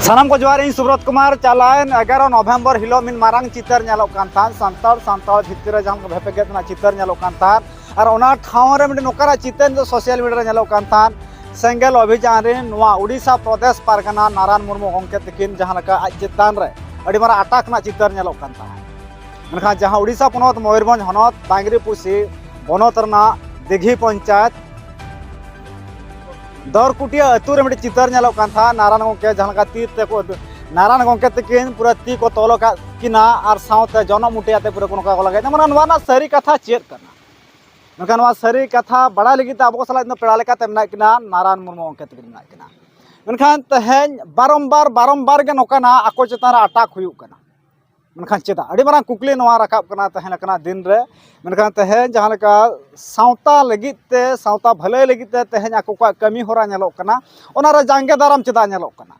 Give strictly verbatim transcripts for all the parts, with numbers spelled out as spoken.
ᱥᱟᱱᱟᱢ ᱠᱚ ᱡᱚᱦᱟᱨ, ᱤᱧ ᱥᱩᱵᱨᱚᱛ ᱠᱩᱢᱟᱨ᱾ ᱪᱟᱞᱟᱣᱮᱱ ᱮᱜᱟᱨᱚ ᱱᱚᱵᱷᱮᱢᱵᱚᱨ ᱦᱤᱞᱳᱜ ᱢᱤᱫ ᱢᱟᱨᱟᱝ ᱪᱤᱛᱟᱹᱨ ᱧᱮᱞᱚᱜ ᱠᱟᱱ ᱛᱟᱦᱮᱸᱫ, ᱥᱟᱱᱛᱟᱲ ᱥᱟᱱᱛᱟᱲ ᱵᱷᱤᱛᱤᱨ ᱨᱮ ᱡᱟᱦᱟᱸ ᱞᱮᱠᱟ ᱵᱷᱮᱯᱮᱜᱮᱫ ᱨᱮᱱᱟᱜ ᱪᱤᱛᱟᱹᱨ ᱧᱮᱞᱚᱜ ᱠᱟᱱ ᱛᱟᱦᱮᱸᱫ, ᱟᱨ ᱚᱱᱟ ᱴᱷᱟᱶ ᱨᱮ ᱢᱤᱫᱴᱮᱱ ᱱᱚᱝᱠᱟᱱᱟᱜ ᱪᱤᱛᱟᱹᱨ ᱱᱤᱛᱚᱜ ᱥᱳᱥᱟᱞ ᱢᱤᱰᱤᱭᱟ ᱨᱮ ᱧᱮᱞᱚᱜ ᱠᱟᱱ ᱛᱟᱦᱮᱸᱫ, ᱥᱮᱸᱜᱮᱞ ᱚᱵᱷᱤᱡᱟᱱ ᱨᱮ ᱱᱚᱣᱟ ᱩᱰᱤᱥᱟ ᱯᱨᱚᱫᱮᱥ ᱯᱟᱨᱜᱟᱱᱟ ᱱᱟᱨᱟᱱ ᱢᱩᱨᱢᱩ ᱜᱚᱢᱠᱮ ᱛᱟᱹᱠᱤᱱ ᱡᱟᱦᱟᱸ ᱞᱮᱠᱟ ᱟᱡ ᱪᱮᱛᱟᱱ ᱨᱮ ᱟᱹᱰᱤ ᱢᱟᱨᱟᱝ ᱟᱴᱟᱠ ᱨᱮᱱᱟᱜ ᱪᱤᱛᱟᱹᱨ ᱧᱮᱞᱚᱜ ᱠᱟᱱ ᱛᱟᱦᱮᱸᱫ᱾ ᱢᱮᱱᱠᱷᱟᱱ ᱡᱟᱦᱟᱸ ᱩᱰᱤᱥᱟ ᱯᱚᱱᱚᱛ ᱢᱚᱭᱩᱨᱵᱷᱚᱸᱡᱽ ᱦᱚᱱᱚᱛ ᱵᱟᱝᱨᱤᱯᱩᱥᱤ ᱵᱚᱱᱚᱛ ᱨᱮᱱᱟᱜ ᱫᱤᱜᱷᱤ ᱯᱚᱧᱪᱟᱭᱮᱛ ᱫᱚᱨᱠᱩᱴᱤᱭᱟᱹ ᱟᱹᱛᱩ ᱨᱮ ᱢᱤᱫᱴᱤᱡ ᱪᱤᱛᱟᱹᱨ ᱧᱮᱞᱚᱜ ᱠᱟᱱ ᱛᱟᱦᱮᱸᱫ, ᱱᱟᱨᱟᱭᱚᱱ ᱜᱚᱢᱠᱮ ᱡᱟᱦᱟᱸ ᱞᱮᱠᱟ ᱛᱤ ᱛᱮᱠᱚ, ᱱᱟᱨᱟᱭᱚᱱ ᱜᱚᱢᱠᱮ ᱛᱟᱹᱠᱤᱱ ᱯᱩᱨᱟᱹ ᱛᱤ ᱠᱚ ᱛᱚᱞ ᱟᱠᱟᱫ ᱠᱤᱱᱟ ᱟᱨ ᱥᱟᱶᱛᱮ ᱡᱚᱱᱚᱜ ᱢᱩᱴᱤ ᱟᱛᱮ ᱯᱩᱨᱟᱹ ᱠᱚ ᱱᱚᱝᱠᱟ ᱠᱚ ᱞᱟᱜᱟᱭᱮᱫ᱾ ᱢᱟᱱᱮ ᱱᱚᱣᱟ ᱨᱮᱱᱟᱜ ᱥᱟᱹᱨᱤ ᱠᱟᱛᱷᱟ ᱪᱮᱫ ᱠᱟᱱᱟ? ᱢᱮᱱᱠᱷᱟᱱ ᱱᱚᱣᱟ ᱥᱟᱹᱨᱤ ᱠᱟᱛᱷᱟ ᱵᱟᱲᱟᱭ ᱞᱟᱹᱜᱤᱫ ᱛᱮ ᱟᱵᱚ ᱠᱚ ᱥᱟᱞᱟᱜ ᱱᱤᱛᱚᱜ ᱯᱮᱲᱟ ᱞᱮᱠᱟᱛᱮ ᱢᱮᱱᱟᱜ ᱠᱤᱱᱟ ᱱᱟᱨᱟᱭᱚᱱ ᱢᱩᱨᱢᱩ ᱜᱚᱢᱠᱮ ᱛᱟᱹᱠᱤᱱ ᱢᱮᱱᱟᱜ ᱠᱤᱱᱟ᱾ ᱢᱮᱱᱠᱷᱟᱱ ᱛᱮᱦᱮᱧ ᱵᱟᱨᱚᱢᱵᱟᱨ ᱵᱟᱨᱚᱢᱵᱟᱨ ᱜᱮ ᱱᱚᱝᱠᱟᱱᱟᱜ ᱟᱠᱚ ᱪᱮᱛᱟᱱ ᱨᱮ ᱟᱴᱟᱠ ᱦᱩᱭᱩᱜ ᱠᱟᱱᱟ᱾ ᱢᱮᱱᱠᱷᱟᱱ ᱪᱮᱫᱟᱜ? ᱟᱹᱰᱤ ᱢᱟᱨᱟᱝ ᱠᱩᱠᱞᱤ ᱱᱚᱣᱟ ᱨᱟᱠᱟᱵ ᱠᱟᱱᱟ ᱛᱮᱦᱮᱧ ᱞᱮᱠᱟᱱᱟᱜ ᱫᱤᱱ ᱨᱮ᱾ ᱢᱮᱱᱠᱷᱟᱱ ᱛᱮᱦᱮᱧ ᱡᱟᱦᱟᱸ ᱞᱮᱠᱟ ᱥᱟᱶᱛᱟ ᱞᱟᱹᱜᱤᱫ ᱛᱮ, ᱥᱟᱶᱛᱟ ᱵᱷᱟᱹᱞᱟᱹᱭ ᱞᱟᱹᱜᱤᱫ ᱛᱮ ᱛᱮᱦᱮᱧ ᱟᱠᱚ ᱠᱚᱣᱟᱜ ᱠᱟᱹᱢᱤ ᱦᱚᱨᱟ ᱧᱮᱞᱚᱜ ᱠᱟᱱᱟ, ᱚᱱᱟ ᱨᱮ ᱡᱟᱸᱜᱮ ᱫᱟᱨᱟᱢ ᱪᱮᱫᱟᱜ ᱧᱮᱞᱚᱜ ᱠᱟᱱᱟ?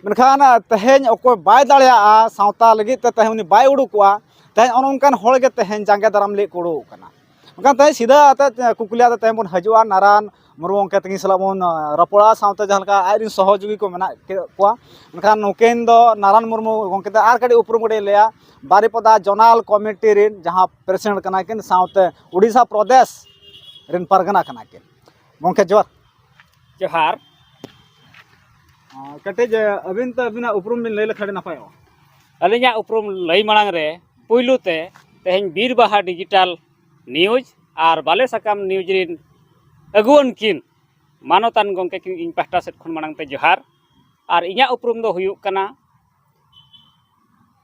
ᱢᱮᱱᱠᱷᱟᱱ ᱛᱮᱦᱮᱧ ᱚᱠᱚᱭ ᱵᱟᱭ ᱫᱟᱲᱮᱭᱟᱜᱼᱟ, ᱥᱟᱶᱛᱟ ᱞᱟᱹᱜᱤᱫ ᱛᱮ ᱛᱮᱦᱮᱧ ᱩᱱᱤ ᱵᱟᱭ ᱩᱰᱩᱠᱚᱜᱼᱟ, ᱛᱮᱦᱮᱧ ᱚᱱᱮ ᱚᱱᱠᱟᱱ ᱦᱚᱲ ᱜᱮ ᱛᱮᱦᱮᱧ ᱡᱟᱸᱜᱮ ᱫᱟᱨᱟᱢ ᱞᱟᱹᱜᱤᱫ ᱠᱚ ᱩᱰᱩᱠᱚᱜ ᱠᱟᱱᱟ᱾ ᱢᱮᱱᱠᱷᱟᱱ ᱛᱮᱦᱮᱧ ᱥᱤᱫᱷᱟᱹ ᱟᱛᱮ ᱠᱩᱠᱞᱤ ᱟᱛᱮ ᱛᱮᱦᱮᱧ ᱵᱚᱱ ᱦᱤᱡᱩᱜᱼᱟ, ᱱᱟᱨᱟᱱ ᱢᱩᱨᱢᱩ ᱜᱚᱢᱠᱮ ᱛᱟᱹᱠᱤᱱ ᱥᱟᱞᱟᱜ ᱵᱚᱱ, ᱟᱸ, ᱨᱚᱯᱚᱲᱟ, ᱥᱟᱶᱛᱮ ᱡᱟᱦᱟᱸ ᱞᱮᱠᱟ ᱟᱡ ᱨᱮᱱ ᱥᱚᱦᱚᱡᱳᱜᱤ ᱠᱚ ᱢᱮᱱᱟᱜ ᱠᱮᱫ ᱠᱚᱣᱟ᱾ ᱢᱮᱱᱠᱷᱟᱱ ᱱᱩᱠᱤᱱ ᱫᱚ ᱱᱟᱨᱟᱱ ᱢᱩᱨᱢᱩ ᱜᱚᱢᱠᱮ ᱫᱚ ᱟᱨ ᱠᱟᱹᱴᱤᱡ ᱩᱯᱨᱩᱢ ᱠᱟᱹᱴᱤᱡ ᱞᱟᱹᱭᱟ, ᱵᱟᱨᱤᱯᱚᱫᱟ ᱡᱚᱱᱟᱞ ᱠᱚᱢᱤᱴᱤ ᱨᱮᱱ ᱡᱟᱦᱟᱸ ᱯᱨᱮᱥᱤᱰᱮᱱᱴ ᱠᱟᱱᱟ ᱠᱤᱱ, ᱥᱟᱶᱛᱮ ᱩᱰᱤᱥᱟ ᱯᱨᱚᱫᱮᱥ ᱨᱮᱱ ᱯᱟᱨᱜᱟᱱᱟ ᱠᱟᱱᱟ ᱠᱤᱱ᱾ ᱜᱚᱢᱠᱮ ᱡᱚᱦᱟᱨ᱾ ᱡᱚᱦᱟᱨ᱾ ᱟᱸ, ᱠᱟᱹᱴᱤᱡ, ᱟᱸ, ᱟᱹᱵᱤᱱ ᱛᱮ ᱟᱹᱵᱤᱱᱟᱜ ᱩᱯᱨᱩᱢ ᱵᱤᱱ ᱞᱟᱹᱭ ᱞᱮᱠᱷᱟᱱ ᱟᱹᱰᱤ ᱱᱟᱯᱟᱭᱚᱜᱼᱟ᱾ ᱟᱹᱞᱤᱧᱟᱜ ᱩᱯᱨᱩᱢ ᱞᱟᱹᱭ ᱢᱟᱲᱟᱝ ᱨᱮ ᱯᱩᱭᱞᱩ ᱛᱮ ᱛᱮᱦᱮᱧ ᱵᱤᱨ ᱵᱟᱦᱟ ᱰᱤᱡᱤᱴᱟᱞ ᱱᱤᱭᱩᱡᱽ ᱟᱨ ᱵᱟᱞᱮ ᱥᱟᱠᱟᱢ ᱱᱤᱭᱩᱡᱽ ᱨᱤᱱ ᱟᱹᱜᱩᱣᱟᱹᱱ ᱠᱤᱱ ᱢᱟᱱᱚᱛᱟᱱ ᱜᱚᱢᱠᱮ ᱠᱤᱱ ᱤᱧ ᱯᱟᱦᱴᱟ ᱥᱮᱫ ᱠᱷᱚᱱ ᱢᱟᱲᱟᱝ ᱛᱮ ᱡᱚᱦᱟᱨ᱾ ᱟᱨ ᱤᱧᱟᱹᱜ ᱩᱯᱨᱩᱢ ᱫᱚ ᱦᱩᱭᱩᱜ ᱠᱟᱱᱟ,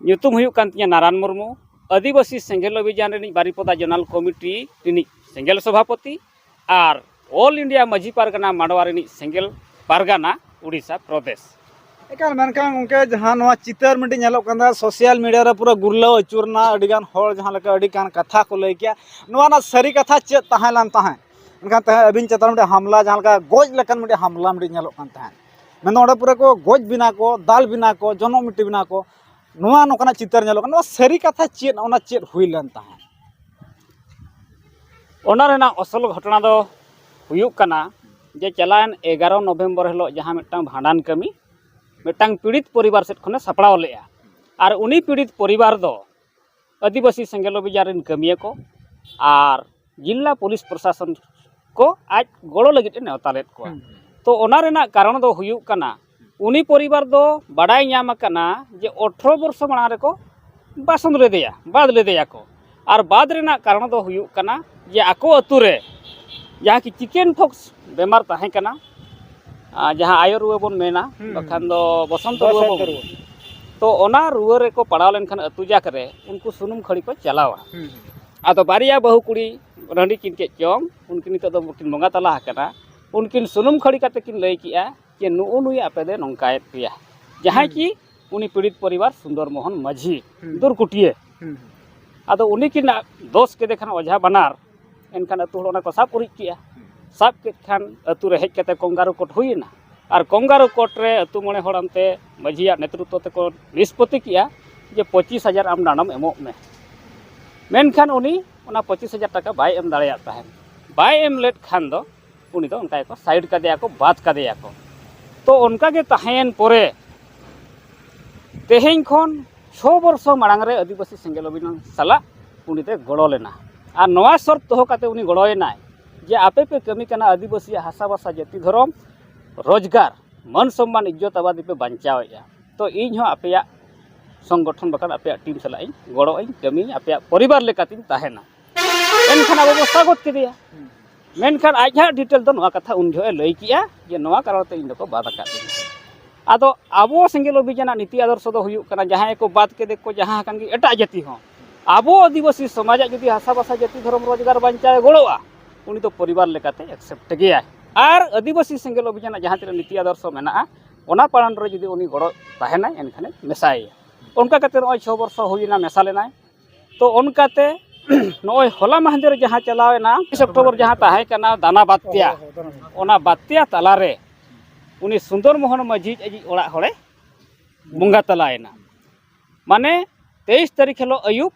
ᱧᱩᱛᱩᱢ ᱦᱩᱭᱩᱜ ᱠᱟᱱ ᱛᱤᱧᱟᱹ ᱱᱟᱨᱟᱱ ᱢᱩᱨᱢᱩ, ᱟᱹᱫᱤᱵᱟᱹᱥᱤ ᱥᱮᱸᱜᱮᱞ ᱚᱵᱷᱤᱡᱟᱱ ᱨᱤᱱᱤᱡ ᱵᱟᱨᱤᱯᱚᱫᱟ ᱡᱚᱱᱟᱞ ᱠᱚᱢᱤᱴᱤ ᱨᱤᱱᱤᱡ ᱥᱮᱸᱜᱮᱞ ᱥᱚᱵᱷᱟᱯᱚᱛᱤ ᱟᱨ ᱚᱞ ᱤᱱᱰᱤᱭᱟ ᱢᱟᱹᱡᱷᱤ ᱯᱟᱨᱜᱟᱱᱟ ᱢᱟᱰᱣᱟ ᱨᱤᱱᱤᱡ ᱥᱮᱸᱜᱮᱞ ᱯᱟᱨᱜᱟᱱᱟ, ᱩᱰᱤᱥᱟ ᱯᱨᱚᱫᱮᱥ᱾ ᱮᱠᱟᱞ, ᱢᱮᱱᱠᱷᱟᱱ ᱜᱚᱢᱠᱮ, ᱡᱟᱦᱟᱸ ᱱᱚᱣᱟ ᱪᱤᱛᱟᱹᱨ ᱢᱤᱫᱴᱤᱡ ᱧᱮᱞᱚᱜ ᱠᱟᱱ ᱛᱟᱦᱮᱸᱫ, ᱥᱳᱥᱟᱞ ᱢᱤᱰᱤᱭᱟ ᱨᱮ ᱯᱩᱨᱟᱹ ᱜᱩᱨᱞᱟᱹᱣ ᱟᱹᱪᱩᱨ ᱮᱱᱟ, ᱟᱹᱰᱤᱜᱟᱱ ᱦᱚᱲ ᱡᱟᱦᱟᱸ ᱞᱮᱠᱟ ᱟᱹᱰᱤᱜᱟᱱ ᱠᱟᱛᱷᱟ ᱠᱚ ᱞᱟᱹᱭ ᱠᱮᱜᱼᱟ, ᱱᱚᱣᱟ ᱨᱮᱱᱟᱜ ᱥᱟᱹᱨᱤ ᱠᱟᱛᱷᱟ ᱪᱮᱫ ᱛᱟᱦᱮᱸ ᱞᱮᱱ ᱛᱟᱦᱮᱸᱫ? ᱢᱮᱱᱠᱷᱟᱱ ᱛᱟᱦᱮᱸᱫ ᱟᱹᱵᱤᱱ ᱪᱮᱛᱟᱱ ᱨᱮ ᱢᱤᱫᱴᱮᱱ ᱦᱟᱢᱞᱟ, ᱡᱟᱦᱟᱸ ᱞᱮᱠᱟ ᱜᱚᱡ ᱞᱮᱠᱟᱱ ᱢᱤᱫᱴᱮᱱ ᱦᱟᱢᱞᱟ ᱢᱤᱫᱴᱮᱱ ᱧᱮᱞᱚᱜ ᱠᱟᱱ ᱛᱟᱦᱮᱸᱫ᱾ ᱢᱮᱱᱫᱚ ᱚᱸᱰᱮ ᱯᱩᱨᱟᱹ ᱠᱚ ᱜᱚᱡ ᱵᱮᱱᱟ ᱠᱚ, ᱫᱟᱞ ᱵᱮᱱᱟ ᱠᱚ, ᱡᱚᱱᱚᱜ ᱢᱤᱴᱤ ᱵᱮᱱᱟ ᱠᱚ, ᱱᱚᱣᱟ ᱱᱚᱝᱠᱟᱱᱟᱜ ᱪᱤᱛᱟᱹᱨ ᱧᱮᱞᱚᱜ ᱠᱟᱱᱟ᱾ ᱱᱚᱣᱟ ᱥᱟᱹᱨᱤ ᱠᱟᱛᱷᱟ ᱪᱮᱫ, ᱚᱱᱟ ᱪᱮᱫ ᱦᱩᱭ ᱞᱮᱱ ᱛᱟᱦᱮᱸᱫ? ᱚᱱᱟ ᱨᱮᱱᱟᱜ ᱚᱥᱚᱞ ᱜᱷᱚᱴᱚᱱᱟ ᱫᱚ ᱦᱩᱭᱩᱜ ᱠᱟᱱᱟ ᱡᱮ ᱪᱟᱞᱟᱣᱮᱱ ᱮᱜᱟᱨᱚ ᱱᱚᱵᱷᱮᱢᱵᱚᱨ ᱦᱤᱞᱳᱜ ᱡᱟᱦᱟᱸ ᱢᱤᱫᱴᱟᱝ ᱵᱷᱟᱸᱰᱟᱱ ᱠᱟᱹᱢᱤ, ᱢᱤᱫᱴᱟᱝ ᱯᱤᱲᱤᱛ ᱯᱚᱨᱤᱵᱟᱨ ᱥᱮᱫ ᱠᱷᱚᱱᱮ ᱥᱟᱯᱲᱟᱣ ᱞᱮᱫᱼᱟ᱾ ᱟᱨ ᱩᱱᱤ ᱯᱤᱲᱤᱛ ᱯᱚᱨᱤᱵᱟᱨ ᱫᱚ ᱟᱹᱫᱤᱵᱟᱹᱥᱤ ᱥᱮᱸᱜᱮᱞ ᱚᱵᱷᱤᱡᱟᱱ ᱨᱮᱱ ᱠᱟᱹᱢᱤᱭᱟᱹ ᱠᱚ ᱟᱨ ᱡᱤᱞᱟ ᱯᱩᱞᱤᱥ ᱯᱨᱚᱥᱟᱥᱚᱱ ᱠᱚ ᱟᱡ ᱜᱚᱲᱚ ᱞᱟᱹᱜᱤᱫ ᱮ ᱱᱮᱣᱛᱟ ᱞᱮᱫ ᱠᱚᱣᱟ᱾ ᱛᱚ ᱚᱱᱟ ᱨᱮᱱᱟᱜ ᱠᱟᱨᱚᱱ ᱫᱚ ᱦᱩᱭᱩᱜ ᱠᱟᱱᱟ, ᱩᱱᱤ ᱯᱚᱨᱤᱵᱟᱨ ᱫᱚ ᱵᱟᱰᱟᱭ ᱧᱟᱢ ᱟᱠᱟᱱᱟ ᱡᱮ ᱟᱴᱷᱨᱚ ᱵᱚᱨᱥᱚ ᱢᱟᱲᱟᱝ ᱨᱮᱠᱚ ᱵᱟᱥᱚᱱ ᱞᱮᱫᱮᱭᱟ, ᱵᱟᱫ ᱞᱮᱫᱮᱭᱟ ᱠᱚ᱾ ᱟᱨ ᱵᱟᱫ ᱨᱮᱱᱟᱜ ᱠᱟᱨᱚᱱ ᱫᱚ ᱦᱩᱭᱩᱜ ᱠᱟᱱᱟ ᱡᱮ ᱟᱠᱚ ᱟᱹᱛᱩ ᱨᱮ ᱡᱟᱦᱟᱸ ᱠᱤ ᱪᱤᱠᱮᱱ ᱯᱷᱚᱠᱥ ᱵᱮᱢᱟᱨ ᱛᱟᱦᱮᱸ ᱠᱟᱱᱟ, ᱟᱨ ᱡᱟᱦᱟᱸ ᱟᱭᱳ ᱨᱩᱣᱟᱹ ᱵᱚᱱ ᱢᱮᱱᱟ, ᱦᱩᱸ, ᱵᱟᱠᱷᱟᱱ ᱫᱚ ᱵᱚᱥᱚᱱᱛᱚ ᱨᱩᱣᱟᱹ ᱵᱚᱥᱚᱱᱛᱚ ᱵᱚᱱ ᱨᱩᱣᱟᱹ᱾ ᱛᱚ ᱚᱱᱟ ᱨᱩᱣᱟᱹ ᱨᱮᱠᱚ ᱯᱟᱲᱟᱣ ᱞᱮᱱᱠᱷᱟᱱ ᱟᱹᱛᱩ ᱡᱟᱠ ᱨᱮ ᱩᱱᱠᱩ ᱥᱩᱱᱩᱢ ᱠᱷᱟᱹᱲᱤ ᱠᱚ ᱪᱟᱞᱟᱣᱟ᱾ ᱦᱩᱸ, ᱦᱩᱸ᱾ ᱟᱫᱚ ᱵᱟᱨᱭᱟ ᱵᱟᱹᱦᱩ ᱠᱩᱲᱤ ᱨᱟᱺᱰᱤ ᱠᱤᱱ ᱠᱮᱫ ᱪᱚᱝ, ᱩᱱᱠᱤᱱ ᱱᱤᱛᱚᱜ ᱫᱚ ᱠᱤᱱ ᱵᱚᱸᱜᱟ ᱛᱟᱞᱟ ᱟᱠᱟᱱᱟ᱾ ᱩᱱᱠᱤᱱ ᱥᱩᱱᱩᱢ ᱠᱷᱟᱹᱲᱤ ᱠᱟᱛᱮ ᱠᱤᱱ ᱞᱟᱹᱭ ᱠᱮᱜᱼᱟ ᱡᱮ ᱱᱩᱜᱼᱩ ᱱᱩᱭ ᱟᱯᱮ ᱫᱚ ᱱᱚᱝᱠᱟᱭᱮᱫ ᱯᱮᱭᱟ, ᱡᱟᱦᱟᱸᱭ ᱦᱩᱸ᱾ ᱠᱤ ᱩᱱᱤ ᱯᱤᱲᱤᱛ ᱯᱚᱨᱤᱵᱟᱨ ᱥᱩᱱᱫᱚᱨ ᱢᱳᱦᱚᱱ ᱢᱟᱹᱡᱷᱤ ᱦᱩᱸ᱾ ᱫᱩᱨᱠᱩᱴᱤᱭᱟᱹ᱾ ᱦᱩᱸ᱾ ᱟᱫᱚ ᱩᱱᱤ ᱠᱤᱱ ᱫᱳᱥ ᱠᱮᱫᱮ ᱠᱷᱟᱱ ᱚᱡᱷᱟ ᱵᱟᱱᱟᱨ, ᱮᱱᱠᱷᱟᱱ ᱟᱹᱛᱩ ᱦᱚᱲ ᱚᱱᱟ ᱠᱚ ᱥᱟᱵ ᱩᱨᱤᱡ ᱠᱮᱜᱼᱟ᱾ ᱥᱟᱵ ᱠᱮᱫ ᱠᱷᱟᱱ ᱟᱹᱛᱩ ᱨᱮ ᱦᱮᱡ ᱠᱟᱛᱮ ᱠᱚᱝᱜᱟᱨᱩ ᱠᱳᱨᱴ ᱦᱩᱭᱮᱱᱟ᱾ ᱟᱨ ᱠᱚᱝᱜᱟᱨᱩ ᱠᱳᱨᱴ ᱨᱮ ᱟᱹᱛᱩ ᱢᱚᱬᱮ ᱦᱚᱲ ᱟᱱᱛᱮ ᱢᱟᱹᱡᱷᱤᱭᱟᱜ ᱱᱮᱛᱨᱤᱛᱵ ᱛᱮᱠᱚ ᱱᱤᱥᱯᱚᱛᱤ ᱠᱮᱜᱼᱟ ᱡᱮ ᱯᱚᱸᱪᱤᱥ ᱦᱟᱡᱟᱨ ᱟᱢ ᱰᱟᱸᱰᱚᱢ ᱮᱢᱚᱜ ᱢᱮ᱾ ᱢᱮᱱᱠᱷᱟᱱ ᱩᱱᱤ ᱚᱱᱟ ᱯᱚᱸᱪᱤᱥ ᱦᱟᱡᱟᱨ ᱴᱟᱠᱟ ᱵᱟᱭ ᱮᱢ ᱫᱟᱲᱮᱭᱟᱜ ᱛᱟᱦᱮᱸᱫ᱾ ᱵᱟᱭ ᱮᱢ ᱞᱮᱫ ᱠᱷᱟᱱ ᱫᱚ ᱩᱱᱤ ᱫᱚ ᱚᱱᱠᱟ ᱜᱮᱠᱚ ᱥᱟᱭᱤᱰ ᱠᱟᱫᱮᱭᱟ ᱠᱚ, ᱵᱟᱫ ᱠᱟᱫᱮᱭᱟ ᱠᱚ᱾ ᱛᱚ ᱚᱱᱠᱟ ᱜᱮ ᱛᱟᱦᱮᱸᱭᱮᱱ ᱯᱚᱨᱮ ᱛᱮᱦᱮᱧ ᱠᱷᱚᱱ ᱪᱷᱚ ᱵᱚᱨᱥᱚ ᱢᱟᱲᱟᱝ ᱨᱮ ᱟᱹᱫᱤᱵᱟᱹᱥᱤ ᱥᱮᱸᱜᱮᱞ ᱚᱵᱷᱤᱡᱟᱱ ᱥᱟᱞᱟᱜ ᱩᱱᱤ ᱫᱚᱭ ᱜᱚᱲᱚ ᱞᱮᱱᱟ᱾ ᱟᱨ ᱱᱚᱣᱟ ᱥᱚᱨᱛ ᱫᱚᱦᱚ ᱠᱟᱛᱮ ᱩᱱᱤ ᱜᱚᱲᱚᱭᱮᱱᱟᱭ ᱡᱮ ᱟᱯᱮ ᱯᱮ ᱠᱟᱹᱢᱤ ᱠᱟᱱᱟ ᱟᱹᱫᱤᱵᱟᱹᱥᱤᱭᱟᱜ ᱦᱟᱥᱟ ᱵᱷᱟᱥᱟ, ᱡᱟᱹᱛᱤ, ᱫᱷᱚᱨᱚᱢ, ᱨᱳᱡᱽᱜᱟᱨ, ᱢᱟᱹᱱ ᱥᱚᱢᱢᱟᱱ, ᱤᱡᱽᱡᱚᱛ ᱟᱵᱟᱫᱤ ᱯᱮ ᱵᱟᱧᱪᱟᱣᱮᱫᱼᱟ, ᱛᱚ ᱤᱧ ᱦᱚᱸ ᱟᱯᱮᱭᱟᱜ ᱥᱚᱝᱜᱚᱴᱷᱚᱱ ᱵᱟᱠᱷᱟᱱ ᱟᱯᱮᱭᱟᱜ ᱴᱤᱢ ᱥᱟᱞᱟᱜ ᱤᱧ ᱜᱚᱲᱚᱜ ᱟᱹᱧ, ᱠᱟᱹᱢᱤᱭᱟᱹᱧ, ᱟᱯᱮᱭᱟᱜ ᱯᱚᱨᱤᱵᱟᱨ ᱞᱮᱠᱟᱛᱤᱧ ᱛᱟᱦᱮᱱᱟ᱾ ᱮᱱᱠᱷᱟᱱ ᱟᱵᱚ ᱵᱚ ᱥᱟᱹᱜᱚᱛ ᱠᱮᱫᱮᱭᱟ᱾ ᱢᱮᱱᱠᱷᱟᱱ ᱟᱡ ᱦᱟᱸᱜ ᱰᱤᱴᱮᱞ ᱫᱚ ᱱᱚᱣᱟ ᱠᱟᱛᱷᱟ ᱩᱱ ᱡᱚᱦᱚᱜ ᱮ ᱞᱟᱹᱭ ᱠᱮᱜᱼᱟ ᱡᱮ ᱱᱚᱣᱟ ᱠᱟᱨᱚᱱ ᱛᱮ ᱤᱧ ᱫᱚᱠᱚ ᱵᱟᱫ ᱟᱠᱟᱫ ᱞᱤᱧᱟ᱾ ᱟᱫᱚ ᱟᱵᱚ ᱥᱮᱸᱜᱮᱞ ᱚᱵᱷᱤᱡᱟᱱᱟᱜ ᱱᱤᱛᱤ ᱟᱫᱚᱨᱥᱚ ᱫᱚ ᱦᱩᱭᱩᱜ ᱠᱟᱱᱟ, ᱡᱟᱦᱟᱸᱭ ᱠᱚ ᱵᱟᱫ ᱠᱮᱫᱮ ᱠᱚ ᱡᱟᱦᱟᱸ ᱟᱠᱟᱱ ᱜᱮ ᱮᱴᱟᱜ ᱡᱟᱹᱛᱤ ᱦᱚᱸ, ᱟᱵᱚ ᱟᱹᱫᱤᱵᱟᱹᱥᱤ ᱥᱚᱢᱟᱡᱟᱜ ᱡᱩᱫᱤ ᱦᱟᱥᱟ ᱵᱷᱟᱥᱟ, ᱡᱟᱹᱛᱤ, ᱫᱷᱚᱨᱚᱢ, ᱨᱳᱡᱽᱜᱟᱨ ᱵᱟᱧᱪᱟᱣ ᱮ ᱜᱚᱲᱚᱜᱼᱟ, ᱩᱱᱤ ᱫᱚ ᱯᱚᱨᱤᱵᱟᱨ ᱞᱮᱠᱟᱛᱮ ᱮᱠᱥᱮᱯᱴ ᱜᱮᱭᱟᱭ᱾ ᱟᱨ ᱟᱹᱫᱤᱵᱟᱹᱥᱤ ᱥᱮᱸᱜᱮᱞ ᱚᱵᱷᱤᱡᱟᱱᱟᱜ ᱡᱟᱦᱟᱸ ᱛᱤᱱᱟᱹᱜ ᱱᱤᱛᱤ ᱟᱫᱚᱨᱥᱚ ᱢᱮᱱᱟᱜᱼᱟ, ᱚᱱᱟ ᱯᱟᱞᱚᱱ ᱨᱮ ᱡᱩᱫᱤ ᱩᱱᱤ ᱜᱚᱲᱚ ᱛᱟᱦᱮᱱᱟᱭ, ᱮᱱᱠᱷᱟᱱᱮ ᱢᱮᱥᱟᱭᱮᱭᱟ᱾ ᱚᱱᱠᱟ ᱠᱟᱛᱮ ᱱᱚᱜᱼᱚᱭ ᱪᱷᱚ ᱵᱚᱨᱥᱚ ᱦᱩᱭᱮᱱᱟ, ᱢᱮᱥᱟ ᱞᱮᱱᱟᱭ᱾ ᱛᱚ ᱚᱱᱠᱟᱛᱮ ᱱᱚᱜᱼᱚᱭ ᱦᱚᱞᱟ ᱢᱟᱦᱫᱮᱨ ᱡᱟᱦᱟᱸ ᱪᱟᱞᱟᱣᱮᱱᱟ ᱯᱚᱸᱪᱤᱥ ᱚᱠᱴᱳᱵᱚᱨ, ᱡᱟᱦᱟᱸ ᱛᱟᱦᱮᱸ ᱠᱟᱱᱟ ᱫᱟᱱᱟ ᱵᱟᱛᱭᱟ, ᱚᱱᱟ ᱵᱟᱛᱭᱟ ᱛᱟᱞᱟᱨᱮ ᱩᱱᱤ ᱥᱩᱱᱫᱚᱨ ᱢᱳᱦᱚᱱ ᱢᱟᱹᱡᱷᱤ ᱟᱡᱤᱡ ᱚᱲᱟᱜ ᱦᱚᱲᱮ ᱵᱚᱸᱜᱟ ᱛᱟᱞᱟᱭᱮᱱᱟ᱾ ᱢᱟᱱᱮ ᱛᱮᱭᱤᱥ ᱛᱟᱹᱨᱤᱠᱷ ᱦᱤᱞᱳᱜ ᱟᱹᱭᱩᱵ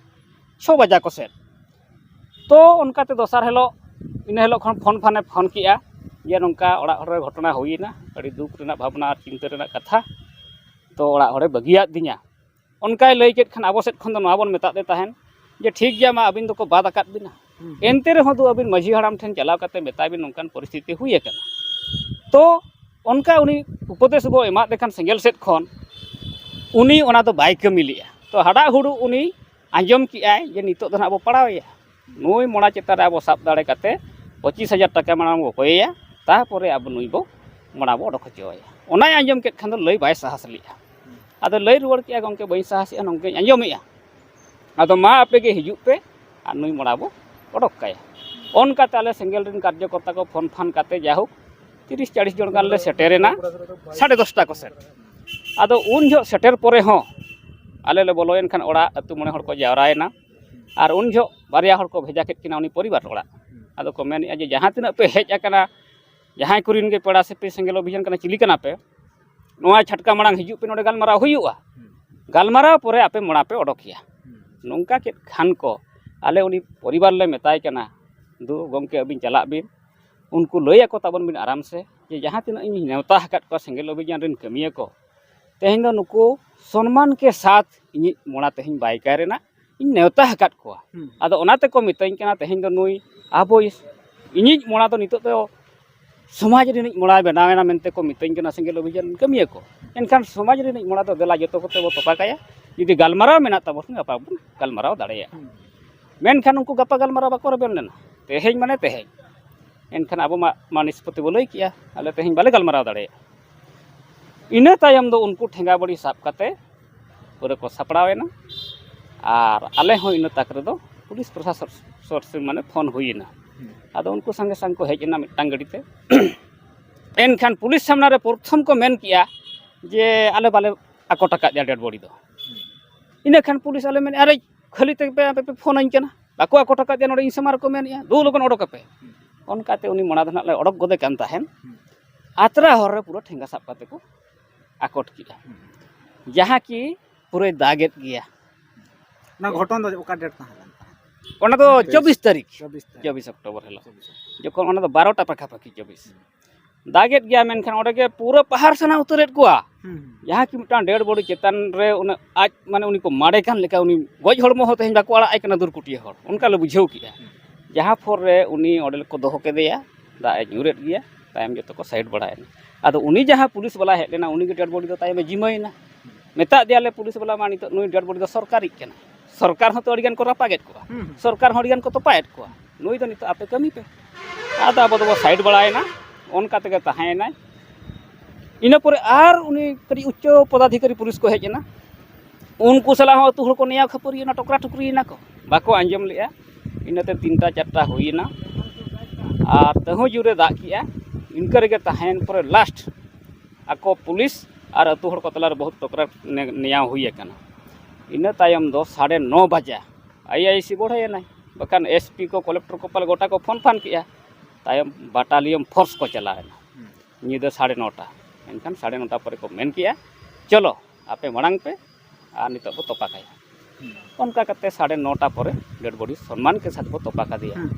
ᱪᱷᱚ ᱵᱟᱡᱟ ᱠᱚᱥᱮᱫ᱾ ᱛᱚ ᱚᱱᱠᱟᱛᱮ ᱫᱚᱥᱟᱨ ᱦᱤᱞᱳᱜ, ᱤᱱᱟᱹ ᱦᱤᱞᱳᱜ ᱠᱷᱚᱱ ᱯᱷᱳᱱ ᱯᱷᱟᱱᱮ ᱯᱷᱳᱱ ᱠᱮᱜᱼᱟ ᱡᱮ ᱱᱚᱝᱠᱟ ᱚᱲᱟᱜ ᱦᱚᱲ ᱨᱮ ᱜᱷᱚᱴᱚᱱᱟ ᱦᱩᱭᱮᱱᱟ, ᱟᱹᱰᱤ ᱫᱩᱠ ᱨᱮᱱᱟᱜ ᱵᱷᱟᱵᱽᱱᱟ ᱟᱨ ᱪᱤᱱᱛᱟᱹ ᱨᱮᱱᱟᱜ ᱠᱟᱛᱷᱟ᱾ ᱛᱚ ᱚᱲᱟᱜ ᱦᱚᱲᱮ ᱵᱟᱹᱜᱤᱭᱟᱫ ᱫᱤᱧᱟ᱾ ᱚᱱᱠᱟᱭ ᱞᱟᱹᱭ ᱠᱮᱫ ᱠᱷᱟᱱ ᱟᱵᱚ ᱥᱮᱫ ᱠᱷᱚᱱ ᱫᱚ ᱱᱚᱣᱟ ᱵᱚᱱ ᱢᱮᱛᱟᱫ ᱫᱮ ᱛᱟᱦᱮᱱ ᱡᱮ ᱴᱷᱤᱠ ᱜᱮᱭᱟ, ᱢᱟ ᱟᱹᱵᱤᱱ ᱫᱚᱠᱚ ᱵᱟᱫ ᱟᱠᱟᱫ ᱵᱤᱱᱟ, ᱮᱱᱛᱮ ᱨᱮᱦᱚᱸ ᱫᱩ ᱟᱹᱵᱤᱱ ᱢᱟᱹᱡᱷᱤ ᱦᱟᱲᱟᱢ ᱴᱷᱮᱱ ᱪᱟᱞᱟᱣ ᱠᱟᱛᱮ ᱢᱮᱛᱟᱭ ᱵᱤᱱ ᱱᱚᱝᱠᱟᱱ ᱯᱚᱨᱤᱥᱛᱷᱤᱛᱤ ᱦᱩᱭ ᱟᱠᱟᱱᱟ᱾ ᱛᱚ ᱚᱱᱠᱟ ᱩᱱᱤ ᱩᱯᱚᱫᱮᱥ ᱵᱚ ᱮᱢᱟᱫ ᱫᱮ ᱠᱷᱟᱱ ᱥᱮᱸᱜᱮᱞ ᱥᱮᱫ ᱠᱷᱚᱱ ᱩᱱᱤ ᱚᱱᱟ ᱫᱚ ᱵᱟᱭ ᱠᱟᱹᱢᱤ ᱞᱮᱜᱼᱟ᱾ ᱛᱚ ᱦᱟᱰᱟᱜ ᱦᱩᱲᱩ ᱩᱱᱤ ᱟᱸᱡᱚᱢ ᱠᱮᱜᱼᱟᱭ ᱡᱮ ᱱᱤᱛᱚᱜ ᱫᱚ ᱱᱟᱦᱟᱜ ᱵᱚ ᱯᱟᱲᱟᱣᱮᱭᱟ, ᱱᱩᱭ ᱢᱚᱲᱟ ᱪᱮᱛᱟᱱ ᱨᱮ ᱟᱵᱚ ᱥᱟᱵ ᱫᱟᱲᱮ ᱠᱟᱛᱮ ᱯᱚᱸᱪᱤᱥ ᱦᱟᱡᱟᱨ ᱴᱟᱠᱟ ᱢᱟᱲᱟᱝ ᱵᱚ ᱠᱚᱭᱮᱭᱟ, ᱛᱟᱨᱯᱚᱨᱮ ᱟᱵᱚ ᱱᱩᱭ ᱵᱚ ᱢᱚᱲᱟ ᱵᱚ ᱚᱰᱚᱠ ᱦᱚᱪᱚᱣᱟᱭᱟ᱾ ᱚᱱᱟᱭ ᱟᱸᱡᱚᱢ ᱠᱮᱫ ᱠᱷᱟᱱ ᱫᱚ ᱞᱟᱹᱭ ᱵᱟᱭ ᱥᱟᱦᱟᱥ ᱞᱮᱜᱼᱟ᱾ ᱟᱫᱚ ᱞᱟᱹᱭ ᱨᱩᱣᱟᱹᱲ ᱠᱮᱜᱼᱟ, "ᱜᱚᱢᱠᱮ, ᱵᱟᱹᱧ ᱥᱟᱦᱟᱥᱮᱜᱼᱟ, ᱱᱚᱝᱠᱟᱧ ᱟᱸᱡᱚᱢᱮᱜᱼᱟ, ᱟᱫᱚ ᱢᱟ ᱟᱯᱮ ᱜᱮ ᱦᱤᱡᱩᱜ ᱯᱮ ᱟᱨ ᱱᱩᱭ ᱢᱚᱲᱟ ᱵᱚ ᱚᱰᱚᱠ ᱠᱟᱭᱟ᱾" ᱚᱱᱠᱟᱛᱮ ᱟᱞᱮ ᱥᱮᱸᱜᱮᱞ ᱨᱮᱱ ᱠᱟᱨᱡᱚᱠᱚᱨᱛᱟ ᱠᱚ ᱯᱷᱳᱱ ᱯᱷᱟᱱ ᱠᱟᱛᱮ ᱡᱟᱭᱦᱳᱠ ᱛᱤᱨᱤᱥ ᱪᱟᱞᱤᱥ ᱡᱚᱱ ᱜᱟᱱ ᱞᱮ ᱥᱮᱴᱮᱨᱮᱱᱟ ᱥᱟᱲᱮ ᱫᱚᱥᱴᱟ ᱠᱚᱥᱮᱫ᱾ ᱟᱫᱚ ᱩᱱ ᱡᱚᱦᱚᱜ ᱥᱮᱴᱮᱨ ᱯᱚᱨᱮ ᱦᱚᱸ ᱟᱞᱮ ᱞᱮ ᱵᱚᱞᱚᱭᱮᱱ ᱠᱷᱟᱱ ᱚᱲᱟᱜ ᱟᱹᱛᱩ ᱢᱚᱬᱮ ᱦᱚᱲ ᱠᱚ ᱡᱟᱣᱨᱟᱭᱮᱱᱟ᱾ ᱟᱨ ᱩᱱ ᱡᱚᱦᱚᱜ ᱵᱟᱨᱭᱟ ᱦᱚᱲ ᱠᱚ ᱵᱷᱮᱡᱟ ᱠᱮᱫ ᱠᱤᱱᱟ ᱩᱱᱤ ᱯᱚᱨᱤᱵᱟᱨ ᱚᱲᱟᱜ᱾ ᱟᱫᱚ ᱠᱚ ᱢᱮᱱᱮᱫᱼᱟ ᱡᱮ ᱡᱟᱦᱟᱸ ᱛᱤᱱᱟᱹᱜ ᱯᱮ ᱦᱮᱡ ᱟᱠᱟᱱᱟ, ᱡᱟᱦᱟᱸᱭ ᱠᱚᱨᱮᱱ ᱜᱮ ᱯᱮᱲᱟ ᱥᱮ ᱯᱮ ᱥᱮᱸᱜᱮᱞ ᱚᱵᱷᱤᱡᱟᱱ ᱠᱟᱱᱟ, ᱪᱤᱞᱤ ᱠᱟᱱᱟ ᱯᱮ, ᱱᱚᱣᱟ ᱪᱷᱟᱴᱠᱟ ᱢᱟᱲᱟᱝ ᱦᱤᱡᱩᱜ ᱯᱮ, ᱱᱚᱰᱮ ᱜᱟᱞᱢᱟᱨᱟᱣ ᱦᱩᱭᱩᱜᱼᱟ᱾ ᱜᱟᱞᱢᱟᱨᱟᱣ ᱯᱚᱨᱮ ᱟᱯᱮ ᱢᱚᱲᱟ ᱯᱮ ᱚᱰᱚᱠᱮᱭᱟ᱾ ᱱᱚᱝᱠᱟ ᱠᱮᱫ ᱠᱷᱟᱱ ᱠᱚ ᱟᱞᱮ ᱩᱱᱤ ᱯᱚᱨᱤᱵᱟᱨ ᱞᱮ ᱢᱮᱛᱟᱭ ᱠᱟᱱᱟ, "ᱫᱩ ᱜᱚᱢᱠᱮ, ᱟᱹᱵᱤᱱ ᱪᱟᱞᱟᱜ ᱵᱤᱱ, ᱩᱱᱠᱩ ᱞᱟᱹᱭ ᱟᱠᱚ ᱛᱟᱵᱚᱱ ᱵᱤᱱ ᱟᱨᱟᱢ ᱥᱮ ᱡᱮ ᱡᱟᱦᱟᱸ ᱛᱤᱱᱟᱹᱜ ᱤᱧ ᱱᱮᱣᱛᱟ ᱟᱠᱟᱫ ᱠᱚᱣᱟ ᱥᱮᱸᱜᱮᱞ ᱚᱵᱷᱤᱡᱟᱱ ᱨᱮᱱ ᱠᱟᱹᱢᱤᱭᱟᱹ ᱠᱚ, ᱛᱮᱦᱮᱧ ᱫᱚ ᱱᱩᱠᱩ ᱥᱚᱱᱢᱟᱱ ᱠᱮ ᱥᱟᱛᱷ ᱤᱧᱤᱡ ᱢᱚᱲᱟ ᱛᱮᱦᱮᱧ ᱵᱟᱭ ᱠᱟᱭ ᱨᱮᱱᱟᱜ ᱤᱧ ᱱᱮᱣᱛᱟ ᱟᱠᱟᱫ ᱠᱚᱣᱟ᱾ ᱟᱫᱚ ᱚᱱᱟ ᱛᱮᱠᱚ ᱢᱤᱛᱟᱹᱧ ᱠᱟᱱᱟ ᱛᱮᱦᱮᱧ ᱫᱚ ᱱᱩᱭ ᱟᱵᱚᱭᱤᱡ ᱤᱧᱤᱡ ᱢᱚᱲᱟ ᱫᱚ ᱱᱤᱛᱚᱜ ᱫᱚ ᱥᱚᱢᱟᱡᱽ ᱨᱤᱱᱤᱡ ᱢᱚᱲᱟᱭ ᱵᱮᱱᱟᱣ ᱮᱱᱟ ᱢᱮᱱᱛᱮ ᱠᱚ ᱢᱤᱛᱟᱹᱧ ᱠᱟᱱᱟ ᱥᱮᱸᱜᱮᱞ ᱚᱵᱷᱤᱡᱟᱱ ᱠᱟᱹᱢᱤᱭᱟᱹ ᱠᱚ᱾ ᱮᱱᱠᱷᱟᱱ ᱥᱚᱢᱟᱡᱽ ᱨᱤᱱᱤᱡ ᱢᱚᱲᱟ ᱫᱚ ᱫᱮᱞᱟ ᱡᱚᱛᱚ ᱠᱚᱛᱮ ᱵᱚ ᱛᱚᱯᱟ ᱠᱟᱭᱟ, ᱡᱩᱫᱤ ᱜᱟᱞᱢᱟᱨᱟᱣ ᱢᱮᱱᱟᱜ ᱛᱟᱵᱚᱱ ᱠᱷᱟᱱ ᱜᱟᱯᱟ ᱵᱚᱱ ᱜᱟᱞᱢᱟᱨᱟᱣ ᱫᱟᱲᱮᱭᱟᱜᱼᱟ᱾ ᱢᱮᱱᱠᱷᱟᱱ ᱩᱱᱠᱩ ᱜᱟᱯᱟ ᱜᱟᱞᱢᱟᱨᱟᱣ ᱵᱟᱠᱚ ᱨᱮᱵᱮᱱ ᱞᱮᱱᱟ, ᱛᱮᱦᱮᱧ ᱢᱟᱱᱮ ᱛᱮᱦᱮᱧ᱾ ᱮᱱᱠᱷᱟᱱ ᱟᱵᱚ ᱢᱟ, ᱢᱟ ᱱᱤᱥᱯᱚᱛᱤ ᱵᱚ ᱞᱟᱹᱭ ᱠᱮᱜᱼᱟ, ᱟᱞᱮ ᱛᱮᱦᱮᱧ ᱵᱟᱞᱮ ᱜᱟᱞᱢᱟᱨᱟᱣ ᱫᱟᱲᱮᱭᱟᱜᱼᱟ᱾ ᱤᱱᱟᱹ ᱛᱟᱭᱚᱢ ᱫᱚ ᱩᱱᱠᱩ ᱴᱷᱮᱸᱜᱟ ᱵᱟᱹᱲᱤ ᱥᱟᱵ ᱠᱟᱛᱮ ᱯᱩᱨᱟᱹ ᱠᱚ ᱥᱟᱯᱲᱟᱣ ᱮᱱᱟ᱾ ᱟᱨ ᱟᱞᱮ ᱦᱚᱸ ᱤᱱᱟᱹ ᱛᱟᱠ ᱨᱮᱫᱚ ᱯᱩᱞᱤᱥ ᱯᱨᱚᱥᱟᱥᱚᱱ ᱥᱚᱨ ᱥᱮ ᱢᱟᱱᱮ ᱯᱷᱳᱱ ᱦᱩᱭ ᱮᱱᱟ᱾ ᱟᱫᱚ ᱩᱱᱠᱩ ᱥᱟᱸᱜᱮ ᱥᱟᱝ ᱠᱚ ᱦᱮᱡ ᱮᱱᱟ ᱢᱤᱫᱴᱟᱝ ᱜᱟᱹᱰᱤ ᱛᱮ᱾ ᱮᱱᱠᱷᱟᱱ ᱯᱩᱞᱤᱥ ᱥᱟᱢᱱᱟ ᱨᱮ ᱯᱨᱚᱛᱷᱚᱢ ᱠᱚ ᱢᱮᱱ ᱠᱮᱜᱼᱟ ᱡᱮ, "ᱟᱞᱮ ᱵᱟᱞᱮ ᱟᱠᱚᱴ ᱟᱠᱟᱫ ᱫᱮᱭᱟ ᱰᱮᱰ ᱵᱚᱰᱤ ᱫᱚ᱾" ᱤᱱᱟᱹ ᱠᱷᱟᱱ ᱯᱩᱞᱤᱥ ᱟᱞᱮ ᱢᱮᱱᱮᱫᱼᱟ, "ᱟᱨᱮ ᱠᱷᱟᱹᱞᱤ ᱛᱮ ᱯᱮ, ᱟᱯᱮ ᱯᱮ ᱯᱷᱳᱱ ᱟᱹᱧ ᱠᱟᱱᱟ, ᱵᱟᱠᱚ ᱟᱠᱚᱴ ᱟᱠᱟᱫ ᱫᱮᱭᱟ, ᱱᱚᱰᱮ ᱤᱧ ᱥᱟᱢᱟᱝ ᱨᱮᱠᱚ ᱢᱮᱱᱮᱫᱼᱟ, ᱫᱩ ᱞᱚᱜᱚᱱ ᱚᱰᱚᱠ ᱟᱯᱮ᱾" ᱚᱱᱠᱟᱛᱮ ᱩᱱᱤ ᱢᱚᱲᱟ ᱫᱚ ᱱᱟᱜ ᱞᱮ ᱚᱰᱚᱠ ᱜᱚᱫᱮ ᱠᱟᱱ ᱛᱟᱦᱮᱱ᱾ ᱟᱛᱨᱟ ᱦᱚᱨ ᱨᱮ ᱯᱩᱨᱟᱹ ᱴᱷᱮᱸᱜᱟ ᱥᱟᱵ ᱠᱟᱛᱮ ᱠᱚ ᱟᱠᱚᱴ ᱠᱮᱜᱼᱟ, ᱡᱟᱦᱟᱸ ᱠᱤ ᱯᱩᱨᱟᱹᱭ ᱫᱟᱜᱮᱫ ᱜᱮᱭᱟ᱾ ᱚᱱᱟ ᱜᱷᱚᱴᱚᱱ ᱫᱚ ᱚᱠᱟ ᱰᱮᱴ ᱛᱟᱦᱮᱸ ᱞᱮᱱ ᱛᱟᱦᱮᱸᱫ? ᱚᱱᱟ ᱫᱚ ᱪᱚᱵᱵᱤᱥ ᱛᱟᱹᱨᱤᱠᱷ, ᱪᱚᱵᱵᱤᱥ ᱛᱟᱹᱨᱤᱠᱷ᱾ ᱪᱚᱵᱵᱤᱥ ᱚᱠᱴᱳᱵᱚᱨ ᱦᱤᱞᱳᱜ, ᱪᱚᱵᱵᱤᱥ ᱚᱠᱴᱳᱵᱚᱨ᱾ ᱡᱚᱠᱷᱚᱱ ᱚᱱᱟ ᱫᱚ ᱵᱟᱨᱚᱴᱟ ᱯᱟᱠᱟᱯᱟᱠᱤ ᱪᱚᱵᱵᱤᱥ᱾ ᱫᱟᱜᱮᱫ ᱜᱮᱭᱟ, ᱢᱮᱱᱠᱷᱟᱱ ᱚᱸᱰᱮ ᱜᱮ ᱯᱩᱨᱟᱹ ᱯᱟᱦᱟᱨ ᱥᱟᱱᱟ ᱩᱛᱟᱹᱨᱮᱫ ᱠᱚᱣᱟ᱾ ᱦᱩᱸ, ᱦᱩᱸ᱾ ᱡᱟᱦᱟᱸ ᱠᱤ ᱢᱤᱫᱴᱟᱝ ᱰᱮᱰ ᱵᱚᱰᱤ ᱪᱮᱛᱟᱱ ᱨᱮ ᱩᱱᱟᱹᱜ ᱟᱡ, ᱢᱟᱱᱮ, ᱩᱱᱤ ᱠᱚ ᱢᱟᱲᱮ ᱠᱟᱱ ᱞᱮᱠᱟ, ᱩᱱᱤ ᱜᱚᱡ ᱦᱚᱲᱢᱚ ᱦᱚᱸ ᱛᱮᱦᱮᱧ ᱵᱟᱠᱚ ᱟᱲᱟᱜ ᱟᱭ ᱠᱟᱱᱟ ᱫᱩᱨᱠᱩᱴᱤᱭᱟᱹ ᱦᱚᱲ, ᱚᱱᱠᱟ ᱞᱮ ᱵᱩᱡᱷᱟᱹᱣ ᱠᱮᱜᱼᱟ᱾ ᱦᱩᱸ᱾ ᱡᱟᱦᱟᱸ ᱯᱚᱨ ᱨᱮ ᱩᱱᱤ ᱚᱸᱰᱮ ᱠᱚ ᱫᱚᱦᱚ ᱠᱮᱫᱮᱭᱟ, ᱫᱟᱜ ᱮ ᱧᱩᱨᱮᱫ ᱜᱮᱭᱟ, ᱛᱟᱭᱚᱢ ᱡᱚᱛᱚ ᱠᱚ ᱥᱟᱭᱤᱰ ᱵᱟᱲᱟᱭᱮᱱᱟ᱾ ᱟᱫᱚ ᱩᱱᱤ ᱡᱟᱦᱟᱸ ᱯᱩᱞᱤᱥ ᱵᱟᱞᱟ ᱦᱮᱡ ᱞᱮᱱᱟ, ᱩᱱᱤ ᱜᱮ ᱰᱮᱰ ᱵᱚᱰᱤ ᱫᱚ ᱛᱟᱭᱚᱢᱮ ᱡᱤᱢᱟᱹᱭᱮᱱᱟ᱾ ᱢᱮᱛᱟᱫ ᱫᱮᱭᱟᱞᱮ ᱯᱩᱞᱤᱥ ᱵᱟᱞᱟ ᱢᱟ, ᱱᱤᱛᱚᱜ ᱱᱩᱭ ᱰᱮᱰ ᱵᱚᱰᱤ ᱫᱚ ᱥᱚᱨᱠᱟᱨᱤᱡ ᱠᱟᱱᱟ, ᱥᱚᱨᱠᱟᱨ ᱦᱚᱸᱛᱚ ᱟᱹᱰᱤᱜᱟᱱ ᱠᱚ ᱨᱟᱯᱟᱜᱮᱫ ᱠᱚᱣᱟ, ᱦᱩᱸ, ᱦᱩᱸ᱾ ᱥᱚᱨᱠᱟᱨ ᱦᱚᱸ ᱟᱹᱰᱤᱜᱟᱱ ᱠᱚ ᱛᱚᱯᱟᱭᱮᱫ ᱠᱚᱣᱟ, ᱱᱩᱭ ᱫᱚ ᱱᱤᱛᱚᱜ ᱟᱯᱮ ᱠᱟᱹᱢᱤ ᱯᱮ᱾ ᱟᱫᱚ ᱟᱵᱚ ᱫᱚᱵᱚ ᱥᱟᱭᱤᱰ ᱵᱟᱲᱟᱭᱮᱱᱟ, ᱚᱱᱠᱟ ᱛᱮᱜᱮ ᱛᱟᱦᱮᱸᱭᱮᱱᱟᱭ᱾ ᱤᱱᱟᱹ ᱯᱚᱨᱮ ᱟᱨ ᱩᱱᱤ ᱠᱟᱹᱴᱤᱡ ᱩᱪᱪᱚ ᱯᱚᱫᱟᱫᱷᱤᱠᱟᱨᱤ ᱯᱩᱞᱤᱥ ᱠᱚ ᱦᱮᱡ ᱮᱱᱟ, ᱩᱱᱠᱩ ᱥᱟᱞᱟᱜ ᱦᱚᱸ ᱟᱹᱛᱩ ᱦᱚᱲ ᱠᱚ ᱱᱮᱭᱟᱣ ᱠᱷᱟᱹᱯᱟᱹᱨᱤᱭᱮᱱᱟ, ᱴᱚᱠᱨᱟ ᱴᱩᱠᱨᱤᱭᱮᱱᱟ ᱠᱚ, ᱵᱟᱠᱚ ᱟᱸᱡᱚᱢ ᱞᱮᱜᱼᱟ᱾ ᱤᱱᱟᱹᱛᱮ ᱛᱤᱱᱴᱟ ᱪᱟᱨᱴᱟ ᱦᱩᱭᱮᱱᱟ, ᱟᱨ ᱛᱟᱹᱦᱩ ᱡᱳᱨᱮ ᱫᱟᱜ ᱠᱮᱜᱼᱟ᱾ ᱤᱱᱠᱟᱹ ᱨᱮᱜᱮ ᱛᱟᱦᱮᱸᱭᱮᱱ ᱯᱚᱨᱮ ᱞᱟᱥᱴ ᱟᱠᱚ ᱯᱩᱞᱤᱥ ᱟᱨ ᱟᱹᱛᱩ ᱦᱚᱲ ᱠᱚ ᱛᱟᱞᱟᱨᱮ ᱵᱚᱦᱩᱛ ᱴᱚᱠᱨᱟ ᱱᱮ-, ᱱᱮᱭᱟᱣ ᱦᱩᱭ ᱟᱠᱟᱱᱟ᱾ ᱤᱱᱟᱹ ᱛᱟᱭᱚᱢ ᱫᱚ ᱥᱟᱲᱮ ᱱᱚ ᱵᱟᱡᱟ ᱟᱭ ᱟᱭ ᱥᱤ ᱵᱚᱲᱦᱮᱭᱮᱱᱟᱭ, ᱵᱟᱠᱷᱟᱱ ᱮᱥ ᱯᱤ ᱠᱚ, ᱠᱚᱞᱮᱠᱴᱚᱨ ᱠᱚ ᱯᱟᱞᱮ ᱜᱚᱴᱟ ᱠᱚ ᱯᱷᱳᱱ ᱯᱷᱟᱱ ᱠᱮᱜᱼᱟ᱾ ᱛᱟᱭᱚᱢ ᱵᱟᱴᱟᱞᱤᱭᱚᱱ ᱯᱷᱳᱨᱥ ᱠᱚ ᱪᱟᱞᱟᱣᱮᱱᱟ᱾ ᱦᱩᱸ᱾ ᱧᱤᱫᱟᱹ ᱥᱟᱲᱮ ᱱᱚᱴᱟ᱾ ᱮᱱᱠᱷᱟᱱ ᱥᱟᱲᱮ ᱱᱚᱴᱟ ᱯᱚᱨᱮ ᱠᱚ ᱢᱮᱱ ᱠᱮᱜᱼᱟ, "ᱪᱚᱞᱚ, ᱟᱯᱮ ᱢᱟᱲᱟᱝ ᱯᱮ, ᱟᱨ ᱱᱤᱛᱚᱜ ᱵᱚ ᱛᱚᱯᱟ ᱠᱟᱭᱟ᱾" ᱦᱩᱸ᱾ ᱚᱱᱠᱟ ᱠᱟᱛᱮ ᱥᱟᱲᱮ ᱱᱚᱴᱟ ᱯᱚᱨᱮ ᱰᱮᱰ ᱵᱚᱰᱤ ᱥᱚᱱᱢᱟᱱ ᱠᱮ ᱥᱟᱛᱷ ᱵᱚ ᱛᱚᱯᱟ ᱠᱟᱫᱮᱭᱟ᱾ ᱦᱩᱸ᱾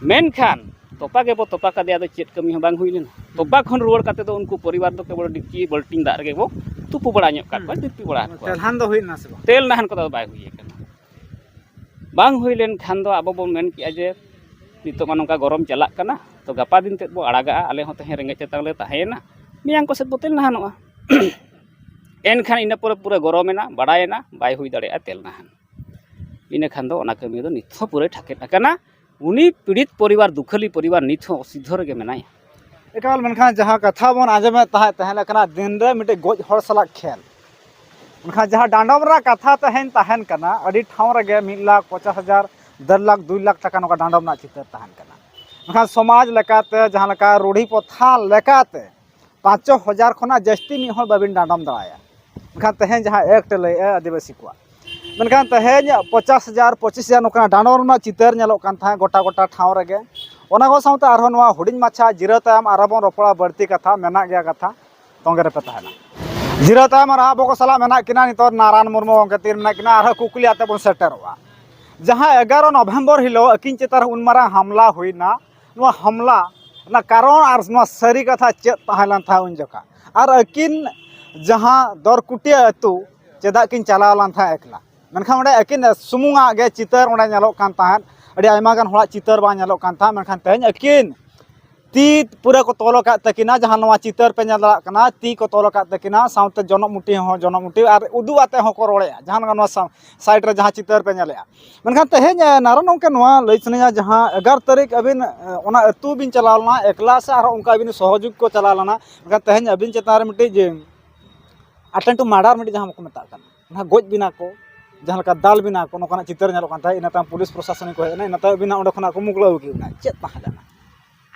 ᱢᱮᱱᱠᱷᱟᱱ ᱛᱚᱯᱟ ᱜᱮᱵᱚ ᱛᱚᱯᱟ ᱠᱟᱫᱮᱭᱟ, ᱟᱫᱚ ᱪᱮᱫ ᱠᱟᱹᱢᱤ ᱦᱚᱸ ᱵᱟᱝ ᱦᱩᱭ ᱞᱮᱱᱟ᱾ ᱦᱩᱸ᱾ ᱛᱚᱯᱟ ᱠᱷᱚᱱ ᱨᱩᱣᱟᱹᱲ ᱠᱟᱛᱮ ᱫᱚ ᱩᱱᱠᱩ ᱯᱚᱨᱤᱵᱟᱨ ᱫᱚ ᱠᱮᱵᱚᱞ ᱰᱤᱯᱪᱤ ᱵᱟᱹᱞᱴᱤᱱ ᱫᱟᱜ ᱨᱮᱜᱮ ᱵᱚ ᱛᱩᱯᱩ ᱵᱟᱲᱟ ᱧᱚᱜ ᱠᱟᱜ ᱠᱚᱣᱟ, ᱦᱩᱸ᱾ ᱛᱤᱨᱯᱤ ᱵᱟᱲᱟ ᱠᱚᱣᱟ᱾ ᱛᱮᱞᱦᱟᱱ ᱫᱚ ᱦᱩᱭ ᱞᱮᱱᱟ ᱥᱮ ᱵᱟᱝ? ᱛᱮᱞ ᱱᱟᱦᱟᱱ ᱠᱚᱫᱚ ᱵᱟᱭ ᱦᱩᱭ ᱟᱠᱟᱱᱟ᱾ ᱵᱟᱝ ᱦᱩᱭ ᱞᱮᱱ ᱠᱷᱟᱱ ᱫᱚ ᱟᱵᱚ ᱵᱚᱱ ᱢᱮᱱ ᱠᱮᱜᱼᱟ ᱡᱮ ᱱᱤᱛᱚᱜ ᱢᱟ ᱱᱚᱝᱠᱟ ᱜᱚᱨᱚᱢ ᱪᱟᱞᱟᱜ ᱠᱟᱱᱟ, ᱛᱚ ᱜᱟᱯᱟ ᱫᱤᱱ ᱛᱮᱫ ᱵᱚ ᱟᱲᱟᱜᱟᱜᱼᱟ, ᱟᱞᱮ ᱦᱚᱸ ᱛᱮᱦᱮᱧ ᱨᱮᱸᱜᱮᱡ ᱛᱮᱛᱟᱝ ᱞᱮ ᱛᱟᱦᱮᱸᱭᱮᱱᱟ, ᱢᱮᱭᱟᱝ ᱠᱚ ᱥᱮᱫ ᱵᱚ ᱛᱮᱞ ᱱᱟᱦᱟᱱᱚᱜᱼᱟ᱾ ᱮᱱᱠᱷᱟᱱ ᱤᱱᱟᱹ ᱯᱚᱨᱮ ᱯᱩᱨᱟᱹ ᱜᱚᱨᱚᱢᱮᱱᱟ, ᱵᱟᱲᱟᱭᱮᱱᱟ, ᱵᱟᱭ ᱦᱩᱭ ᱫᱟᱲᱮᱭᱟᱜᱼᱟ ᱛᱮᱞ ᱱᱟᱦᱟᱱ᱾ ᱤᱱᱟᱹ ᱠᱷᱟᱱ ᱫᱚ ᱚᱱᱟ ᱠᱟᱹᱢᱤ ᱫᱚ ᱱᱤᱛ ᱦᱚᱸ ᱯᱩᱨᱟᱹ ᱴᱷᱟᱠᱮᱫ ᱟᱠᱟᱱᱟ᱾ ᱩᱱᱤ ᱯᱤᱲᱤᱛ ᱯᱚᱨᱤᱵᱟᱨ, ᱫᱩᱠᱷᱟᱹᱞᱤ ᱯᱚᱨᱤᱵᱟᱨ ᱱᱤᱛ ᱦᱚᱸ ᱚᱥᱤᱫᱷᱚ ᱨᱮᱜᱮ ᱢᱮᱱᱟᱭᱟ᱾ ᱮᱠᱟᱞ, ᱢᱮᱱᱠᱷᱟᱱ ᱡᱟᱦᱟᱸ ᱠᱟᱛᱷᱟ ᱵᱚᱱ ᱟᱸᱡᱚᱢᱮᱫ ᱛᱟᱦᱮᱸᱫ, ᱛᱟᱦᱮᱸ ᱞᱮᱠᱟᱱᱟᱜ ᱫᱤᱱ ᱨᱮ ᱢᱤᱫᱴᱮᱡ ᱜᱚᱡ ᱦᱚᱲ ᱥᱟᱞᱟᱜ ᱠᱷᱮᱞ, ᱢᱮᱱᱠᱷᱟᱱ ᱡᱟᱦᱟᱸ ᱰᱟᱸᱰᱚᱢ ᱨᱮᱱᱟᱜ ᱠᱟᱛᱷᱟ ᱛᱟᱦᱮᱸᱱ, ᱛᱟᱦᱮᱸᱱ ᱠᱟᱱᱟ, ᱟᱹᱰᱤ ᱴᱷᱟᱶ ᱨᱮᱜᱮ ᱢᱤᱫ ᱞᱟᱠᱷ ᱯᱚᱪᱟᱥ ᱦᱟᱡᱟᱨ, ᱰᱮᱲ ᱞᱟᱠᱷ, ᱫᱩᱭ ᱞᱟᱠᱷ ᱴᱟᱠᱟ ᱱᱚᱝᱠᱟ ᱰᱟᱸᱰᱚᱢ ᱨᱮᱱᱟᱜ ᱪᱤᱛᱟᱹᱨ ᱛᱟᱦᱮᱸᱱ ᱠᱟᱱᱟ᱾ ᱢᱮᱱᱠᱷᱟᱱ ᱥᱚᱢᱟᱡᱽ ᱞᱮᱠᱟᱛᱮ, ᱡᱟᱦᱟᱸ ᱞᱮᱠᱟ ᱨᱩᱲᱦᱤ ᱯᱨᱚᱛᱷᱟ ᱞᱮᱠᱟᱛᱮ, ᱯᱟᱸᱪ ᱦᱟᱡᱟᱨ ᱠᱷᱚᱱᱟᱜ ᱡᱟᱹᱥᱛᱤ ᱢᱤᱫ ᱦᱚᱲ ᱵᱟᱹᱵᱤᱱ ᱰᱟᱸᱰᱚᱢ ᱫᱟᱲᱮᱭᱟᱭᱟ᱾ ᱢᱮᱱᱠᱷᱟᱱ ᱛᱮᱦᱮᱧ ᱡᱟᱦᱟᱸ ᱮᱠᱴ ᱞᱟᱹᱭᱮᱫᱼᱟ ᱟᱹᱫᱤᱵᱟᱹᱥᱤ ᱠᱚᱣᱟᱜ, ᱢᱮᱱᱠᱷᱟᱱ ᱛᱮᱦᱮᱧ ᱯᱚᱪᱟᱥ ᱦᱟᱡᱟᱨ, ᱯᱚᱸᱪᱤᱥ ᱦᱟᱡᱟᱨ ᱱᱚᱝᱠᱟᱱᱟᱜ ᱰᱟᱸᱰᱚᱢ ᱨᱮᱱᱟᱜ ᱪᱤᱛᱟᱹᱨ ᱧᱮᱞᱚᱜ ᱠᱟᱱ ᱛᱟᱦᱮᱸᱫ ᱜᱚᱴᱟ ᱜᱚᱴᱟ ᱴᱷᱟᱶ ᱨᱮᱜᱮ᱾ ᱚᱱᱟ ᱠᱚ ᱥᱟᱶᱛᱮ ᱟᱨᱦᱚᱸ ᱱᱚᱣᱟ ᱦᱩᱰᱤᱧ ᱢᱟᱪᱷᱟ ᱡᱤᱨᱟᱹᱣ ᱛᱟᱭᱚᱢ ᱟᱨᱦᱚᱸ ᱵᱚᱱ ᱨᱚᱯᱚᱲᱟ, ᱵᱟᱹᱲᱛᱤ ᱠᱟᱛᱷᱟ ᱢᱮᱱᱟᱜ ᱜᱮᱭᱟ, ᱠᱟᱛᱷᱟ ᱛᱚᱸᱜᱮ ᱨᱮᱯᱮ ᱛᱟᱦᱮᱱᱟ᱾ ᱡᱤᱨᱟᱹᱣ ᱛᱟᱭᱚᱢ ᱟᱨᱦᱚᱸ ᱟᱵᱚ ᱠᱚ ᱥᱟᱞᱟᱜ ᱢᱮᱱᱟᱜ ᱠᱤᱱᱟ ᱱᱤᱛᱚᱜ ᱱᱟᱨᱟᱭᱚᱱ ᱢᱩᱨᱢᱩ ᱜᱚᱢᱠᱮ ᱛᱤᱨ ᱢᱮᱱᱟᱜ ᱠᱤᱱᱟ, ᱟᱨᱦᱚᱸ ᱠᱩᱠᱞᱤ ᱟᱛᱮ ᱵᱚᱱ ᱥᱮᱴᱮᱨᱚᱜᱼᱟ᱾ ᱡᱟᱦᱟᱸ ᱮᱜᱟᱨᱚ ᱱᱚᱵᱷᱮᱢᱵᱚᱨ ᱦᱤᱞᱳᱜ ᱟᱹᱠᱤᱱ ᱪᱮᱛᱟᱱ ᱨᱮ ᱩᱱ ᱢᱟᱨᱟᱝ ᱦᱟᱢᱞᱟ ᱦᱩᱭᱱᱟ, ᱱᱚᱣᱟ ᱦᱟᱢᱞᱟ ᱚᱱᱟ ᱠᱟᱨᱚᱱ ᱟᱨ ᱱᱚᱣᱟ ᱥᱟᱹᱨᱤ ᱠᱟᱛᱷᱟ ᱪᱮᱫ ᱛᱟᱦᱮᱸ ᱞᱮᱱ ᱛᱟᱦᱮᱸᱫ ᱩᱱ ᱡᱚᱠᱷᱟ? ᱟᱨ ᱟᱹᱠᱤᱱ ᱡᱟᱦᱟᱸ ᱫᱚᱨᱠᱩᱴᱤᱭᱟᱹ ᱟᱹᱛᱩ ᱪᱮᱫᱟᱜ ᱠᱤᱱ ᱪᱟᱞᱟᱣ ᱞᱮᱱ ᱛᱟᱦᱮᱸᱫ ᱮᱠᱞᱟ? ᱢᱮᱱᱠᱷᱟᱱ ᱚᱸᱰᱮ ᱟᱹᱠᱤᱱ ᱥᱩᱢᱩᱝᱟᱜ ᱜᱮ ᱪᱤᱛᱟᱹᱨ ᱚᱸᱰᱮ ᱧᱮᱞᱚᱜ ᱠᱟᱱ ᱛᱟᱦᱮᱸᱫ, ᱟᱹᱰᱤ ᱟᱭᱢᱟ ᱜᱟᱱ ᱦᱚᱲᱟᱜ ᱪᱤᱛᱟᱹᱨ ᱵᱟᱝ ᱧᱮᱞᱚᱜ ᱠᱟᱱ ᱛᱟᱦᱮᱸᱫ᱾ ᱢᱮᱱᱠᱷᱟᱱ ᱛᱮᱦᱮᱧ ᱟᱹᱠᱤᱱ ᱛᱤ ᱯᱩᱨᱟᱹ ᱠᱚ ᱛᱚᱞ ᱟᱠᱟᱫ ᱛᱟᱹᱠᱤᱱᱟ, ᱡᱟᱦᱟᱸ ᱱᱚᱣᱟ ᱪᱤᱛᱟᱹᱨ ᱯᱮ ᱧᱮᱞ ᱫᱟᱲᱮᱭᱟᱜ ᱠᱟᱱᱟ, ᱛᱤ ᱠᱚ ᱛᱚᱞ ᱟᱠᱟᱫ ᱛᱟᱹᱠᱤᱱᱟ, ᱥᱟᱶᱛᱮ ᱡᱚᱱᱚᱜ ᱢᱩᱴᱷᱤ ᱦᱚᱸ ᱡᱚᱱᱚᱜ ᱢᱩᱴᱷᱤ, ᱟᱨ ᱩᱫᱩᱜ ᱟᱛᱮ ᱦᱚᱸᱠᱚ ᱨᱚᱲᱮᱫᱼᱟ, ᱡᱟᱦᱟᱸ ᱱᱚᱣᱟ ᱥᱟ-, ᱥᱟᱭᱤᱰ ᱨᱮ ᱡᱟᱦᱟᱸ ᱪᱤᱛᱟᱹᱨ ᱯᱮ ᱧᱮᱞᱮᱫᱼᱟ᱾ ᱢᱮᱱᱠᱷᱟᱱ ᱛᱮᱦᱮᱧ, ᱮ, ᱱᱟᱨᱟ ᱱᱚᱝᱠᱟ ᱱᱚᱣᱟ ᱞᱟᱹᱭ ᱥᱟᱱᱟᱧᱟ, ᱡᱟᱦᱟᱸ ᱮᱜᱟᱨᱚ ᱛᱟᱹᱨᱤᱠᱷ ᱟᱹᱵᱤᱱ, ᱮ, ᱚᱱᱟ ᱟᱹᱛᱩ ᱵᱤᱱ ᱪᱟᱞᱟᱣ ᱞᱮᱱᱟ ᱮᱠᱞᱟ ᱥᱮ ᱟᱨᱦᱚᱸ ᱚᱱᱠᱟ ᱟᱹᱵᱤᱱ ᱥᱚᱦᱚᱡᱳᱜᱽ ᱠᱚ ᱪᱟᱞᱟᱣ ᱞᱮᱱᱟ, ᱢᱮᱱᱠᱷᱟᱱ ᱛᱮᱦᱮᱧ ᱟᱹᱵᱤᱱ ᱪᱮᱛᱟᱱ ᱨᱮ ᱢᱤᱫᱴᱤᱡ ᱡᱮ attempt to murder ᱢᱤᱫᱴᱤᱡ ᱡᱟᱦᱟᱸ ᱵᱟᱠᱚ ᱢᱮᱛᱟᱜ ᱠᱟᱱᱟ, ᱚᱱᱟ ᱜᱚᱡ ᱵᱮᱱᱟ ᱠᱚ, ᱡᱟᱦᱟᱸ ᱞᱮᱠᱟ ᱫᱟᱞ ᱵᱮᱱᱟ ᱠᱚ, ᱱᱚᱝᱠᱟᱱᱟᱜ ᱪᱤᱛᱟᱹᱨ ᱧᱮᱞᱚᱜ ᱠᱟᱱ ᱛᱟᱦᱮᱸᱫ᱾ ᱤᱱᱟᱹ ᱛᱟᱭᱚᱢ ᱯᱩᱞᱤᱥ ᱯᱨᱚᱥᱟᱥᱚᱱ ᱠᱚ ᱦᱮᱡ ᱮᱱᱟ, ᱤᱱᱟᱹ ᱛᱟᱭᱚᱢ ᱟᱹᱵᱤᱱᱟᱜ ᱚᱸᱰᱮ ᱠᱷᱚᱱᱟᱜ ᱠᱚ ᱢᱩᱠᱞᱟᱹᱣ ᱠᱮᱫ ᱵᱤᱱᱟ᱾ ᱪᱮᱫ ᱛᱟᱦᱮᱸ ᱞᱮᱱᱟ?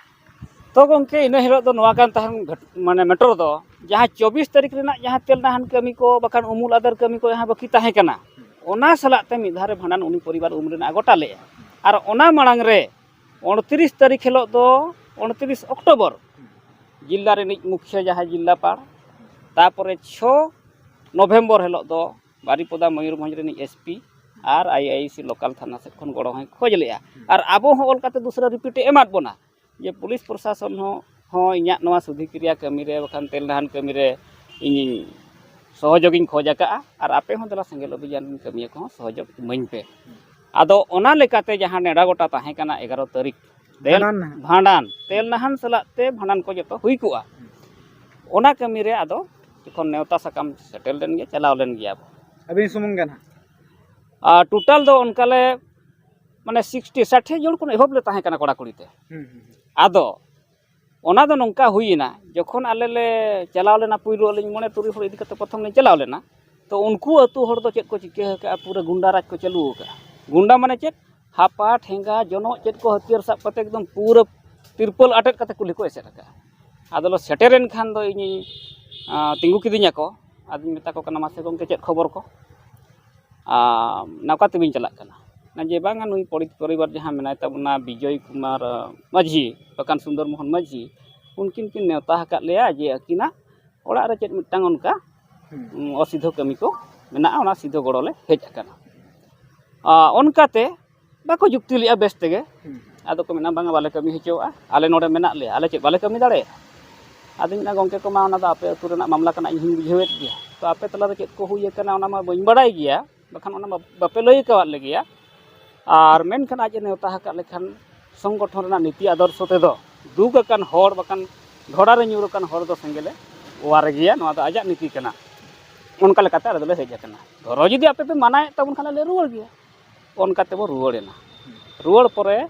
ᱛᱚ ᱜᱚᱢᱠᱮ, ᱤᱱᱟᱹ ᱦᱤᱞᱳᱜ ᱫᱚ ᱱᱚᱣᱟ ᱠᱟᱱ ᱛᱟᱦᱮᱸᱱ ᱜᱷᱚᱴ-, ᱢᱟᱱᱮ ᱢᱮᱴᱟᱨ ᱫᱚ, ᱡᱟᱦᱟᱸ ᱪᱚᱵᱵᱤᱥ ᱛᱟᱹᱨᱤᱠᱷ ᱨᱮᱱᱟᱜ ᱡᱟᱦᱟᱸ ᱛᱮᱞ ᱱᱟᱦᱟᱱ ᱠᱟᱹᱢᱤ ᱠᱚ ᱵᱟᱠᱷᱟᱱ ᱩᱢᱩᱞ ᱟᱫᱟᱨ ᱠᱟᱹᱢᱤ ᱠᱚ ᱡᱟᱦᱟᱸ ᱵᱟᱹᱠᱤ ᱛᱟᱦᱮᱸ ᱠᱟᱱᱟ, ᱚᱱᱟ ᱥᱟᱞᱟᱜ ᱛᱮ ᱢᱤᱫ ᱫᱷᱟᱣ ᱨᱮ ᱵᱷᱟᱸᱰᱟᱱ ᱩᱱᱤ ᱯᱚᱨᱤᱵᱟᱨ ᱩᱢ ᱨᱮᱱᱟᱜ ᱜᱚᱴᱟ ᱞᱮᱫᱼᱟ᱾ ᱟᱨ ᱚᱱᱟ ᱢᱟᱲᱟᱝ ᱨᱮ ᱩᱱᱛᱨᱤᱥ ᱛᱟᱹᱨᱤᱠᱷ ᱦᱤᱞᱳᱜ ᱫᱚ, ᱩᱱᱛᱨᱤᱥ ᱚᱠᱴᱳᱵᱚᱨ, ᱡᱤᱞᱟ ᱨᱤᱱᱤᱡ ᱢᱩᱠᱷᱤᱭᱟᱹ ᱡᱟᱦᱟᱸᱭ ᱡᱤᱞᱟᱯᱟᱲ, ᱛᱟᱯᱚᱨᱮ ᱪᱷᱚ ᱱᱚᱵᱷᱮᱢᱵᱚᱨ ᱦᱤᱞᱳᱜ ᱫᱚ ᱵᱟᱨᱤᱯᱚᱫᱟ ᱢᱚᱭᱩᱨᱵᱷᱚᱸᱡᱽ ᱨᱤᱱᱤᱡ ᱮᱥ ᱯᱤ ᱟᱨ ᱟᱭ ᱟᱭ ᱥᱤ ᱞᱳᱠᱟᱞ ᱛᱷᱟᱱᱟ ᱥᱮᱫ ᱠᱷᱚᱱ ᱜᱚᱲᱚ ᱦᱚᱸᱭ ᱠᱷᱚᱡᱽ ᱞᱮᱫᱼᱟ᱾ ᱟᱨ ᱟᱵᱚ ᱦᱚᱸ ᱚᱞ ᱠᱟᱛᱮ ᱫᱩᱥᱨᱟ ᱨᱤᱯᱤᱴ ᱮ ᱮᱢᱟᱫ ᱵᱚᱱᱟ ᱡᱮ ᱯᱩᱞᱤᱥ ᱯᱨᱚᱥᱟᱥᱚᱱ ᱦᱚᱸ, ᱦᱚᱸ ᱤᱧᱟᱹᱜ ᱱᱚᱣᱟ ᱥᱩᱫᱷᱤ ᱠᱨᱤᱭᱟ ᱠᱟᱹᱢᱤ ᱨᱮ ᱵᱟᱠᱷᱟᱱ ᱛᱮᱞ ᱱᱟᱦᱟᱱ ᱠᱟᱹᱢᱤ ᱨᱮ ᱤᱧᱤᱧ ᱥᱚᱦᱚᱡᱳᱜᱤᱧ ᱠᱷᱚᱡᱽ ᱟᱠᱟᱫᱼᱟ, ᱟᱨ ᱟᱯᱮ ᱦᱚᱸ ᱫᱮᱞᱟ ᱥᱮᱸᱜᱮᱞ ᱚᱵᱷᱤᱡᱟᱱ ᱨᱮᱱ ᱠᱟᱹᱢᱤᱭᱟᱹ ᱠᱚᱦᱚᱸ ᱥᱚᱦᱚᱡᱳᱜᱽ ᱤᱢᱟᱹᱧ ᱯᱮ᱾ ᱟᱫᱚ ᱚᱱᱟ ᱞᱮᱠᱟᱛᱮ ᱡᱟᱦᱟᱸ ᱱᱮᱰᱟ ᱜᱚᱴᱟ ᱛᱟᱦᱮᱸ ᱠᱟᱱᱟ ᱮᱜᱟᱨᱚ ᱛᱟᱹᱨᱤᱠᱷ, ᱛᱮᱞ ᱵᱷᱟᱸᱰᱟᱱ ᱱᱟᱦᱟᱜ᱾ ᱵᱷᱟᱸᱰᱟᱱ, ᱛᱮᱞ ᱱᱟᱦᱟᱱ ᱥᱟᱞᱟᱜ ᱛᱮ ᱵᱷᱟᱸᱰᱟᱱ ᱠᱚ ᱡᱚᱛᱚ ᱦᱩᱭ ᱠᱚᱜᱼᱟ᱾ ᱚᱱᱟ ᱠᱟᱹᱢᱤ ᱨᱮ ᱟᱫᱚ ᱡᱚᱠᱷᱚᱱ ᱱᱮᱣᱛᱟ ᱥᱟᱠᱟᱢ ᱥᱮᱴᱮᱨ ᱞᱮᱱ ᱜᱮ, ᱪᱟᱞᱟᱣ ᱞᱮᱱ ᱜᱮᱭᱟ ᱵᱚ᱾ ᱟᱹᱵᱤᱱ ᱥᱩᱢᱩᱝ ᱜᱮ ᱱᱟᱦᱟᱜ? ᱟᱨ ᱴᱳᱴᱟᱞ ᱫᱚ ᱚᱱᱠᱟ ᱞᱮ, ᱢᱟᱱᱮ ᱥᱤᱠᱥᱴᱤ, ᱥᱟᱴᱷᱤ ᱡᱚᱱ ᱠᱷᱚᱱ ᱮᱦᱚᱵ ᱞᱮ ᱛᱟᱦᱮᱸ ᱠᱟᱱᱟ ᱠᱚᱲᱟ ᱠᱩᱲᱤ ᱛᱮ᱾ ᱦᱩᱸ, ᱦᱩᱸ, ᱦᱩᱸ᱾ ᱟᱫᱚ ᱚᱱᱟ ᱫᱚ ᱱᱚᱝᱠᱟ ᱦᱩᱭᱮᱱᱟ, ᱡᱚᱠᱷᱚᱱ ᱟᱞᱮ ᱞᱮ ᱪᱟᱞᱟᱣ ᱞᱮᱱᱟ ᱯᱩᱭᱞᱩ, ᱟᱹᱞᱤᱧ ᱢᱚᱬᱮ ᱛᱩᱨᱩᱭ ᱦᱚᱲ ᱤᱫᱤ ᱠᱟᱛᱮ ᱯᱨᱚᱛᱷᱚᱢ ᱞᱤᱧ ᱪᱟᱞᱟᱣ ᱞᱮᱱᱟ, ᱛᱚ ᱩᱱᱠᱩ ᱟᱹᱛᱩ ᱦᱚᱲ ᱫᱚ ᱪᱮᱫ ᱠᱚ ᱪᱤᱠᱟᱹ ᱟᱠᱟᱫᱼᱟ, ᱯᱩᱨᱟᱹ ᱜᱩᱱᱰᱟ ᱨᱟᱡᱽ ᱠᱚ ᱪᱟᱹᱞᱩ ᱟᱠᱟᱫᱼᱟ᱾ ᱜᱩᱱᱰᱟ ᱢᱟᱱᱮ ᱪᱮᱫ? ᱦᱟᱯᱟ, ᱴᱷᱮᱸᱜᱟ, ᱡᱚᱱᱚᱜ, ᱪᱮᱫ ᱠᱚ ᱦᱟᱹᱛᱭᱟᱹᱨ ᱥᱟᱵ ᱠᱟᱛᱮ ᱮᱠᱫᱚᱢ ᱯᱩᱨᱟᱹ ᱛᱤᱨᱯᱚᱞ ᱟᱴᱮᱫ ᱠᱟᱛᱮ ᱠᱩᱞᱦᱤ ᱠᱚ ᱮᱥᱮᱫ ᱟᱠᱟᱫᱼᱟ᱾ ᱟᱫᱚ ᱞᱮ ᱥᱮᱴᱮᱨᱮᱱ ᱠᱷᱟᱱ ᱫᱚ ᱤᱧᱤᱧ, ᱟᱸ, ᱛᱤᱸᱜᱩ ᱠᱤᱫᱤᱧᱟᱠᱚ᱾ ᱟᱫᱚᱧ ᱢᱮᱛᱟ ᱠᱚ ᱠᱟᱱᱟ, "ᱢᱟᱥᱮ ᱜᱚᱢᱠᱮ, ᱪᱮᱫ ᱠᱷᱚᱵᱚᱨ ᱠᱚ?" ᱟᱨ ᱱᱚᱝᱠᱟ ᱛᱮᱵᱤᱱ ᱪᱟᱞᱟᱜ ᱠᱟᱱᱟ᱾ ᱡᱮ ᱵᱟᱝᱟ, ᱱᱩᱭ ᱯᱚᱨᱤ-, ᱯᱚᱨᱤᱵᱟᱨ ᱡᱟᱦᱟᱸ ᱢᱮᱱᱟᱭ ᱛᱟᱵᱚᱱᱟ, ᱵᱤᱡᱚᱭ ᱠᱩᱢᱟᱨ, ᱟᱸ, ᱢᱟᱹᱡᱷᱤ, ᱵᱟᱠᱷᱟᱱ ᱥᱩᱱᱫᱚᱨ ᱢᱳᱦᱚᱱ ᱢᱟᱹᱡᱷᱤ, ᱩᱱᱠᱤᱱ ᱠᱤᱱ ᱱᱮᱣᱛᱟ ᱟᱠᱟᱫ ᱞᱮᱭᱟ ᱡᱮ ᱟᱹᱠᱤᱱᱟᱜ ᱚᱲᱟᱜ ᱨᱮ ᱪᱮᱫ ᱢᱤᱫᱴᱟᱝ ᱚᱱᱠᱟ, ᱦᱩᱸ᱾ ᱩᱸ, ᱚᱥᱤᱫᱷᱚ ᱠᱟᱹᱢᱤ ᱠᱚ ᱢᱮᱱᱟᱜᱼᱟ, ᱚᱱᱟ ᱥᱤᱫᱷᱟᱹ ᱜᱚᱲᱚ ᱞᱮ ᱦᱮᱡ ᱟᱠᱟᱱᱟ᱾ ᱟᱨ ᱚᱱᱠᱟᱛᱮ ᱵᱟᱠᱚ ᱡᱩᱠᱛᱤ ᱞᱮᱫᱼᱟ ᱵᱮᱥ ᱛᱮᱜᱮ᱾ ᱦᱩᱸ᱾ ᱟᱫᱚ ᱠᱚ ᱢᱮᱱᱟ, "ᱵᱟᱝᱟ, ᱵᱟᱞᱮ ᱠᱟᱹᱢᱤ ᱦᱚᱪᱚᱣᱟᱜᱼᱟ, ᱟᱞᱮ ᱱᱚᱰᱮ ᱢᱮᱱᱟᱜ ᱞᱮᱭᱟ, ᱟᱞᱮ ᱪᱮᱫ ᱵᱟᱞᱮ ᱠᱟᱹᱢᱤ ᱫᱟᱲᱮᱭᱟᱜᱼᱟ?" ᱟᱫᱚᱧ ᱢᱮᱱᱟ, "ᱜᱚᱢᱠᱮ ᱠᱚ ᱢᱟ, ᱚᱱᱟ ᱫᱚ ᱟᱯᱮ ᱟᱹᱛᱩ ᱨᱮᱱᱟᱜ ᱢᱟᱢᱞᱟ ᱠᱟᱱᱟ, ᱤᱧ ᱦᱚᱧ ᱵᱩᱡᱷᱟᱹᱣᱮᱫ ᱜᱮᱭᱟ, ᱛᱚ ᱟᱯᱮ ᱛᱟᱞᱟ ᱨᱮ ᱪᱮᱫ ᱠᱚ ᱦᱩᱭ ᱟᱠᱟᱱᱟ ᱚᱱᱟ ᱢᱟ ᱵᱟᱹᱧ ᱵᱟᱲᱟᱭ ᱜᱮᱭᱟ, ᱵᱟᱠᱷᱟᱱ ᱚᱱᱟ ᱢᱟ ᱵᱟᱯᱮ ᱞᱟᱹᱭ ᱟᱠᱟᱣᱟᱫ ᱞᱮᱜᱮᱭᱟ, ᱟᱨ ᱢᱮᱱᱠᱷᱟᱱ ᱟᱡ ᱮ ᱱᱮᱣᱛᱟ ᱟᱠᱟᱫ ᱞᱮᱠᱷᱟᱱ ᱥᱚᱝᱜᱚᱴᱷᱚᱱ ᱨᱮᱱᱟᱜ ᱱᱤᱛᱤ ᱟᱫᱚᱨᱥᱚ ᱛᱮᱫᱚ ᱫᱩᱠ ᱟᱠᱟᱱ ᱦᱚᱲ ᱵᱟᱠᱷᱟᱱ ᱰᱷᱚᱰᱟ ᱨᱮ ᱧᱩᱨ ᱟᱠᱟᱱ ᱦᱚᱲ ᱫᱚ ᱥᱮᱸᱜᱮᱞᱮ ᱚᱣᱟᱨ ᱜᱮᱭᱟ, ᱱᱚᱣᱟ ᱫᱚ ᱟᱡᱟᱜ ᱱᱤᱛᱤ ᱠᱟᱱᱟ, ᱚᱱᱠᱟ ᱞᱮᱠᱟᱛᱮ ᱟᱞᱮ ᱫᱚᱞᱮ ᱦᱮᱡ ᱟᱠᱟᱱᱟ, ᱫᱷᱚᱨᱚ ᱡᱩᱫᱤ ᱟᱯᱮ ᱯᱮ ᱢᱟᱱᱟᱭᱮᱫ ᱛᱟᱵᱚᱱ ᱠᱷᱟᱱ ᱞᱮ ᱨᱩᱣᱟᱹᱲ ᱜᱮᱭᱟ᱾" ᱚᱱᱠᱟ ᱛᱮᱵᱚ ᱨᱩᱣᱟᱹᱲ ᱮᱱᱟ᱾ ᱨᱩᱣᱟᱹᱲ ᱯᱚᱨᱮ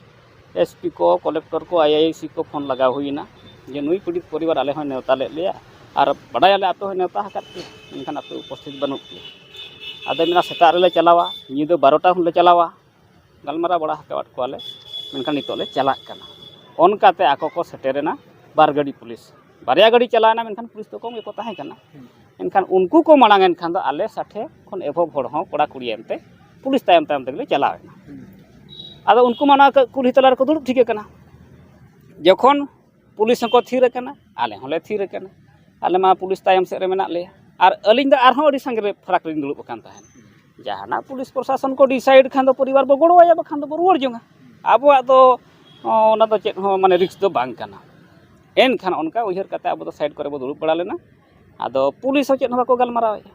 ᱮᱥ ᱯᱤ ᱠᱚ, ᱠᱚᱞᱮᱠᱴᱚᱨ ᱠᱚ, ᱟᱭ ᱟᱭ ᱥᱤ ᱠᱚ ᱯᱷᱳᱱ ᱞᱟᱜᱟᱣ ᱦᱩᱭᱮᱱᱟ ᱡᱮ, "ᱱᱩᱭ ᱯᱤᱲᱤᱛ ᱯᱚᱨᱤᱵᱟᱨ ᱟᱞᱮ ᱦᱚᱸᱭ ᱱᱮᱣᱛᱟ ᱞᱮᱫ ᱞᱮᱭᱟ, ᱟᱨ ᱵᱟᱰᱟᱭᱟᱞᱮ ᱟᱯᱮ ᱦᱚᱸᱭ ᱱᱮᱣᱛᱟ ᱟᱠᱟᱫ ᱯᱮᱭᱟ, ᱢᱮᱱᱠᱷᱟᱱ ᱟᱯᱮ ᱩᱯᱚᱥᱛᱷᱤᱛ ᱵᱟᱹᱱᱩᱜ ᱯᱮᱭᱟ᱾" ᱟᱫᱚᱭ ᱢᱮᱱᱟ, "ᱥᱮᱛᱟᱜ ᱨᱮᱞᱮ ᱪᱟᱞᱟᱣᱟ, ᱧᱤᱫᱟᱹ ᱵᱟᱨᱚᱴᱟ ᱦᱚᱸᱞᱮ ᱪᱟᱞᱟᱣᱟ, ᱜᱟᱞᱢᱟᱨᱟᱣ ᱵᱟᱲᱟ ᱟᱠᱟᱫ ᱠᱚᱣᱟᱞᱮ, ᱢᱮᱱᱠᱷᱟᱱ ᱱᱤᱛᱚᱜ ᱞᱮ ᱪᱟᱞᱟᱜ ᱠᱟᱱᱟ᱾" ᱚᱱᱠᱟᱛᱮ ᱟᱠᱚ ᱠᱚ ᱥᱮᱴᱮᱨᱮᱱᱟ ᱵᱟᱨ ᱜᱟᱹᱰᱤ ᱯᱩᱞᱤᱥ᱾ ᱵᱟᱨᱭᱟ ᱜᱟᱹᱰᱤ ᱪᱟᱞᱟᱣᱮᱱᱟ, ᱢᱮᱱᱠᱷᱟᱱ ᱯᱩᱞᱤᱥ ᱫᱚ ᱠᱚᱢ ᱜᱮᱠᱚ ᱛᱟᱦᱮᱸ ᱠᱟᱱᱟ᱾ ᱮᱱᱠᱷᱟᱱ ᱩᱱᱠᱩ ᱠᱚ ᱢᱟᱲᱟᱝ ᱮᱱ ᱠᱷᱟᱱ ᱫᱚ ᱟᱞᱮ ᱥᱟᱴᱷᱮ ᱠᱷᱚᱱ ᱮᱵᱷᱚᱵ ᱦᱚᱲ ᱦᱚᱸ ᱠᱚᱲᱟ ᱠᱩᱲᱤ ᱮᱱᱛᱮ ᱯᱩᱞᱤᱥ ᱛᱟᱭᱚᱢ ᱛᱟᱭᱚᱢ ᱛᱮᱜᱮᱞᱮ ᱪᱟᱞᱟᱣᱮᱱᱟ᱾ ᱟᱫᱚ ᱩᱱᱠᱩ ᱢᱟ ᱚᱱᱟ ᱠᱩᱞᱦᱤ ᱛᱟᱞᱟ ᱨᱮᱠᱚ ᱫᱩᱲᱩᱵ ᱴᱷᱤᱠ ᱟᱠᱟᱱᱟ᱾ ᱡᱚᱠᱷᱚᱱ ᱯᱩᱞᱤᱥ ᱦᱚᱸᱠᱚ ᱛᱷᱤᱨ ᱟᱠᱟᱱᱟ, ᱟᱞᱮ ᱦᱚᱸᱞᱮ ᱛᱷᱤᱨ ᱟᱠᱟᱱᱟ, ᱟᱞᱮ ᱢᱟ ᱯᱩᱞᱤᱥ ᱛᱟᱭᱚᱢ ᱥᱮᱫ ᱨᱮ ᱢᱮᱱᱟᱜ ᱞᱮᱭᱟ, ᱟᱨ ᱟᱹᱞᱤᱧ ᱫᱚ ᱟᱨᱦᱚᱸ ᱟᱹᱰᱤ ᱥᱟᱸᱜᱮ ᱨᱮ ᱯᱷᱟᱨᱟᱠ ᱨᱮᱞᱤᱧ ᱫᱩᱲᱩᱵ ᱟᱠᱟᱱ ᱛᱟᱦᱮᱸᱫ᱾ ᱡᱟᱦᱟᱱᱟᱜ ᱯᱩᱞᱤᱥ ᱯᱨᱚᱥᱟᱥᱚᱱ ᱠᱚ ᱰᱤᱥᱟᱭᱤᱰ ᱠᱷᱟᱱ ᱫᱚ ᱯᱚᱨᱤᱵᱟᱨ ᱵᱚ ᱜᱚᱲᱚᱣᱟᱭᱟ, ᱵᱟᱠᱷᱟᱱ ᱫᱚᱵᱚ ᱨᱩᱣᱟᱹᱲ ᱡᱚᱝᱟ᱾ ᱟᱵᱚᱣᱟᱜ ᱫᱚ ᱚᱱᱟ ᱫᱚ ᱪᱮᱫ ᱦᱚᱸ ᱢᱟᱱᱮ ᱨᱤᱠᱥ ᱫᱚ ᱵᱟᱝ ᱠᱟᱱᱟ᱾ ᱮᱱᱠᱷᱟᱱ ᱚᱱᱠᱟ ᱩᱭᱦᱟᱹᱨ ᱠᱟᱛᱮ ᱟᱵᱚ ᱫᱚ ᱥᱟᱭᱤᱰ ᱠᱚᱨᱮ ᱵᱚ ᱫᱩᱲᱩᱵ ᱵᱟᱲᱟ ᱞᱮᱱᱟ᱾ ᱟᱫᱚ ᱯᱩᱞᱤᱥ ᱦᱚᱸ ᱪᱮᱫ ᱦᱚᱸ ᱵᱟᱠᱚ ᱜᱟᱞᱢᱟᱨᱟᱣᱮᱫᱼᱟ᱾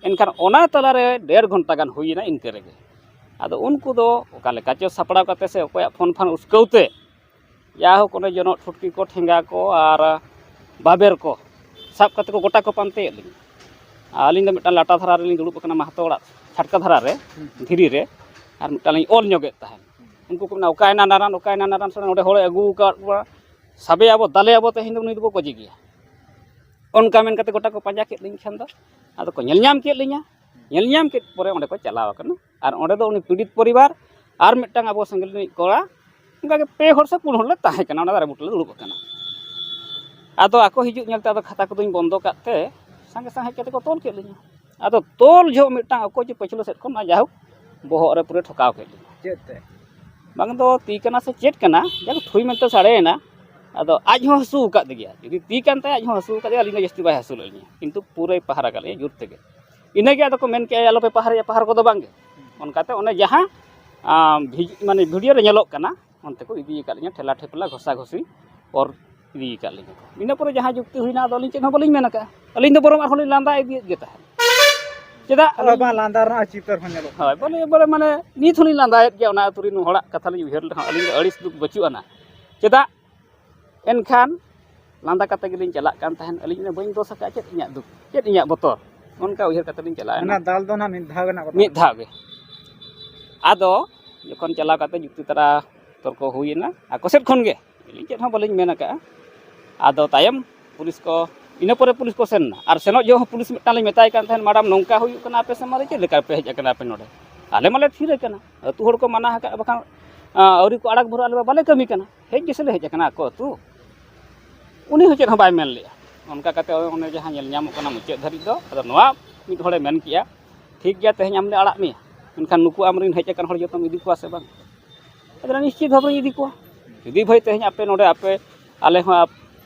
ᱮᱱᱠᱷᱟᱱ ᱚᱱᱟ ᱛᱟᱞᱟᱨᱮ ᱰᱮᱲ ᱜᱷᱚᱱᱴᱟ ᱜᱟᱱ ᱦᱩᱭᱮᱱᱟ ᱤᱱᱠᱟᱹ ᱨᱮᱜᱮ᱾ ᱟᱫᱚ ᱩᱱᱠᱩ ᱫᱚ ᱚᱠᱟ ᱞᱮᱠᱟ ᱪᱚ ᱥᱟᱯᱲᱟᱣ ᱠᱟᱛᱮ ᱥᱮ ᱚᱠᱚᱭᱟᱜ ᱯᱷᱳᱱ ᱯᱷᱟᱱ ᱩᱥᱠᱟᱹᱣ ᱛᱮ, ᱡᱟᱭᱦᱳᱠ, ᱚᱱᱮ ᱡᱚᱱᱚᱜ ᱴᱷᱩᱴᱠᱤ ᱠᱚ, ᱴᱷᱮᱸᱜᱟ ᱠᱚ ᱟᱨ ᱵᱟᱵᱮᱨ ᱠᱚ ᱥᱟᱵ ᱠᱟᱛᱮ ᱠᱚ ᱜᱚᱴᱟ ᱠᱚ ᱯᱟᱱᱛᱮᱭᱮᱫ ᱞᱤᱧᱟ᱾ ᱟᱹᱞᱤᱧ ᱫᱚ ᱢᱤᱫᱴᱟᱝ ᱞᱟᱴᱟ ᱫᱷᱟᱨᱟ ᱨᱮᱞᱤᱧ ᱫᱩᱲᱩᱵ ᱟᱠᱟᱱᱟ, ᱢᱟᱦᱛᱚ ᱚᱲᱟᱜ ᱪᱷᱟᱴᱠᱟ ᱫᱷᱟᱨᱟ ᱨᱮ, ᱫᱷᱤᱨᱤ ᱨᱮ, ᱟᱨ ᱢᱤᱫᱴᱟᱝ ᱞᱤᱧ ᱚᱞ ᱧᱚᱜᱮᱫ ᱛᱟᱦᱮᱸᱫ᱾ ᱩᱱᱠᱩ ᱠᱚ ᱢᱮᱱᱟ, "ᱚᱠᱟᱭᱮᱱᱟ ᱱᱟᱨᱟᱱ, ᱚᱠᱟᱭᱮᱱᱟ ᱱᱟᱨᱟᱱ?" ᱥᱮ ᱱᱚᱰᱮ ᱦᱚᱲᱮ ᱟᱹᱜᱩ ᱟᱠᱟᱫ ᱠᱚᱣᱟ, ᱥᱟᱵᱮᱭᱟᱵᱚ, ᱫᱟᱞᱮᱭᱟᱵᱚ, ᱛᱮᱦᱮᱧ ᱫᱚ ᱱᱩᱭ ᱫᱚᱵᱚ ᱜᱚᱡᱮ ᱜᱮᱭᱟ᱾ ᱚᱱᱠᱟ ᱢᱮᱱ ᱠᱟᱛᱮ ᱜᱚᱴᱟ ᱠᱚ ᱯᱟᱸᱡᱟ ᱠᱮᱫ ᱞᱤᱧ ᱠᱷᱟᱱ ᱫᱚ, ᱟᱫᱚ ᱠᱚ ᱧᱮᱞ ᱧᱟᱢ ᱠᱮᱫ ᱞᱤᱧᱟ᱾ ᱧᱮᱞ ᱧᱟᱢ ᱠᱮᱫ ᱯᱚᱨᱮ ᱚᱸᱰᱮ ᱠᱚ ᱪᱟᱞᱟᱣ ᱟᱠᱟᱱᱟ᱾ ᱟᱨ ᱚᱸᱰᱮ ᱫᱚ ᱩᱱᱤ ᱯᱤᱲᱤᱛ ᱯᱚᱨᱤᱵᱟᱨ ᱟᱨ ᱢᱤᱫᱴᱟᱝ ᱟᱵᱚ ᱥᱮᱸᱜᱮᱞ ᱨᱤᱱᱤᱡ ᱠᱚᱲᱟ ᱚᱱᱠᱟᱜᱮ ᱯᱮ ᱦᱚᱲ ᱥᱮ ᱯᱩᱱ ᱦᱚᱲ ᱞᱮ ᱛᱟᱦᱮᱸ ᱠᱟᱱᱟ, ᱚᱱᱟ ᱫᱟᱨᱮ ᱵᱩᱴᱟᱹ ᱞᱮ ᱫᱩᱲᱩᱵ ᱟᱠᱟᱱᱟ᱾ ᱟᱫᱚ ᱟᱠᱚ ᱦᱤᱡᱩᱜ ᱧᱮᱞᱛᱮ ᱟᱫᱚ ᱠᱷᱟᱛᱟ ᱠᱚᱫᱚᱧ ᱵᱚᱱᱫᱚ ᱠᱟᱜ ᱛᱮ ᱥᱟᱸᱜᱮ ᱥᱟᱸᱜᱮ ᱦᱮᱡ ᱠᱟᱛᱮ ᱠᱚ ᱛᱚᱞ ᱠᱮᱫ ᱞᱤᱧᱟ᱾ ᱟᱫᱚ ᱛᱚᱞ ᱡᱚᱦᱚᱜ ᱢᱤᱫᱴᱟᱝ ᱚᱠᱚᱭ ᱪᱚ ᱯᱟᱹᱪᱷᱞᱟᱹ ᱥᱮᱫ ᱠᱷᱚᱱ ᱚᱱᱟ ᱡᱟᱭᱦᱳᱠ ᱵᱚᱦᱚᱜ ᱨᱮ ᱯᱩᱨᱟᱹ ᱴᱷᱚᱠᱟᱣ ᱠᱮᱫ ᱞᱤᱧᱟ᱾ ᱪᱮᱫ ᱛᱮ? ᱵᱟᱝ ᱫᱚ ᱛᱤ ᱠᱟᱱᱟ ᱥᱮ ᱪᱮᱫ ᱠᱟᱱᱟ, ᱡᱟᱭᱦᱳᱠ ᱴᱷᱩᱭ ᱢᱮᱱᱛᱮ ᱥᱟᱰᱮᱭᱮᱱᱟ᱾ ᱟᱫᱚ ᱟᱡ ᱦᱚᱸ ᱦᱟᱹᱥᱩ ᱟᱠᱟᱫ ᱜᱮᱭᱟ, ᱡᱩᱫᱤ ᱛᱤ ᱠᱟᱱ ᱛᱟᱭᱟ ᱟᱡ ᱦᱚᱸ ᱦᱟᱹᱥᱩ ᱟᱠᱟᱫᱮᱭᱟ, ᱟᱹᱞᱤᱧ ᱫᱚ ᱡᱟᱹᱥᱛᱤ ᱵᱟᱭ ᱦᱟᱹᱥᱩ ᱞᱮᱫ ᱞᱤᱧᱟ, ᱠᱤᱱᱛᱩ ᱯᱩᱨᱟᱹᱭ ᱯᱟᱦᱟᱨ ᱟᱠᱟᱫ ᱞᱤᱧᱟ ᱡᱳᱨ ᱛᱮᱜᱮ᱾ ᱤᱱᱟᱹᱜᱮ ᱟᱫᱚ ᱠᱚ ᱢᱮᱱ ᱠᱮᱜᱼᱟ, "ᱟᱞᱚᱯᱮ ᱯᱟᱦᱟᱨᱮᱭᱟ, ᱯᱟᱦᱟᱨ ᱠᱚᱫᱚ ᱵᱟᱝᱜᱮ᱾" ᱚᱱᱠᱟᱛᱮ ᱚᱱᱮ ᱡᱟᱦᱟᱸ, ᱟᱢ, ᱵᱷᱤᱡ-, ᱢᱟᱱᱮ ᱵᱷᱤᱰᱤᱭᱳ ᱨᱮ ᱧᱮᱞᱚᱜ ᱠᱟᱱᱟ, ᱚᱱᱛᱮ ᱠᱚ ᱤᱫᱤ ᱟᱠᱟᱫ ᱞᱤᱧᱟ, ᱴᱷᱮᱞᱟ ᱴᱷᱮᱯᱞᱟ ᱜᱷᱚᱥᱟ ᱜᱷᱚᱥᱤ ᱚᱨ ᱤᱫᱤ ᱟᱠᱟᱫ ᱞᱤᱧᱟ ᱠᱚ᱾ ᱤᱱᱟᱹ ᱯᱚᱨᱮ ᱡᱟᱦᱟᱸ ᱡᱩᱠᱛᱤ ᱦᱩᱭᱱᱟ, ᱟᱫᱚ ᱟᱹᱞᱤᱧ ᱪᱮᱫ ᱦᱚᱸ ᱵᱟᱹᱞᱤᱧ ᱢᱮᱱ ᱟᱠᱟᱫᱼᱟ᱾ ᱟᱹᱞᱤᱧ ᱫᱚ ᱵᱚᱨᱚᱝ ᱟᱨᱦᱚᱸ ᱞᱤᱧ ᱞᱟᱸᱫᱟ ᱤᱫᱤᱭᱮᱫ ᱜᱮ ᱛᱟᱦᱮᱸᱫ᱾ ᱪᱮᱫᱟᱜ? ᱟᱫᱚ ᱵᱟᱝ, ᱞᱟᱸᱫᱟ ᱨᱮᱱᱟᱜ ᱪᱤᱛᱟᱹᱨ ᱦᱚᱸ ᱧᱮᱞᱚᱜ ᱠᱟᱱᱟ᱾ ᱦᱳᱭ, ᱵᱚᱞᱮ, ᱵᱚᱞᱮ, ᱢᱟᱱᱮ, ᱱᱤᱛ ᱦᱚᱸᱞᱤᱧ ᱞᱟᱸᱫᱟᱭᱮᱫ ᱜᱮᱭᱟ᱾ ᱚᱱᱟ ᱟᱹᱛᱩ ᱨᱮᱱ ᱦᱚᱲᱟᱜ ᱠᱟᱛᱷᱟ ᱞᱤᱧ ᱩᱭᱦᱟᱹᱨ ᱞᱮᱠᱷᱟᱱ ᱟᱹᱞᱤᱧ ᱫᱚ ᱟᱹᱲᱤᱥ ᱫᱩᱠ ᱵᱟᱹᱪᱩᱜ ᱟᱱᱟ᱾ ᱪᱮᱫᱟᱜ? ᱮᱱᱠᱷᱟᱱ ᱞᱟᱸᱫᱟ ᱠᱟᱛᱮ ᱜᱮᱞᱤᱧ ᱪᱟᱞᱟᱜ ᱠᱟᱱ ᱛᱟᱦᱮᱸᱫ, ᱟᱹᱞᱤᱧ ᱢᱟ ᱵᱟᱹᱧ ᱫᱳᱥ ᱟᱠᱟᱫᱼᱟ, ᱪᱮᱫ ᱤᱧᱟᱹᱜ ᱫᱩᱠ, ᱪᱮᱫ ᱤᱧᱟᱹᱜ ᱵᱚᱛᱚᱨ, ᱚᱱᱠᱟ ᱩᱭᱦᱟᱹᱨ ᱠᱟᱛᱮ ᱞᱤᱧ ᱪᱟᱞᱟᱣᱮᱱᱟ᱾ ᱚᱱᱟ ᱫᱟᱞ ᱫᱚ ᱱᱟᱦᱟᱜ ᱢᱤᱫ ᱫᱷᱟᱣ ᱜᱮ ᱱᱟᱜ ᱠᱚ ᱢᱤᱫ ᱫᱷᱟᱣ ᱜᱮ᱾ ᱟᱫᱚ ᱡᱚᱠᱷᱚᱱ ᱪᱟᱞᱟᱣ ᱠᱟᱛᱮ ᱡᱩᱠᱛᱤ ᱛᱟᱨᱟ ᱛᱚᱨᱠᱚ ᱦᱩᱭᱮᱱᱟ ᱟᱠᱚ ᱥᱮᱫ ᱠᱷᱚᱱ ᱜᱮ, ᱟᱹᱞᱤᱧ ᱪᱮᱫ ᱦᱚᱸ ᱵᱟᱹᱞᱤᱧ ᱢᱮᱱ ᱟᱠᱟᱫᱼᱟ᱾ ᱟᱫᱚ ᱛᱟᱭᱚᱢ ᱯᱩᱞᱤᱥ ᱠᱚ, ᱤᱱᱟᱹ ᱯᱚᱨᱮ ᱯᱩᱞᱤᱥ ᱠᱚ ᱥᱮᱱ ᱮᱱᱟ᱾ ᱟᱨ ᱥᱮᱱᱚᱜ ᱡᱚᱦᱚᱜ ᱦᱚᱸ ᱯᱩᱞᱤᱥ ᱢᱤᱫᱴᱟᱝ ᱞᱤᱧ ᱢᱮᱛᱟᱭ ᱠᱟᱱ ᱛᱟᱦᱮᱸᱫ, "ᱢᱮᱰᱟᱢ, ᱱᱚᱝᱠᱟ ᱦᱩᱭᱩᱜ ᱠᱟᱱᱟ ᱟᱯᱮ ᱥᱮᱫ ᱢᱟ, ᱪᱮᱫ ᱞᱮᱠᱟ ᱯᱮ ᱦᱮᱡ ᱟᱠᱟᱱᱟ ᱟᱯᱮ ᱱᱚᱰᱮ? ᱟᱞᱮ ᱢᱟᱞᱮ ᱛᱷᱤᱨ ᱟᱠᱟᱱᱟ, ᱟᱹᱛᱩ ᱦᱚᱲ ᱠᱚ ᱢᱟᱱᱟ ᱟᱠᱟᱫ, ᱵᱟᱠᱷᱟᱱ, ᱟᱸ, ᱟᱹᱣᱨᱤ ᱠᱚ ᱟᱲᱟᱜ ᱵᱷᱚᱨᱟ, ᱟᱞᱮ ᱢᱟ ᱵᱟᱞᱮ ᱠᱟᱹᱢᱤ ᱠᱟᱱᱟ, ᱦᱮᱡ ᱜᱮᱥᱮ ᱞᱮ ᱦᱮᱡ ᱟᱠᱟᱱᱟ ᱟᱠᱚ ᱟᱹᱛᱩ᱾" ᱩᱱᱤ ᱦᱚᱸ ᱪᱮᱫ ᱦᱚᱸ ᱵᱟᱭ ᱢᱮᱱ ᱞᱮᱫᱼᱟ᱾ ᱚᱱᱠᱟ ᱠᱟᱛᱮ ᱚᱱᱮ ᱡᱟᱦᱟᱸ ᱧᱮᱞ ᱧᱟᱢᱚᱜ ᱠᱟᱱᱟ ᱢᱩᱪᱟᱹᱫ ᱫᱷᱟᱹᱨᱤᱡ ᱫᱚ, ᱟᱫᱚ ᱱᱚᱣᱟ ᱢᱤᱫ ᱦᱚᱲᱮ ᱢᱮᱱ ᱠᱮᱜᱼᱟ, "ᱴᱷᱤᱠ ᱜᱮᱭᱟ, ᱛᱮᱦᱮᱧ ᱟᱢ ᱞᱮ ᱟᱲᱟᱜ ᱢᱮᱭᱟ, ᱢᱮᱱᱠᱷᱟᱱ ᱱᱩᱠᱩ ᱟᱢᱨᱮᱱ ᱦᱮᱡ ᱟᱠᱟᱱ ᱦᱚᱲ ᱡᱚᱛᱚᱢ ᱤᱫᱤ ᱠᱚᱣᱟ ᱥᱮ ᱵᱟᱝ?" ᱟᱫᱚ ᱱᱤᱥᱪᱤᱛ ᱵᱷᱟᱵᱮᱧ ᱤᱫᱤ ᱠᱚᱣᱟ᱾ ᱡᱩᱫᱤ ᱵᱷᱟᱹᱭ ᱛᱮᱦᱮᱧ ᱟᱯᱮ ᱱᱚᱰᱮ ᱟᱯᱮ, ᱟᱞᱮ ᱦᱚᱸ ᱟᱯ-,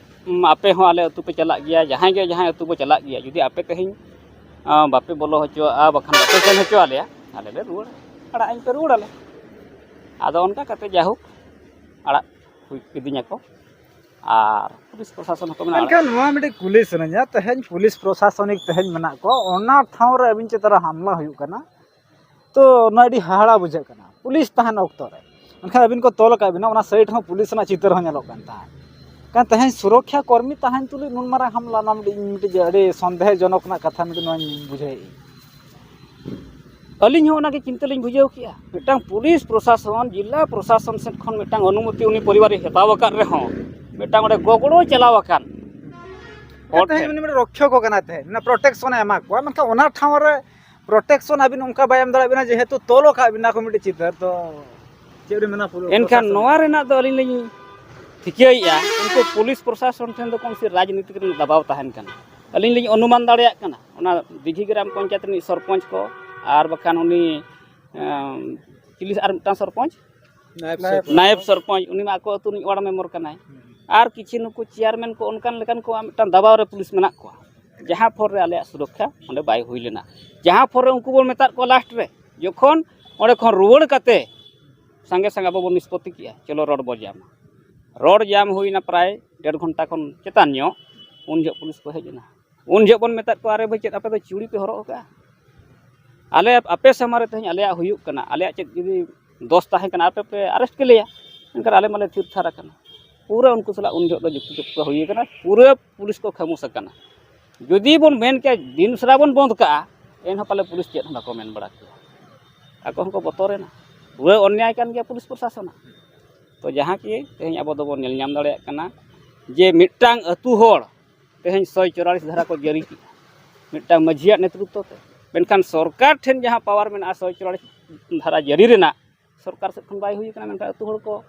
ᱩᱢ, ᱟᱯᱮ ᱦᱚᱸ ᱟᱞᱮ ᱟᱹᱛᱩ ᱯᱮ ᱪᱟᱞᱟᱜ ᱜᱮᱭᱟ, ᱡᱟᱦᱟᱸᱭ ᱜᱮ ᱡᱟᱦᱟᱸᱭ ᱟᱹᱛᱩ ᱵᱚ ᱪᱟᱞᱟᱜ ᱜᱮᱭᱟ, ᱡᱩᱫᱤ ᱟᱯᱮ ᱛᱮᱦᱮᱧ, ᱟᱸ, ᱵᱟᱯᱮ ᱵᱚᱞᱚ ᱦᱚᱪᱚᱣᱟᱜᱼᱟ, ᱵᱟᱠᱷᱟᱱ ᱵᱟᱯᱮ ᱥᱮᱱ ᱦᱚᱪᱚ ᱟᱞᱮᱭᱟ, ᱟᱞᱮ ᱞᱮ ᱨᱩᱣᱟᱹᱲᱟ, ᱟᱲᱟᱜ ᱟᱹᱧ ᱯᱮ ᱨᱩᱣᱟᱹᱲ ᱟᱞᱮ᱾ ᱟᱫᱚ ᱚᱱᱠᱟ ᱠᱟᱛᱮ ᱡᱟᱭᱦᱳᱠ ᱟᱲᱟᱜ ᱦᱩᱭ ᱠᱤᱫᱤᱧᱟᱠᱚ᱾ ᱟᱨ ᱯᱩᱞᱤᱥ ᱯᱨᱚᱥᱟᱥᱚᱱ ᱦᱚᱸᱠᱚ ᱢᱮᱱᱟ, ᱢᱮᱱᱠᱷᱟᱱ ᱱᱚᱣᱟ ᱢᱤᱫᱴᱤᱡ ᱠᱩᱞᱤ ᱥᱟᱱᱟᱧᱟ, ᱛᱮᱦᱮᱧ ᱯᱩᱞᱤᱥ ᱯᱨᱚᱥᱟᱥᱚᱱᱤᱠ ᱛᱮᱦᱮᱧ ᱢᱮᱱᱟᱜ ᱠᱚ, ᱚᱱᱟ ᱴᱷᱟᱶ ᱨᱮ ᱟᱹᱵᱤᱱ ᱪᱮᱛᱟᱱ ᱨᱮ ᱦᱟᱢᱞᱟ ᱦᱩᱭᱩᱜ ᱠᱟᱱᱟ, ᱛᱚ ᱱᱚᱣᱟ ᱟᱹᱰᱤ ᱦᱟᱦᱟᱲᱟ ᱵᱩᱡᱷᱟᱹᱜ ᱠᱟᱱᱟ᱾ ᱯᱩᱞᱤᱥ ᱛᱟᱦᱮᱱ ᱚᱠᱛᱚ ᱨᱮ ᱢᱮᱱᱠᱷᱟᱱ ᱟᱹᱵᱤᱱ ᱠᱚ ᱛᱚᱞ ᱟᱠᱟᱫ ᱵᱤᱱᱟ, ᱚᱱᱟ ᱥᱟᱭᱤᱰ ᱦᱚᱸ ᱯᱩᱞᱤᱥ ᱨᱮᱱᱟᱜ ᱪᱤᱛᱟᱹᱨ ᱦᱚᱸ ᱧᱮᱞᱚᱜ ᱠᱟᱱ ᱛᱟᱦᱮᱸᱫ᱾ ᱠᱟᱱ ᱛᱮᱦᱮᱧ ᱥᱩᱨᱚᱠᱠᱷᱟ ᱠᱚᱨᱢᱤ ᱛᱟᱦᱮᱱ ᱛᱩᱞᱩᱡ ᱱᱩᱱ ᱢᱟᱨᱟᱝ ᱦᱟᱢᱞᱟ, ᱱᱚᱣᱟ ᱢᱤᱫᱴᱤᱡ, ᱢᱤᱫᱴᱤᱡ ᱟᱹᱰᱤ ᱥᱚᱱᱫᱮᱦᱚ ᱡᱚᱱᱚᱠ ᱨᱮᱱᱟᱜ ᱠᱟᱛᱷᱟ ᱢᱤᱫᱴᱤᱡ ᱱᱚᱣᱟᱧ ᱵᱩᱡᱷᱟᱹᱣᱮᱫᱼᱟ᱾ ᱟᱹᱞᱤᱧ ᱦᱚᱸ ᱚᱱᱟᱜᱮ ᱪᱤᱱᱛᱟᱹ ᱞᱤᱧ ᱵᱩᱡᱷᱟᱹᱣ ᱠᱮᱜᱼᱟ᱾ ᱢᱤᱫᱴᱟᱝ ᱯᱩᱞᱤᱥ ᱯᱨᱚᱥᱟᱥᱚᱱ, ᱡᱤᱞᱟ ᱯᱨᱚᱥᱟᱥᱚᱱ ᱥᱮᱫ ᱠᱷᱚᱱ ᱢᱤᱫᱴᱟᱝ ᱚᱱᱩᱢᱚᱛᱤ ᱩᱱᱤ ᱯᱚᱨᱤᱵᱟᱨᱮ ᱦᱟᱛᱟᱣ ᱟᱠᱟᱫ ᱨᱮᱦᱚᱸ, ᱢᱤᱫᱴᱟᱝ ᱚᱸᱰᱮ ᱜᱚᱜᱽᱲᱚ ᱪᱟᱞᱟᱣ ᱟᱠᱟᱱ ᱦᱚᱲ ᱛᱮᱦᱮᱧ ᱴᱷᱮᱱ᱾ ᱩᱱᱤ ᱢᱤᱫᱴᱮᱱ ᱨᱚᱠᱠᱷᱚᱠ ᱠᱚ ᱠᱟᱱᱟᱭ, ᱛᱮᱦᱮᱧ ᱚᱱᱟ ᱯᱨᱚᱴᱮᱠᱥᱚᱱ ᱮ ᱮᱢᱟ ᱠᱚᱣᱟ, ᱢᱮᱱᱠᱷᱟᱱ ᱚᱱᱟ ᱴᱷᱟᱶ ᱨᱮ ᱯᱨᱚᱴᱮᱠᱥᱚᱱ ᱟᱹᱵᱤᱱ ᱚᱱᱠᱟ ᱵᱟᱭ ᱮᱢ ᱫᱟᱲᱮᱭᱟᱜ ᱵᱤᱱᱟ, ᱡᱮᱦᱮᱛᱩ ᱛᱚᱞ ᱟᱠᱟᱫ ᱵᱤᱱᱟ ᱠᱚ ᱢᱤᱫᱴᱮᱡ ᱪᱤᱛᱟᱹᱨ᱾ ᱛᱚ ᱪᱮᱫ ᱵᱤᱱ ᱢᱮᱱᱟ ᱯᱩᱞᱤᱥ ᱮᱱᱠᱷᱟᱱ ᱯᱨᱚᱥᱟᱥᱚᱱ? ᱱᱚᱣᱟ ᱨᱮᱱᱟᱜ ᱫᱚ ᱟᱹᱞᱤᱧ ᱞᱤᱧ ᱴᱷᱤᱠᱟᱹᱭᱮᱫᱼᱟ, ᱩᱱᱠᱩ ᱯᱩᱞᱤᱥ ᱯᱨᱚᱥᱟᱥᱚᱱ ᱴᱷᱮᱱ ᱫᱚ ᱠᱚᱱᱚ ᱥᱮ ᱨᱟᱡᱽᱱᱤᱛᱤᱠ ᱨᱮᱱᱟᱜ ᱫᱟᱵᱟᱣ ᱛᱟᱦᱮᱱ ᱠᱟᱱᱟ᱾ ᱟᱹᱞᱤᱧ ᱞᱤᱧ ᱚᱱᱩᱢᱟᱱ ᱫᱟᱲᱮᱭᱟᱜ ᱠᱟᱱᱟ, ᱚᱱᱟ ᱫᱤᱜᱷᱤ ᱜᱨᱟᱢ ᱯᱚᱧᱪᱟᱭᱮᱛ ᱨᱤᱱᱤᱡ ᱥᱚᱨᱯᱚᱧᱪ ᱠᱚ ᱟᱨ ᱵᱟᱠᱷᱟᱱ ᱩᱱᱤ, ᱮᱸ, ᱪᱤᱞᱤ ᱟᱨ ᱢᱤᱫᱴᱟᱝ ᱥᱚᱨᱯᱚᱧᱪ? ᱱᱟᱭᱮᱵ ᱱᱟᱭᱮᱵ ᱥᱚᱨᱯᱚᱧᱪ᱾ ᱥᱚᱨᱯᱚᱧᱪ, ᱩᱱᱤ ᱢᱟ ᱟᱠᱚ ᱟᱹᱛᱩ ᱨᱤᱱᱤᱡ ᱣᱟᱨᱰ ᱢᱮᱢᱵᱚᱨ ᱠᱟᱱᱟᱭ᱾ ᱦᱩᱸ᱾ ᱟᱨ ᱠᱤᱪᱷᱩ ᱱᱩᱠᱩ ᱪᱮᱭᱟᱨᱢᱮᱱ ᱠᱚ ᱚᱱᱠᱟᱱ ᱞᱮᱠᱟᱱ ᱠᱚᱣᱟᱜ ᱢᱤᱫᱴᱟᱝ ᱫᱟᱵᱟᱣ ᱨᱮ ᱯᱩᱞᱤᱥ ᱢᱮᱱᱟᱜ ᱠᱚᱣᱟ, ᱡᱟᱦᱟᱸ ᱯᱷᱚᱨ ᱨᱮ ᱟᱞᱮᱭᱟᱜ ᱥᱩᱨᱚᱠᱠᱷᱟ ᱚᱸᱰᱮ ᱵᱟᱭ ᱦᱩᱭ ᱞᱮᱱᱟ᱾ ᱡᱟᱦᱟᱸ ᱯᱷᱚᱨ ᱨᱮ ᱩᱱᱠᱩ ᱵᱚᱱ ᱢᱮᱛᱟᱫ ᱠᱚᱣᱟ ᱞᱟᱥᱴ ᱨᱮ, ᱡᱚᱠᱷᱚᱱ ᱚᱸᱰᱮ ᱠᱷᱚᱱ ᱨᱩᱣᱟᱹᱲ ᱠᱟᱛᱮ ᱥᱟᱸᱜᱮ ᱥᱟᱸᱜᱮ ᱟᱵᱚ ᱵᱚᱱ ᱱᱤᱥᱯᱚᱛᱤ ᱠᱮᱜᱼᱟ, ᱪᱚᱞᱚ ᱨᱚᱰ ᱵᱚ ᱡᱟᱢᱟ᱾ ᱨᱚᱰ ᱡᱟᱢ ᱦᱩᱭᱱᱟ ᱯᱨᱟᱭ ᱰᱮᱲ ᱜᱷᱚᱱᱴᱟ ᱠᱷᱚᱱ ᱪᱮᱛᱟᱱ ᱧᱚᱜ, ᱩᱱ ᱡᱚᱦᱚᱜ ᱯᱩᱞᱤᱥ ᱠᱚ ᱦᱮᱡ ᱮᱱᱟ᱾ ᱩᱱ ᱡᱚᱦᱚᱜ ᱵᱚᱱ ᱢᱮᱛᱟᱫ ᱠᱚᱣᱟ, "ᱟᱨᱮ ᱵᱷᱟᱹᱭ, ᱪᱮᱫ ᱟᱯᱮ ᱫᱚ ᱪᱩᱲᱤ ᱯᱮ ᱦᱚᱨᱚᱜ ᱟᱠᱟᱫᱼᱟ? ᱟᱞᱮ, ᱟᱯᱮ ᱥᱟᱢᱟᱝ ᱨᱮ ᱛᱮᱦᱮᱧ ᱟᱞᱮᱭᱟᱜ ᱦᱩᱭᱩᱜ ᱠᱟᱱᱟ, ᱟᱞᱮᱭᱟᱜ ᱪᱮᱫ ᱡᱩᱫᱤ ᱫᱚᱥ ᱛᱟᱦᱮᱸ ᱠᱟᱱᱟ, ᱟᱯᱮ ᱯᱮ ᱟᱨᱮᱥᱴ ᱠᱮᱞᱮᱭᱟ?" ᱢᱮᱱᱠᱷᱟᱱ ᱟᱞᱮ ᱢᱟᱞᱮ ᱛᱷᱤᱨ ᱛᱷᱟᱨ ᱟᱠᱟᱱᱟ᱾ ᱯᱩᱨᱟᱹ ᱩᱱᱠᱩ ᱥᱟᱞᱟᱜ ᱩᱱ ᱡᱚᱦᱚᱜ ᱫᱚ ᱡᱩᱠᱛᱤ ᱛᱚᱨᱠᱚ ᱦᱩᱭ ᱟᱠᱟᱱᱟ, ᱯᱩᱨᱟᱹ ᱯᱩᱞᱤᱥ ᱠᱚ ᱠᱷᱟᱢᱳᱥ ᱟᱠᱟᱱᱟ᱾ ᱡᱩᱫᱤ ᱵᱚᱱ ᱢᱮᱱ ᱠᱮᱭᱟ ᱫᱤᱱ ᱥᱟᱨᱟ ᱵᱚᱱ ᱵᱚᱱᱫ ᱠᱟᱜᱼᱟ, ᱮᱱᱦᱚᱸ ᱯᱟᱞᱮ ᱯᱩᱞᱤᱥ ᱪᱮᱫ ᱦᱚᱸ ᱵᱟᱠᱚ ᱢᱮᱱ ᱵᱟᱲᱟ ᱠᱮᱭᱟ᱾ ᱟᱠᱚ ᱦᱚᱸᱠᱚ ᱵᱚᱛᱚᱨᱮᱱᱟ᱾ ᱯᱩᱨᱟᱹ ᱚᱱᱱᱭᱟᱭ ᱠᱟᱱ ᱜᱮᱭᱟ ᱯᱩᱞᱤᱥ ᱯᱨᱚᱥᱟᱥᱚᱱᱟᱜ᱾ ᱛᱚ ᱡᱟᱦᱟᱸ ᱠᱤ ᱛᱮᱦᱮᱧ ᱟᱵᱚ ᱫᱚᱵᱚᱱ ᱧᱮᱞ ᱧᱟᱢ ᱫᱟᱲᱮᱭᱟᱜ ᱠᱟᱱᱟ ᱡᱮ ᱢᱤᱫᱴᱟᱝ ᱟᱹᱛᱩ ᱦᱚᱲ ᱛᱮᱦᱮᱧ ᱥᱚᱭ ᱪᱩᱣᱟᱞᱤᱥ ᱫᱷᱟᱨᱟ ᱠᱚ ᱡᱟᱹᱨᱤ ᱠᱮᱫᱼᱟ, ᱢᱤᱫᱴᱟᱝ ᱢᱟᱹᱡᱷᱤᱭᱟᱜ ᱱᱮᱛᱨᱤᱛᱵ ᱛᱮ᱾ ᱢᱮᱱᱠᱷᱟᱱ ᱥᱚᱨᱠᱟᱨ ᱴᱷᱮᱱ ᱡᱟᱦᱟᱸ ᱯᱟᱣᱟᱨ ᱢᱮᱱᱟᱜᱼᱟ ᱥᱚᱭ ᱪᱩᱣᱟᱞᱤᱥ ᱫᱷᱟᱨᱟ ᱡᱟᱹᱨᱤ ᱨᱮᱱᱟᱜ, ᱥᱚᱨᱠᱟᱨ ᱥᱮᱫ ᱠᱷᱚᱱ ᱵᱟᱭ ᱦᱩᱭ ᱠᱟᱱᱟ, ᱢᱮᱱᱠᱷᱟᱱ ᱟᱹᱛᱩ ᱦᱚᱲ ᱠᱚ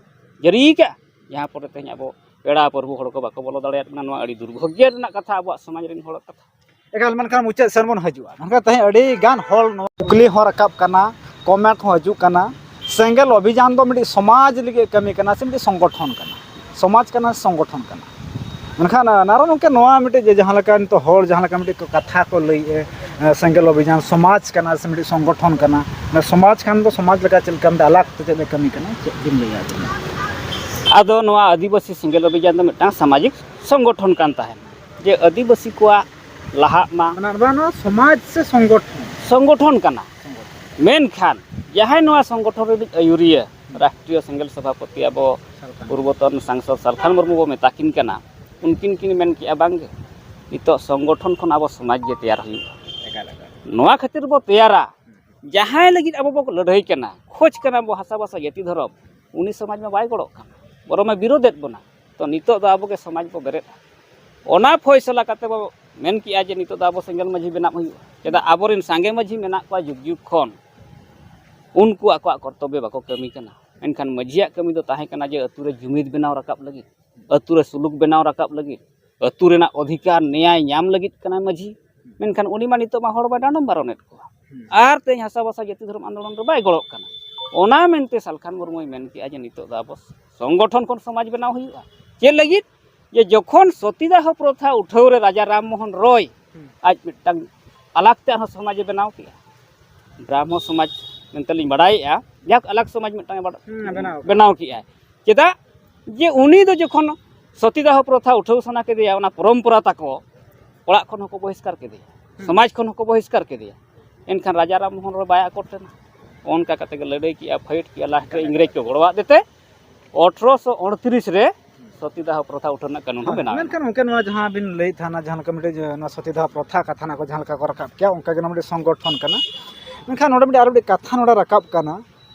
ᱡᱟᱹᱨᱤ ᱠᱟᱜᱼᱟ᱾ ᱡᱟᱦᱟᱸ ᱯᱚᱨᱮ ᱛᱮᱦᱮᱧ ᱟᱵᱚ ᱯᱮᱲᱟ ᱯᱨᱚᱵᱷᱩ ᱦᱚᱲ ᱠᱚ ᱵᱟᱠᱚ ᱵᱚᱞᱚ ᱫᱟᱲᱮᱭᱟᱜ ᱠᱟᱱᱟ᱾ ᱱᱚᱣᱟ ᱟᱹᱰᱤ ᱫᱩᱨᱵᱷᱟᱜᱽᱭᱚ ᱨᱮᱱᱟᱜ ᱠᱟᱛᱷᱟ, ᱟᱵᱚᱣᱟᱜ ᱥᱚᱢᱟᱡᱽ ᱨᱮᱱ ᱦᱚᱲᱟᱜ ᱠᱟᱛᱷᱟ᱾ ᱮᱠᱟᱞ, ᱢᱮᱱᱠᱷᱟᱱ ᱢᱩᱪᱟᱹᱫ ᱥᱮᱱ ᱵᱚᱱ ᱦᱤᱡᱩᱜᱼᱟ᱾ ᱢᱮᱱᱠᱷᱟᱱ ᱛᱮᱦᱮᱧ ᱟᱹᱰᱤ ᱜᱟᱱ ᱦᱚᱲ ᱱᱚᱣᱟ ᱠᱩᱠᱞᱤ ᱦᱚᱸ ᱨᱟᱠᱟᱵ ᱠᱟᱱᱟ, ᱠᱚᱢᱮᱱᱴ ᱦᱚᱸ ᱦᱤᱡᱩᱜ ᱠᱟᱱᱟ, ᱥᱮᱸᱜᱮᱞ ᱚᱵᱷᱤᱡᱟᱱ ᱫᱚ ᱢᱤᱫᱴᱤᱡ ᱥᱚᱢᱟᱡᱽ ᱞᱟᱹᱜᱤᱫ ᱠᱟᱹᱢᱤ ᱠᱟᱱᱟ ᱥᱮ ᱢᱤᱫᱴᱤᱡ ᱥᱚᱝᱜᱚᱴᱷᱚᱱ ᱠᱟᱱᱟ? ᱥᱚᱢᱟᱡᱽ ᱠᱟᱱᱟ, ᱥᱚᱝᱜᱚᱴᱷᱚᱱ ᱠᱟᱱᱟ? ᱢᱮᱱᱠᱷᱟᱱ, ᱱᱟᱨᱟ ᱱᱚᱝᱠᱟ ᱱᱚᱣᱟ ᱢᱤᱫᱴᱤᱡ ᱡᱮ ᱡᱟᱦᱟᱸ ᱞᱮᱠᱟ ᱱᱤᱛᱚᱜ ᱦᱚᱲ ᱡᱟᱦᱟᱸ ᱞᱮᱠᱟ ᱢᱤᱫᱴᱤᱡ ᱠᱚ ᱠᱟᱛᱷᱟ ᱠᱚ ᱞᱟᱹᱭᱮᱫᱼᱟ, ᱮ, ᱥᱮᱸᱜᱮᱞ ᱚᱵᱷᱤᱡᱟᱱ ᱥᱚᱢᱟᱡᱽ ᱠᱟᱱᱟ ᱥᱮ ᱢᱤᱫᱴᱤᱡ ᱥᱚᱝᱜᱚᱴᱷᱚᱱ ᱠᱟᱱᱟ? ᱚᱱᱟ ᱥᱚᱢᱟᱡᱽ ᱠᱷᱟᱱ ᱫᱚ ᱥᱚᱢᱟᱡᱽ ᱞᱮᱠᱟ ᱪᱮᱫ ᱞᱮᱠᱟ ᱢᱤᱫᱴᱤᱡ ᱟᱞᱟᱜᱽ ᱛᱮ ᱪᱮᱫ ᱮ ᱠᱟᱹᱢᱤ ᱠᱟᱱᱟ, ᱪᱮᱫ ᱵᱤᱱ ᱞᱟᱹᱭᱟ ᱟᱵᱤᱱ? ᱟᱫᱚ ᱱᱚᱣᱟ ᱟᱹᱫᱤᱵᱟᱹᱥᱤ ᱥᱮᱸᱜᱮᱞ ᱚᱵᱷᱤᱡᱟᱱ ᱫᱚ ᱢᱤᱫᱴᱟᱝ ᱥᱟᱢᱟᱡᱤᱠ ᱥᱚᱝᱜᱚᱴᱷᱚᱱ ᱠᱟᱱ ᱛᱟᱦᱮᱸᱫ, ᱡᱮ ᱟᱹᱫᱤᱵᱟᱹᱥᱤ ᱠᱚᱣᱟᱜ ᱞᱟᱦᱟᱜ ᱢᱟ᱾ ᱚᱱᱟ, ᱱᱚᱣᱟ, ᱱᱚᱣᱟ ᱥᱚᱢᱟᱡᱽ ᱥᱮ ᱥᱚᱝᱜᱚᱴᱷᱚᱱ? ᱥᱚᱝᱜᱚᱴᱷᱚᱱ ᱠᱟᱱᱟ᱾ ᱥᱚᱝᱜᱚᱴᱷᱚᱱ᱾ ᱢᱮᱱᱠᱷᱟᱱ ᱡᱟᱦᱟᱸᱭ ᱱᱚᱣᱟ ᱥᱚᱝᱜᱚᱴᱷᱚᱱ ᱨᱤᱱᱤᱡ ᱟᱹᱭᱩᱨᱤᱭᱟᱹ, ᱨᱟᱥᱴᱨᱤᱭᱚ ᱥᱮᱸᱜᱮᱞ ᱥᱚᱵᱷᱟᱯᱚᱛᱤ, ᱟᱵᱚ ᱥᱟᱞᱠᱷᱟᱱ᱾ ᱯᱩᱨᱵᱚᱛᱚᱱ ᱥᱟᱝᱥᱚᱫ ᱥᱟᱞᱠᱷᱟᱱ ᱢᱩᱨᱢᱩ ᱵᱚ ᱢᱮᱛᱟ ᱠᱤᱱ ᱠᱟᱱᱟ, ᱩᱱᱠᱤᱱ ᱠᱤᱱ ᱢᱮᱱ ᱠᱮᱜᱼᱟ, "ᱵᱟᱝᱜᱮ, ᱱᱤᱛᱚᱜ ᱥᱚᱝᱜᱚᱴᱷᱚᱱ ᱠᱷᱚᱱ ᱟᱵᱚ ᱥᱚᱢᱟᱡᱽ ᱜᱮ ᱛᱮᱭᱟᱨ ᱦᱩᱭᱩᱜᱼᱟ᱾" ᱮᱠᱟᱞ, ᱮᱠᱟᱞ᱾ ᱱᱚᱣᱟ ᱠᱷᱟᱹᱛᱤᱨ ᱵᱚ ᱛᱮᱭᱟᱨᱟ, ᱡᱟᱦᱟᱸᱭ ᱞᱟᱹᱜᱤᱫ ᱟᱵᱚ ᱵᱚ ᱞᱟᱹᱲᱦᱟᱹᱭ ᱠᱟᱱᱟ, ᱠᱷᱚᱡᱽ ᱠᱟᱱᱟ ᱵᱚ ᱦᱟᱥᱟ ᱵᱷᱟᱥᱟ ᱡᱟᱹᱛᱤ ᱫᱷᱚᱨᱚᱢ, ᱩᱱᱤ ᱥᱚᱢᱟᱡᱽ ᱢᱟ ᱵᱟᱭ ᱜᱚᱲᱚᱜ ᱠᱟᱱᱟ, ᱵᱚᱨᱚᱝ ᱮ ᱵᱤᱨᱳᱫᱮᱫ ᱵᱚᱱᱟ᱾ ᱛᱚ ᱱᱤᱛᱚᱜ ᱫᱚ ᱟᱵᱚ ᱜᱮ ᱥᱚᱢᱟᱡᱽ ᱵᱚ ᱵᱮᱨᱮᱫᱟ᱾ ᱚᱱᱟ ᱯᱷᱚᱭᱥᱚᱞᱟ ᱠᱟᱛᱮ ᱵᱚ ᱢᱮᱱ ᱠᱮᱜᱼᱟ ᱡᱮ ᱱᱤᱛᱚᱜ ᱫᱚ ᱟᱵᱚ ᱥᱮᱸᱜᱮᱞ ᱢᱟᱹᱡᱷᱤ ᱵᱮᱱᱟᱜ ᱦᱩᱭᱩᱜᱼᱟ᱾ ᱪᱮᱫᱟᱜ, ᱟᱵᱚᱨᱮᱱ ᱥᱟᱸᱜᱮ ᱢᱟᱹᱡᱷᱤ ᱢᱮᱱᱟᱜ ᱠᱚᱣᱟ ᱡᱩᱜᱽ ᱡᱩᱜᱽ ᱠᱷᱚᱱ, ᱩᱱᱠᱩ ᱟᱠᱚᱣᱟᱜ ᱠᱚᱨᱛᱚᱵᱵᱚ ᱵᱟᱠᱚ ᱠᱟᱹᱢᱤ ᱠᱟᱱᱟ᱾ ᱢᱮᱱᱠᱷᱟᱱ ᱢᱟᱹᱡᱷᱤᱭᱟᱜ ᱠᱟᱹᱢᱤ ᱫᱚ ᱛᱟᱦᱮᱸ ᱠᱟᱱᱟ ᱡᱮ ᱟᱹᱛᱩ ᱨᱮ ᱡᱩᱢᱤᱫ ᱵᱮᱱᱟᱣ ᱨᱟᱠᱟᱵ ᱞᱟᱹᱜᱤᱫ, ᱟᱹᱛᱩ ᱨᱮ ᱥᱩᱞᱩᱠ ᱵᱮᱱᱟᱣ ᱨᱟᱠᱟᱵ ᱞᱟᱹᱜᱤᱫ, ᱟᱹᱛᱩ ᱨᱮᱱᱟᱜ ᱚᱫᱷᱤᱠᱟᱨ ᱱᱮᱭᱟᱭ ᱧᱟᱢ ᱞᱟᱹᱜᱤᱫ ᱠᱟᱱᱟᱭ ᱢᱟᱹᱡᱷᱤ᱾ ᱢᱮᱱᱠᱷᱟᱱ ᱩᱱᱤ ᱢᱟ ᱱᱤᱛᱚᱜ ᱢᱟ ᱦᱚᱲ ᱢᱟ ᱰᱟᱸᱰᱚᱢ ᱵᱟᱨᱚᱱᱮᱫ ᱠᱚᱣᱟ᱾ ᱦᱩᱸ᱾ ᱟᱨ ᱛᱮᱦᱮᱧ ᱦᱟᱥᱟ ᱵᱷᱟᱥᱟ ᱡᱟᱹᱛᱤ ᱫᱷᱚᱨᱚᱢ ᱟᱱᱫᱳᱞᱚᱱ ᱨᱮ ᱵᱟᱭ ᱜᱚᱲᱚᱜ ᱠᱟᱱᱟ᱾ ᱚᱱᱟ ᱢᱮᱱᱛᱮ ᱥᱟᱞᱠᱷᱟᱱ ᱢᱩᱨᱢᱩᱭ ᱢᱮᱱ ᱠᱮᱜᱼᱟ ᱡᱮ ᱱᱤᱛᱚᱜ ᱫᱚ ᱟᱵᱚ ᱥᱚᱝᱜᱚᱴᱷᱚᱱ ᱠᱷᱚᱱ ᱥᱚᱢᱟᱡᱽ ᱵᱮᱱᱟᱣ ᱦᱩᱭᱩᱜᱼᱟ᱾ ᱪᱮᱫ ᱞᱟᱹᱜᱤᱫ? ᱡᱮ ᱡᱚᱠᱷᱚᱱ ᱥᱚᱛᱤᱫᱟᱦᱚ ᱯᱨᱚᱛᱷᱟ ᱩᱴᱷᱟᱹᱣ ᱨᱮ ᱨᱟᱡᱟ ᱨᱟᱢ ᱢᱳᱦᱚᱱ ᱨᱚᱭ ᱦᱩᱸ᱾ ᱟᱡ ᱢᱤᱫᱴᱟᱝ ᱟᱞᱟᱜᱽ ᱛᱮ ᱟᱨᱦᱚᱸ ᱥᱚᱢᱟᱡᱽ ᱮ ᱵᱮᱱᱟᱣ ᱠᱮᱜᱼᱟ, ᱵᱨᱟᱦᱢᱚ ᱥᱚᱢᱟᱡᱽ ᱢᱮᱱᱛᱮ ᱞᱤᱧ ᱵᱟᱲᱟᱭᱮᱜᱼᱟ, ᱡᱟᱠ ᱟᱞᱟᱜᱽ ᱥᱚᱢᱟᱡᱽ ᱢᱤᱫᱴᱟᱝ ᱮ ᱵᱟᱲ- ᱦᱩᱸ, ᱵᱮᱱᱟᱣ ᱠᱮᱫᱟ᱾ ᱵᱮᱱᱟᱣ ᱠᱮᱜᱼᱟᱭ᱾ ᱪᱮᱫᱟᱜ ᱡᱮ ᱩᱱᱤ ᱫᱚ ᱡᱚᱠᱷᱚᱱ ᱥᱚᱛᱤᱫᱟᱦᱚ ᱯᱨᱚᱛᱷᱟ ᱩᱴᱷᱟᱹᱣ ᱥᱟᱱᱟ ᱠᱮᱫᱮᱭᱟ, ᱚᱱᱟ ᱯᱚᱨᱚᱢᱯᱚᱨᱟ ᱛᱟᱠᱚ, ᱚᱲᱟᱜ ᱠᱷᱚᱱ ᱦᱚᱸᱠᱚ ᱵᱚᱦᱤᱥᱠᱟᱨ ᱠᱮᱫᱮᱭᱟ, ᱦᱩᱸ᱾ ᱥᱚᱢᱟᱡᱽ ᱠᱷᱚᱱ ᱦᱚᱸᱠᱚ ᱵᱚᱦᱤᱥᱠᱟᱨ ᱠᱮᱫᱮᱭᱟ᱾ ᱮᱱᱠᱷᱟᱱ ᱨᱟᱡᱟ ᱨᱟᱢ ᱢᱳᱦᱚᱱ ᱨᱚᱭ ᱵᱟᱭ ᱟᱠᱚᱴ ᱞᱮᱱᱟ᱾ ᱚᱱᱠᱟ ᱠᱟᱛᱮ ᱜᱮ ᱞᱟᱹᱲᱦᱟᱹᱭ ᱠᱮᱜᱼᱟ, ᱯᱷᱟᱭᱤᱴ ᱠᱮᱜᱼᱟ, ᱞᱟᱥᱴ ᱨᱮ ᱤᱝᱨᱮᱡᱽ ᱠᱚ ᱜᱚᱲᱚᱣᱟᱫ ᱛᱮ ᱟᱴᱷᱨᱚᱥᱚ ᱟᱴᱷᱨᱤᱥ ᱨᱮ ᱥᱚᱛᱤᱫᱟᱦᱚ ᱯᱨᱚᱛᱷᱟ ᱩᱴᱷᱟᱹᱣ ᱨᱮᱱᱟᱜ ᱠᱟᱹᱱᱩᱱ ᱦᱚᱸ ᱦᱮᱸ, ᱵᱮᱱᱟᱣ ᱮᱱᱟ᱾ ᱢᱮᱱᱠᱷᱟᱱ ᱜᱚᱢᱠᱮ, ᱱᱚᱣᱟ ᱡᱟᱦᱟᱸ ᱵᱤᱱ ᱞᱟᱹᱭᱮᱫ ᱛᱟᱦᱮᱱᱟ, ᱡᱟᱦᱟᱸ ᱞᱮᱠᱟ ᱢᱤᱫᱴᱮᱡ, ᱱᱚᱣᱟ ᱥᱚᱛᱤᱫᱟᱦᱚ ᱯᱨᱚᱛᱷᱟ ᱠᱟᱛᱷᱟ ᱱᱟᱜ ᱠᱚ ᱡᱟᱦᱟᱸ ᱞᱮᱠᱟ ᱠᱚ ᱨᱟᱠᱟᱵ ᱠᱮᱭᱟ, ᱚᱱᱠᱟ ᱜᱮ ᱱᱚᱣᱟ ᱢᱤᱫᱴᱮᱡ ᱥᱚᱝᱜᱚᱴᱷᱚᱱ ᱠᱟᱱᱟ᱾ ᱢᱮᱱᱠᱷᱟᱱ ᱱᱚᱰᱮ ᱢᱤᱫᱴᱮᱡ ᱟᱨ ᱢᱤᱫᱴᱮᱡ ᱠᱟᱛᱷᱟ ᱱᱚᱰᱮ ᱨᱟᱠᱟᱵ ᱠᱟᱱᱟ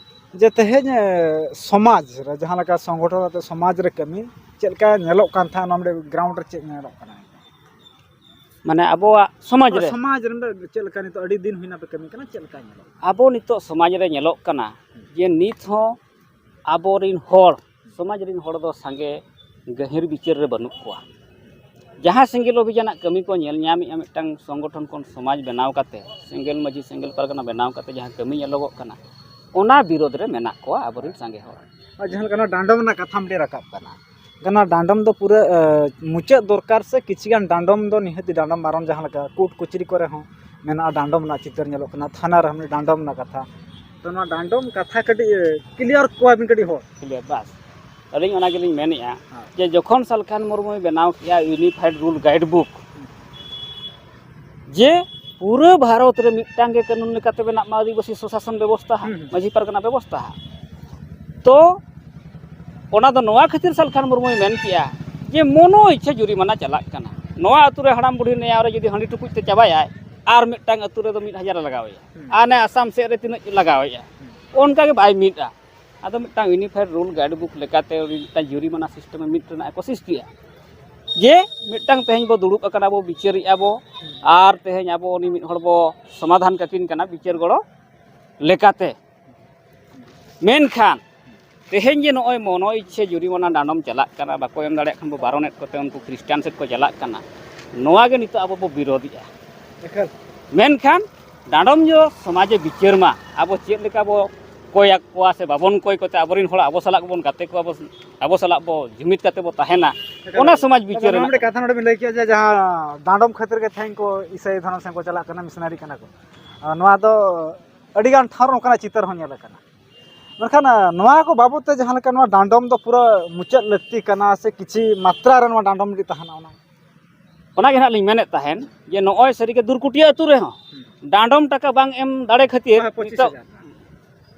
ᱡᱮ ᱛᱮᱦᱮᱧ, ᱮ, ᱥᱚᱢᱟᱡᱽ ᱨᱮ ᱡᱟᱦᱟᱸ ᱞᱮᱠᱟ ᱥᱚᱝᱜᱚᱴᱷᱚᱱ ᱟᱛᱮ ᱥᱚᱢᱟᱡᱽ ᱨᱮ ᱠᱟᱹᱢᱤ ᱪᱮᱫ ᱞᱮᱠᱟ ᱧᱮᱞᱚᱜ ᱠᱟᱱ ᱛᱟᱦᱮᱸᱫ, ᱱᱚᱣᱟ ᱢᱤᱫᱴᱮᱡ ᱜᱨᱟᱣᱩᱱᱰ ᱨᱮ ᱪᱮᱫ ᱧᱮᱞᱚᱜ ᱠᱟᱱᱟ? ᱢᱟᱱᱮ ᱟᱵᱚᱣᱟᱜ ᱥᱚᱢᱟᱡᱽ ᱨᱮ? ᱥᱚᱢᱟᱡᱽ ᱨᱮ ᱪᱮᱫ ᱞᱮᱠᱟ ᱱᱤᱛᱚᱜ ᱟᱹᱰᱤ ᱫᱤᱱ ᱦᱩᱭᱱᱟ ᱯᱮ ᱠᱟᱹᱢᱤ ᱠᱟᱱᱟ, ᱪᱮᱫ ᱞᱮᱠᱟ ᱧᱮᱞᱚᱜ ᱠᱟᱱᱟ? ᱟᱵᱚ ᱱᱤᱛᱚᱜ ᱥᱚᱢᱟᱡᱽ ᱨᱮ ᱧᱮᱞᱚᱜ ᱠᱟᱱᱟ ᱡᱮ ᱱᱤᱛ ᱦᱚᱸ ᱟᱵᱚᱨᱤᱱ ᱦᱚᱲ, ᱥᱚᱢᱟᱡᱽ ᱨᱤᱱ ᱦᱚᱲ ᱫᱚ ᱥᱟᱸᱜᱮ ᱜᱟᱹᱦᱤᱨ ᱵᱤᱪᱟᱹᱨ ᱨᱮ ᱵᱟᱹᱱᱩᱜ ᱠᱚᱣᱟ᱾ ᱡᱟᱦᱟᱸ ᱥᱮᱸᱜᱮᱞ ᱚᱵᱷᱤᱡᱟᱱᱟᱜ ᱠᱟᱹᱢᱤ ᱠᱚ ᱧᱮᱞ ᱧᱟᱢᱮᱜᱼᱟ, ᱢᱤᱫᱴᱟᱝ ᱥᱚᱝᱜᱚᱴᱷᱚᱱ ᱠᱷᱚᱱ ᱥᱚᱢᱟᱡᱽ ᱵᱮᱱᱟᱣ ᱠᱟᱛᱮ, ᱥᱮᱸᱜᱮᱞ ᱢᱟᱹᱡᱷᱤ, ᱥᱮᱸᱜᱮᱞ ᱯᱟᱨᱜᱟᱱᱟ ᱵᱮᱱᱟᱣ ᱠᱟᱛᱮ ᱡᱟᱦᱟᱸ ᱠᱟᱹᱢᱤ ᱧᱮᱞᱚᱜᱚᱜ ᱠᱟᱱᱟ, ᱚᱱᱟ ᱵᱤᱨᱳᱫᱷ ᱨᱮ ᱢᱮᱱᱟᱜ ᱠᱚᱣᱟ ᱟᱵᱚᱨᱤᱱ ᱥᱟᱸᱜᱮ ᱦᱚᱲ᱾ ᱟᱨ ᱡᱟᱦᱟᱸ ᱞᱮᱠᱟ ᱚᱱᱟ ᱰᱟᱸᱰᱚᱢ ᱨᱮᱱᱟᱜ ᱠᱟᱛᱷᱟ ᱢᱤᱫᱴᱮᱱ ᱨᱟᱠᱟᱵ ᱠᱟᱱᱟ, ᱚᱱᱟ ᱰᱟᱸᱰᱚᱢ ᱫᱚ ᱯᱩᱨᱟᱹ, ᱮ, ᱢᱩᱪᱟᱹᱫ ᱫᱚᱨᱠᱟᱨ ᱥᱮ ᱠᱤᱪᱷᱤ ᱜᱟᱱ ᱰᱟᱸᱰᱚᱢ ᱫᱚ ᱱᱤᱦᱟᱹᱛ ᱰᱟᱸᱰᱚᱢ ᱢᱟᱨᱚᱱ, ᱡᱟᱦᱟᱸ ᱞᱮᱠᱟ ᱠᱳᱨᱴ ᱠᱚᱪᱟᱹᱨᱤ ᱠᱚᱨᱮ ᱦᱚᱸ ᱢᱮᱱᱟᱜᱼᱟ, ᱰᱟᱸᱰᱚᱢ ᱨᱮᱱᱟᱜ ᱪᱤᱛᱟᱹᱨ ᱧᱮᱞᱚᱜ ᱠᱟᱱᱟ, ᱛᱷᱟᱱᱟ ᱨᱮᱦᱚᱸ ᱰᱟᱸᱰᱚᱢ ᱨᱮᱱᱟᱜ ᱠᱟᱛᱷᱟ᱾ ᱛᱚ, ᱱᱚᱣᱟ ᱰᱟᱸᱰᱚᱢ ᱠᱟᱛᱷᱟ ᱠᱟᱹᱴᱤᱡ, ᱮ, ᱠᱞᱤᱭᱟᱨ ᱠᱚᱣᱟ ᱵᱤᱱ ᱠᱟᱹᱴᱤᱡ ᱦᱚᱲ᱾ ᱠᱞᱤᱭᱟᱨ, ᱵᱟᱥ᱾ ᱟᱹᱞᱤᱧ ᱚᱱᱟ ᱜᱮᱞᱤᱧ ᱢᱮᱱᱮᱫᱼᱟ ᱦᱮᱸ᱾ ᱡᱮ ᱡᱚᱠᱷᱚᱱ ᱥᱟᱞᱠᱷᱟᱱ ᱢᱩᱨᱢᱩᱭ ᱵᱮᱱᱟᱣ ᱠᱮᱜᱼᱟ ᱤᱭᱩᱱᱤᱯᱷᱟᱭᱮᱰ ᱨᱩᱞ ᱜᱟᱭᱤᱰ ᱵᱩᱠ, ᱡᱮ ᱯᱩᱨᱟᱹ ᱵᱷᱟᱨᱚᱛ ᱨᱮ ᱢᱤᱫᱴᱟᱝ ᱜᱮ ᱠᱟᱹᱱᱩᱱ ᱞᱮᱠᱟᱛᱮ ᱵᱮᱱᱟᱜ ᱢᱟ ᱟᱹᱫᱤᱵᱟᱹᱥᱤ ᱥᱚᱥᱟᱥᱚᱱ ᱵᱮᱵᱚᱥᱛᱷᱟ ᱦᱟᱸᱜ, ᱦᱩᱸ, ᱦᱩᱸ᱾ ᱢᱟᱹᱡᱷᱤ ᱯᱟᱨᱜᱟᱱᱟ ᱵᱮᱵᱚᱥᱛᱷᱟ ᱦᱟᱸᱜ᱾ ᱛᱚ ᱚᱱᱟ ᱫᱚ ᱱᱚᱣᱟ ᱠᱷᱟᱹᱛᱤᱨ ᱥᱟᱞᱠᱷᱟᱱ ᱢᱩᱨᱢᱩᱭ ᱢᱮᱱ ᱠᱮᱜᱼᱟ ᱡᱮ ᱢᱚᱱᱳ ᱤᱪᱪᱷᱟᱹ ᱡᱩᱨᱤᱢᱟᱱᱟ ᱪᱟᱞᱟᱜ ᱠᱟᱱᱟ᱾ ᱱᱚᱣᱟ ᱟᱹᱛᱩ ᱨᱮ ᱦᱟᱲᱟᱢ ᱵᱩᱰᱷᱤ ᱱᱮᱭᱟᱣ ᱨᱮ ᱡᱩᱫᱤ ᱦᱟᱺᱰᱤ ᱴᱩᱠᱩᱡ ᱛᱮ ᱪᱟᱵᱟᱭᱟᱭ, ᱟᱨ ᱢᱤᱫᱴᱟᱝ ᱟᱹᱛᱩ ᱨᱮᱫᱚ ᱢᱤᱫ ᱦᱟᱡᱟᱨ ᱮ ᱞᱟᱜᱟᱣᱮᱭᱟ, ᱦᱩᱸ᱾ ᱟᱨ ᱱᱮ ᱟᱥᱟᱢ ᱥᱮᱫ ᱨᱮ ᱛᱤᱱᱟᱹᱜ ᱞᱟᱜᱟᱣᱮᱭᱟ, ᱦᱩᱸ᱾ ᱚᱱᱠᱟ ᱜᱮ ᱵᱟᱭ ᱢᱤᱫᱼᱟ᱾ ᱟᱫᱚ ᱢᱤᱫᱴᱟᱝ ᱤᱭᱩᱱᱤᱯᱷᱟᱭᱮᱰ ᱨᱩᱞ ᱜᱟᱭᱤᱰ ᱵᱩᱠ ᱞᱮᱠᱟᱛᱮ ᱩᱱᱤ ᱢᱤᱫᱴᱟᱝ ᱡᱩᱨᱤᱢᱟᱱᱟ ᱥᱤᱥᱴᱮᱢ ᱮ ᱢᱤᱫ ᱨᱮᱱᱟᱜ ᱮ ᱠᱳᱥᱤᱥ ᱠᱮᱜᱼᱟ᱾ ᱡᱮ ᱢᱤᱫᱴᱟᱝ ᱛᱮᱦᱮᱧ ᱵᱚ ᱫᱩᱲᱩᱵ ᱟᱠᱟᱱᱟ, ᱵᱚ ᱵᱤᱪᱟᱹᱨᱮᱜᱼᱟ ᱵᱚ, ᱟᱨ ᱛᱮᱦᱮᱧ ᱟᱵᱚ ᱩᱱᱤ ᱢᱤᱫ ᱦᱚᱲ ᱵᱚ ᱥᱚᱢᱟᱫᱷᱟᱱ ᱠᱟᱹᱠᱤᱱ ᱠᱟᱱᱟ ᱵᱤᱪᱟᱹᱨ ᱜᱚᱲᱚ ᱞᱮᱠᱟᱛᱮ᱾ ᱢᱮᱱᱠᱷᱟᱱ ᱛᱮᱦᱮᱧ ᱡᱮ ᱱᱚᱜᱼᱚᱭ ᱢᱚᱱᱚ ᱤᱪᱪᱷᱟᱹ ᱡᱩᱨᱤᱢᱟᱱᱟ ᱰᱟᱸᱰᱚᱢ ᱪᱟᱞᱟᱜ ᱠᱟᱱᱟ, ᱵᱟᱠᱚ ᱮᱢ ᱫᱟᱲᱮᱭᱟᱜ ᱠᱷᱟᱱ ᱵᱚ ᱵᱟᱨᱚᱱᱮᱫ ᱠᱚᱛᱮ ᱩᱱᱠᱩ ᱠᱷᱨᱤᱥᱴᱟᱱ ᱥᱮᱫ ᱠᱚ ᱪᱟᱞᱟᱜ ᱠᱟᱱᱟ, ᱱᱚᱣᱟ ᱜᱮ ᱱᱤᱛᱚᱜ ᱟᱵᱚ ᱵᱚ ᱵᱤᱨᱳᱫᱷᱮᱜᱼᱟ᱾ ᱮᱠᱟᱞ᱾ ᱢᱮᱱᱠᱷᱟᱱ ᱰᱟᱸᱰᱚᱢ ᱡᱚ ᱥᱚᱢᱟᱡᱽ ᱮ ᱵᱤᱪᱟᱹᱨ ᱢᱟ, ᱟᱵᱚ ᱪᱮᱫ ᱞᱮᱠᱟ ᱵᱚ ᱠᱚᱭ ᱟᱠᱚᱣᱟ ᱥᱮ ᱵᱟᱵᱚᱱ ᱠᱚᱭ ᱠᱚᱛᱮ ᱟᱵᱚᱨᱮᱱ ᱦᱚᱲ ᱟᱵᱚ ᱥᱟᱞᱟᱜ ᱵᱚᱱ ᱜᱟᱛᱮ ᱠᱚᱣᱟ, ᱟᱵᱚ, ᱟᱵᱚ ᱥᱟᱞᱟᱜ ᱵᱚ ᱡᱩᱢᱤᱫ ᱠᱟᱛᱮ ᱵᱚ ᱛᱟᱦᱮᱱᱟ, ᱮᱠᱟᱞ᱾ ᱚᱱᱟ ᱥᱚᱢᱟᱡᱽ ᱛᱚᱵᱮ ᱵᱤᱪᱟᱹᱨ ᱱᱚᱣᱟ ᱨᱮᱱᱟᱜ ᱢᱤᱫᱴᱮᱡ ᱠᱟᱛᱷᱟ ᱱᱚᱰᱮ ᱵᱤᱱ ᱞᱟᱹᱭ ᱠᱮᱫᱟ ᱡᱮ ᱡᱟᱦᱟᱸ ᱰᱟᱸᱰᱚᱢ ᱠᱷᱟᱹᱛᱤᱨ ᱜᱮ ᱛᱮᱦᱮᱧ ᱠᱚ ᱤᱥᱟᱹᱭ ᱫᱷᱚᱨᱚᱢ ᱥᱮᱫ ᱠᱚ ᱪᱟᱞᱟᱜ ᱠᱟᱱᱟ, ᱢᱤᱥᱚᱱᱟᱨᱤ ᱠᱟᱱᱟ ᱠᱚ᱾ ᱟᱨ ᱱᱚᱣᱟ ᱫᱚ ᱟᱹᱰᱤᱜᱟᱱ ᱴᱷᱟᱶ ᱨᱮ ᱚᱱᱠᱟᱱᱟᱜ ᱪᱤᱛᱟᱹᱨ ᱦᱚᱸ ᱧᱮᱞ ᱟᱠᱟᱱᱟ᱾ ᱢᱮᱱᱠᱷᱟᱱ ᱱᱚᱣᱟ ᱠᱚ ᱵᱟᱵᱚᱫ ᱛᱮ ᱡᱟᱦᱟᱸ ᱞᱮᱠᱟ ᱱᱚᱣᱟ ᱰᱟᱸᱰᱚᱢ ᱫᱚ ᱯᱩᱨᱟᱹ ᱢᱩᱪᱟᱹᱫ ᱞᱟᱹᱠᱛᱤ ᱠᱟᱱᱟ ᱥᱮ ᱠᱤᱪᱷᱤ ᱢᱟᱛᱨᱟ ᱨᱮ ᱱᱚᱣᱟ ᱰᱟᱸᱰᱚᱢ ᱜᱮ ᱛᱟᱦᱮᱱᱟ ᱚᱱᱟ? ᱚᱱᱟ ᱜᱮ ᱱᱟᱦᱟᱜ ᱞᱤᱧ ᱢᱮᱱᱮᱫ ᱛᱟᱦᱮᱱ ᱡᱮ ᱱᱚᱜᱼᱚᱭ ᱥᱟᱹᱨᱤᱜᱮ ᱫᱩᱨᱠᱩᱴᱤᱭᱟᱹ ᱟᱹᱛᱩ ᱨᱮᱦᱚᱸ ᱰᱟᱸᱰᱚᱢ ᱴᱟᱠᱟ ᱵᱟᱝ ᱮᱢ ᱫᱟᱲᱮ ᱠᱷᱟᱹᱛᱤᱨ ᱱᱤᱛᱚᱜ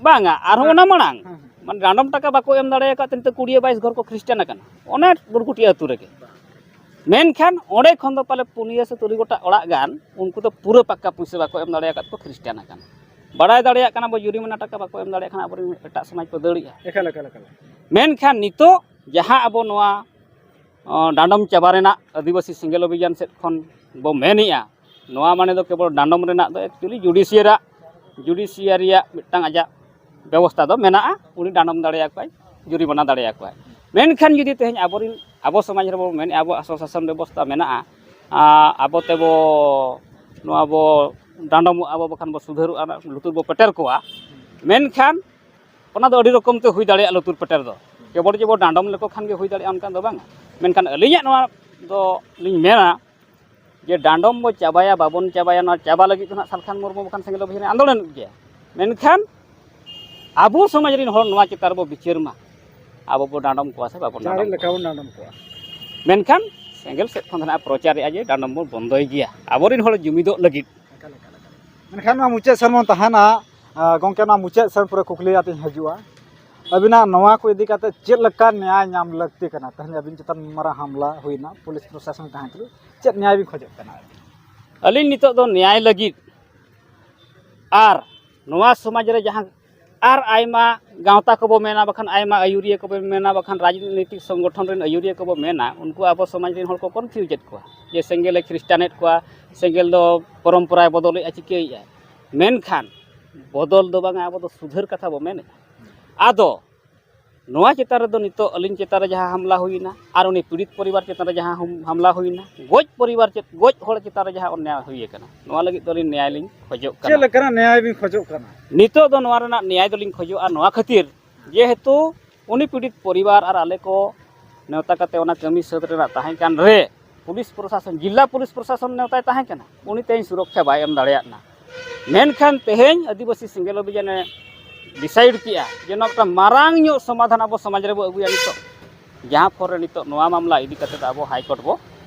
ᱵᱟᱝᱟ, ᱟᱨᱦᱚᱸ ᱚᱱᱟ ᱢᱟᱲᱟᱝ ᱢᱟᱱᱮ ᱰᱟᱸᱰᱚᱢ ᱴᱟᱠᱟ ᱵᱟᱠᱚ ᱮᱢ ᱫᱟᱲᱮ ᱟᱠᱟᱫ ᱛᱮ ᱱᱤᱛᱚᱜ ᱠᱩᱲᱤᱭᱟᱹ ᱵᱟᱭᱤᱥ ᱜᱷᱚᱨ ᱠᱚ ᱠᱷᱨᱤᱥᱴᱟᱱ ᱟᱠᱟᱱᱟ ᱚᱱᱟ ᱫᱩᱨᱠᱩᱴᱤᱭᱟᱹ ᱟᱹᱛᱩ ᱨᱮᱜᱮ᱾ ᱢᱮᱱᱠᱷᱟᱱ ᱚᱸᱰᱮ ᱠᱷᱚᱱ ᱫᱚ ᱯᱟᱞᱮ ᱯᱩᱱᱭᱟᱹ ᱥᱮ ᱛᱩᱨᱩᱭ ᱜᱚᱴᱟᱝ ᱚᱲᱟᱜ ᱜᱟᱱ ᱩᱱᱠᱩ ᱫᱚ ᱯᱩᱨᱟᱹ ᱯᱟᱠᱟ ᱯᱩᱭᱥᱟᱹ ᱵᱟᱠᱚ ᱮᱢ ᱫᱟᱲᱮ ᱟᱠᱟᱫ ᱠᱚ ᱠᱷᱨᱤᱥᱴᱟᱱ ᱟᱠᱟᱱᱟ᱾ ᱵᱟᱲᱟᱭ ᱫᱟᱲᱮᱭᱟᱜ ᱠᱟᱱᱟ ᱵᱚ ᱡᱩᱨᱤᱢᱟᱱᱟ ᱴᱟᱠᱟ ᱵᱟᱠᱚ ᱮᱢ ᱫᱟᱲᱮᱭᱟᱜ ᱠᱷᱟᱱ ᱟᱵᱚᱨᱮᱱ ᱮᱴᱟᱜ ᱥᱚᱢᱟᱡᱽ ᱠᱚ ᱫᱟᱹᱲᱮᱜᱼᱟ᱾ ᱮᱠᱟᱞ ᱮᱠᱟᱞ ᱮᱠᱟᱞ᱾ ᱢᱮᱱᱠᱷᱟᱱ ᱱᱤᱛᱚᱜ ᱡᱟᱦᱟᱸ ᱟᱵᱚ ᱱᱚᱣᱟ ᱰᱟᱸᱰᱚᱢ ᱪᱟᱵᱟ ᱨᱮᱱᱟᱜ ᱟᱹᱫᱤᱵᱟᱹᱥᱤ ᱥᱮᱸᱜᱮᱞ ᱚᱵᱷᱤᱡᱟᱱ ᱥᱮᱫ ᱠᱷᱚᱱ ᱵᱚ ᱢᱮᱱᱮᱜᱼᱟ, ᱱᱚᱣᱟ ᱢᱟᱱᱮ ᱫᱚ ᱠᱮᱵᱚᱞ ᱰᱟᱸᱰᱚᱢ ᱨᱮᱱᱟᱜ ᱫᱚ ᱮᱠᱪᱩᱭᱮᱞᱤ ᱡᱩᱰᱤᱥᱤᱭᱟᱨᱟᱜ ᱡᱩᱰᱤᱥᱤᱭᱟᱨᱤᱭᱟᱜ ᱢᱤᱫᱴᱟᱝ ᱟᱡᱟᱜ ᱵᱮᱵᱚᱥᱛᱷᱟ ᱫᱚ ᱢᱮᱱᱟᱜᱼᱟ, ᱩᱱᱤ ᱰᱟᱸᱰᱚᱢ ᱫᱟᱲᱮᱭᱟᱠᱚᱣᱟᱭ, ᱡᱩᱨᱤᱢᱟᱱᱟ ᱫᱟᱲᱮᱭᱟᱠᱚᱣᱟᱭ᱾ ᱢᱮᱱᱠᱷᱟᱱ ᱡᱩᱫᱤ ᱛᱮᱦᱮᱧ ᱟᱵᱚᱨᱮᱱ ᱟᱵᱚ ᱥᱚᱢᱟᱡᱽ ᱨᱮᱵᱚ ᱢᱮᱱᱮᱫᱼᱟ ᱟᱵᱚᱣᱟᱜ ᱥᱚᱥᱟᱥᱚᱱ ᱵᱮᱵᱚᱥᱛᱷᱟ ᱢᱮᱱᱟᱜᱼᱟ, ᱟᱵᱚ ᱛᱮᱵᱚ ᱱᱚᱣᱟ ᱵᱚ ᱰᱟᱸᱰᱚᱢᱚᱜᱼᱟ ᱵᱚ ᱵᱟᱠᱷᱟᱱ ᱵᱚ ᱥᱩᱫᱷᱟᱹᱨᱚᱜᱼᱟ, ᱞᱩᱛᱩᱨ ᱵᱚ ᱯᱮᱴᱮᱨ ᱠᱚᱣᱟ, ᱢᱮᱱᱠᱷᱟᱱ ᱚᱱᱟ ᱫᱚ ᱟᱹᱰᱤ ᱨᱚᱠᱚᱢ ᱛᱮ ᱦᱩᱭ ᱫᱟᱲᱮᱭᱟᱜᱼᱟ᱾ ᱞᱩᱛᱩᱨ ᱯᱮᱴᱮᱨ ᱫᱚ ᱠᱮᱵᱚᱞ ᱡᱮ ᱵᱚ ᱰᱟᱸᱰᱚᱢ ᱞᱮᱠᱚ ᱠᱷᱟᱱ ᱜᱮ ᱦᱩᱭ ᱫᱟᱲᱮᱭᱟᱜᱼᱟ ᱚᱱᱠᱟ ᱫᱚ ᱵᱟᱝ᱾ ᱢᱮᱱᱠᱷᱟᱱ ᱟᱹᱞᱤᱧᱟᱜ ᱱᱚᱣᱟ ᱫᱚ ᱞᱤᱧ ᱢᱮᱱᱟ ᱡᱮ ᱰᱟᱸᱰᱚᱢ ᱵᱚ ᱪᱟᱵᱟᱭᱟ ᱵᱟᱵᱚᱱ ᱪᱟᱵᱟᱭᱟ, ᱱᱚᱣᱟ ᱪᱟᱵᱟ ᱞᱟᱹᱜᱤᱫ ᱫᱚ ᱱᱟᱜ ᱥᱟᱞᱠᱷᱟᱱ ᱢᱩᱨᱢᱩ ᱵᱟᱠᱷᱟᱱ ᱥᱮᱸᱜᱮᱞ ᱚᱵᱷᱤᱡᱟᱱ ᱟᱱᱫᱳᱞᱚᱱ ᱜᱮᱭᱟ᱾ ᱢᱮᱱᱠᱷᱟᱱ ᱟᱵᱚ ᱥᱚᱢᱟᱡᱽ ᱨᱮᱱ ᱦᱚᱲ ᱱᱚᱣᱟ ᱪᱮᱛᱟᱱ ᱨᱮᱵᱚ ᱵᱤᱪᱟᱹᱨ ᱢᱟ, ᱟᱵᱚ ᱵᱚ ᱰᱟᱸᱰᱚᱢ ᱠᱚᱣᱟ ᱥᱮ ᱵᱟᱵᱚᱱ ᱰᱟᱸᱰᱚᱢ ᱠᱚᱣᱟ᱾ ᱢᱮᱱᱠᱷᱟᱱ ᱥᱮᱸᱜᱮᱞ ᱥᱮᱫ ᱠᱷᱚᱱ ᱫᱚ ᱱᱟᱜ ᱯᱨᱚᱪᱟᱨᱮᱜᱼᱟ ᱡᱮ ᱰᱟᱸᱰᱚᱢ ᱵᱚᱱ ᱵᱚᱱᱫᱚᱭ ᱜᱮᱭᱟ ᱟᱵᱚᱨᱮᱱ ᱦᱚᱲ ᱡᱩᱢᱤᱫᱚᱜ ᱞᱟᱹᱜᱤᱫ᱾ ᱢᱮᱱᱠᱷᱟᱱ ᱱᱚᱣᱟ ᱢᱩᱪᱟᱹᱫ ᱥᱮᱱ ᱵᱚᱱ ᱛᱟᱦᱮᱱᱟ᱾ ᱜᱚᱢᱠᱮ, ᱱᱚᱣᱟ ᱢᱩᱪᱟᱹᱫ ᱥᱮᱱ ᱯᱩᱨᱟᱹ ᱠᱩᱠᱞᱤ ᱟᱛᱮᱧ ᱦᱤᱡᱩᱜᱼᱟ᱾ ᱟᱹᱵᱤᱱᱟᱜ ᱱᱚᱣᱟ ᱠᱚ ᱤᱫᱤ ᱠᱟᱛᱮ ᱪᱮᱫ ᱞᱮᱠᱟ ᱱᱮᱭᱟᱭ ᱧᱟᱢ ᱞᱟᱹᱠᱛᱤ ᱠᱟᱱᱟ? ᱛᱮᱦᱮᱧ ᱟᱹᱵᱤᱱ ᱪᱮᱛᱟᱱ ᱢᱟᱨᱟᱝ ᱦᱟᱢᱞᱟ ᱦᱩᱭᱱᱟ, ᱯᱩᱞᱤᱥ ᱯᱨᱚᱥᱟᱥᱚᱱ ᱛᱟᱦᱮᱸ ᱛᱩᱞᱩᱡ ᱪᱮᱫ ᱱᱮᱭᱟᱭ ᱵᱤᱱ ᱠᱷᱚᱡᱚᱜ ᱠᱟᱱᱟ? ᱟᱹᱞᱤᱧ ᱱᱤᱛᱚᱜ ᱫᱚ ᱱᱮᱭᱟᱭ ᱞᱟᱹᱜᱤᱫ ᱟᱨ ᱱᱚᱣᱟ ᱥᱚᱢᱟᱡᱽ ᱨᱮ ᱡᱟᱦᱟᱸ ᱟᱨ ᱟᱭᱢᱟ ᱜᱟᱶᱛᱟ ᱠᱚᱵᱚ ᱢᱮᱱᱟ ᱵᱟᱠᱷᱟᱱ ᱟᱭᱢᱟ ᱟᱹᱭᱩᱨᱤᱭᱟᱹ ᱠᱚᱵᱚ ᱢᱮᱱᱟ ᱵᱟᱠᱷᱟᱱ ᱨᱟᱡᱽᱱᱤᱛᱤᱠ ᱥᱚᱝᱜᱚᱴᱷᱚᱱ ᱨᱮᱱ ᱟᱹᱭᱩᱨᱤᱭᱟᱹ ᱠᱚᱵᱚ ᱢᱮᱱᱟ, ᱩᱱᱠᱩ ᱟᱵᱚ ᱥᱚᱢᱟᱡᱽ ᱨᱮᱱ ᱦᱚᱲ ᱠᱚ ᱠᱚᱱᱯᱷᱤᱭᱩᱡᱮᱫ ᱠᱚᱣᱟ ᱡᱮ ᱥᱮᱸᱜᱮᱞᱮ ᱠᱷᱨᱤᱥᱴᱟᱱᱮᱫ ᱠᱚᱣᱟ, ᱥᱮᱸᱜᱮᱞ ᱫᱚ ᱯᱚᱨᱚᱢᱯᱚᱨᱟᱭ ᱵᱚᱫᱚᱞᱮᱫᱼᱟ, ᱪᱤᱠᱟᱹᱭᱮᱫᱼᱟ᱾ ᱢᱮᱱᱠᱷᱟᱱ ᱵᱚᱫᱚᱞ ᱫᱚ ᱵᱟᱝᱟ, ᱟᱵᱚ ᱫᱚ ᱥᱩᱫᱷᱟᱹᱨ ᱠᱟᱛᱷᱟ ᱵᱚ ᱢᱮᱱᱮᱫᱼᱟ᱾ ᱟᱫᱚ ᱱᱚᱣᱟ ᱪᱮᱛᱟᱱ ᱨᱮᱫᱚ ᱱᱤᱛᱚᱜ ᱟᱹᱞᱤᱧ ᱪᱮᱛᱟᱱ ᱨᱮ ᱡᱟᱦᱟᱸ ᱦᱟᱢᱞᱟ ᱦᱩᱭᱱᱟ ᱟᱨ ᱩᱱᱤ ᱯᱤᱲᱤᱛ ᱯᱚᱨᱤᱵᱟᱨ ᱪᱮᱛᱟᱱ ᱨᱮ ᱡᱟᱦᱟᱸ ᱦᱩᱢ- ᱦᱟᱢᱞᱟ ᱦᱩᱭᱱᱟ, ᱜᱚᱡ ᱯᱚᱨᱤᱵᱟᱨ ᱪᱮᱫ ᱜᱚᱡ ᱦᱚᱲ ᱪᱮᱛᱟᱱ ᱨᱮ ᱡᱟᱦᱟᱸ ᱚᱱᱱᱭᱟᱭ ᱦᱩᱭ ᱟᱠᱟᱱᱟ, ᱱᱚᱣᱟ ᱞᱟᱹᱜᱤᱫ ᱫᱚ ᱟᱹᱞᱤᱧ ᱱᱮᱭᱟᱭ ᱞᱤᱧ ᱠᱷᱚᱡᱚᱜ ᱠᱟᱱᱟ᱾ ᱪᱮᱫ ᱞᱮᱠᱟᱱᱟᱜ ᱱᱮᱭᱟᱭ ᱵᱤᱱ ᱠᱷᱚᱡᱚᱜ ᱠᱟᱱᱟ? ᱱᱤᱛᱚᱜ ᱫᱚ ᱱᱚᱣᱟ ᱨᱮᱱᱟᱜ ᱱᱮᱭᱟᱭ ᱫᱚᱞᱤᱧ ᱠᱷᱚᱡᱚᱜᱼᱟ ᱱᱚᱣᱟ ᱠᱷᱟᱹᱛᱤᱨ, ᱡᱮᱦᱮᱛᱩ ᱩᱱᱤ ᱯᱤᱲᱤᱛ ᱯᱚᱨᱤᱵᱟᱨ ᱟᱨ ᱟᱞᱮ ᱠᱚ ᱱᱮᱣᱛᱟ ᱠᱟᱛᱮ ᱚᱱᱟ ᱠᱟᱹᱢᱤ ᱥᱟᱹᱛ ᱨᱮᱱᱟᱜ ᱛᱟᱦᱮᱸ ᱠᱟᱱ ᱨᱮ ᱯᱩᱞᱤᱥ ᱯᱨᱚᱥᱟᱥᱚᱱ, ᱡᱤᱞᱟ ᱯᱩᱞᱤᱥ ᱯᱨᱚᱥᱟᱥᱚᱱ ᱱᱮᱣᱛᱟᱭ ᱛᱟᱦᱮᱸ ᱠᱟᱱᱟ, ᱩᱱᱤ ᱛᱮᱦᱮᱧ ᱥᱩᱨᱚᱠᱷᱟ ᱵᱟᱭ ᱮᱢ ᱫᱟᱲᱮᱭᱟᱫ ᱱᱟ᱾ ᱢᱮᱱᱠᱷᱟᱱ ᱛᱮᱦᱮᱧ ᱟᱹᱫᱤᱵᱟᱹᱥᱤ ᱥᱮᱸᱜᱮᱞ ᱚᱵᱷᱤᱡᱟᱱᱮ ᱰᱤᱥᱟᱭᱤᱰ ᱠᱮᱜᱼᱟ ᱡᱮ ᱱᱚᱣᱟ ᱢᱤᱫᱴᱟᱝ ᱢᱟᱨᱟᱝ ᱧᱚᱜ ᱥᱚᱢᱟᱫᱷᱟᱱ ᱟᱵᱚ ᱥᱚᱢᱟᱡᱽ ᱨᱮᱵᱚ ᱟᱹᱜᱩᱭᱟ ᱱᱤᱛᱚᱜ, ᱡᱟᱦᱟᱸ ᱯᱷᱚᱨ ᱨᱮ ᱱᱤᱛᱚᱜ ᱱᱚᱣᱟ ᱢᱟᱢᱞᱟ ᱤᱫᱤ ᱠᱟᱛᱮ ᱫᱚ ᱟᱵᱚ ᱦᱟᱭ ᱠᱳᱨᱴ ᱵᱚ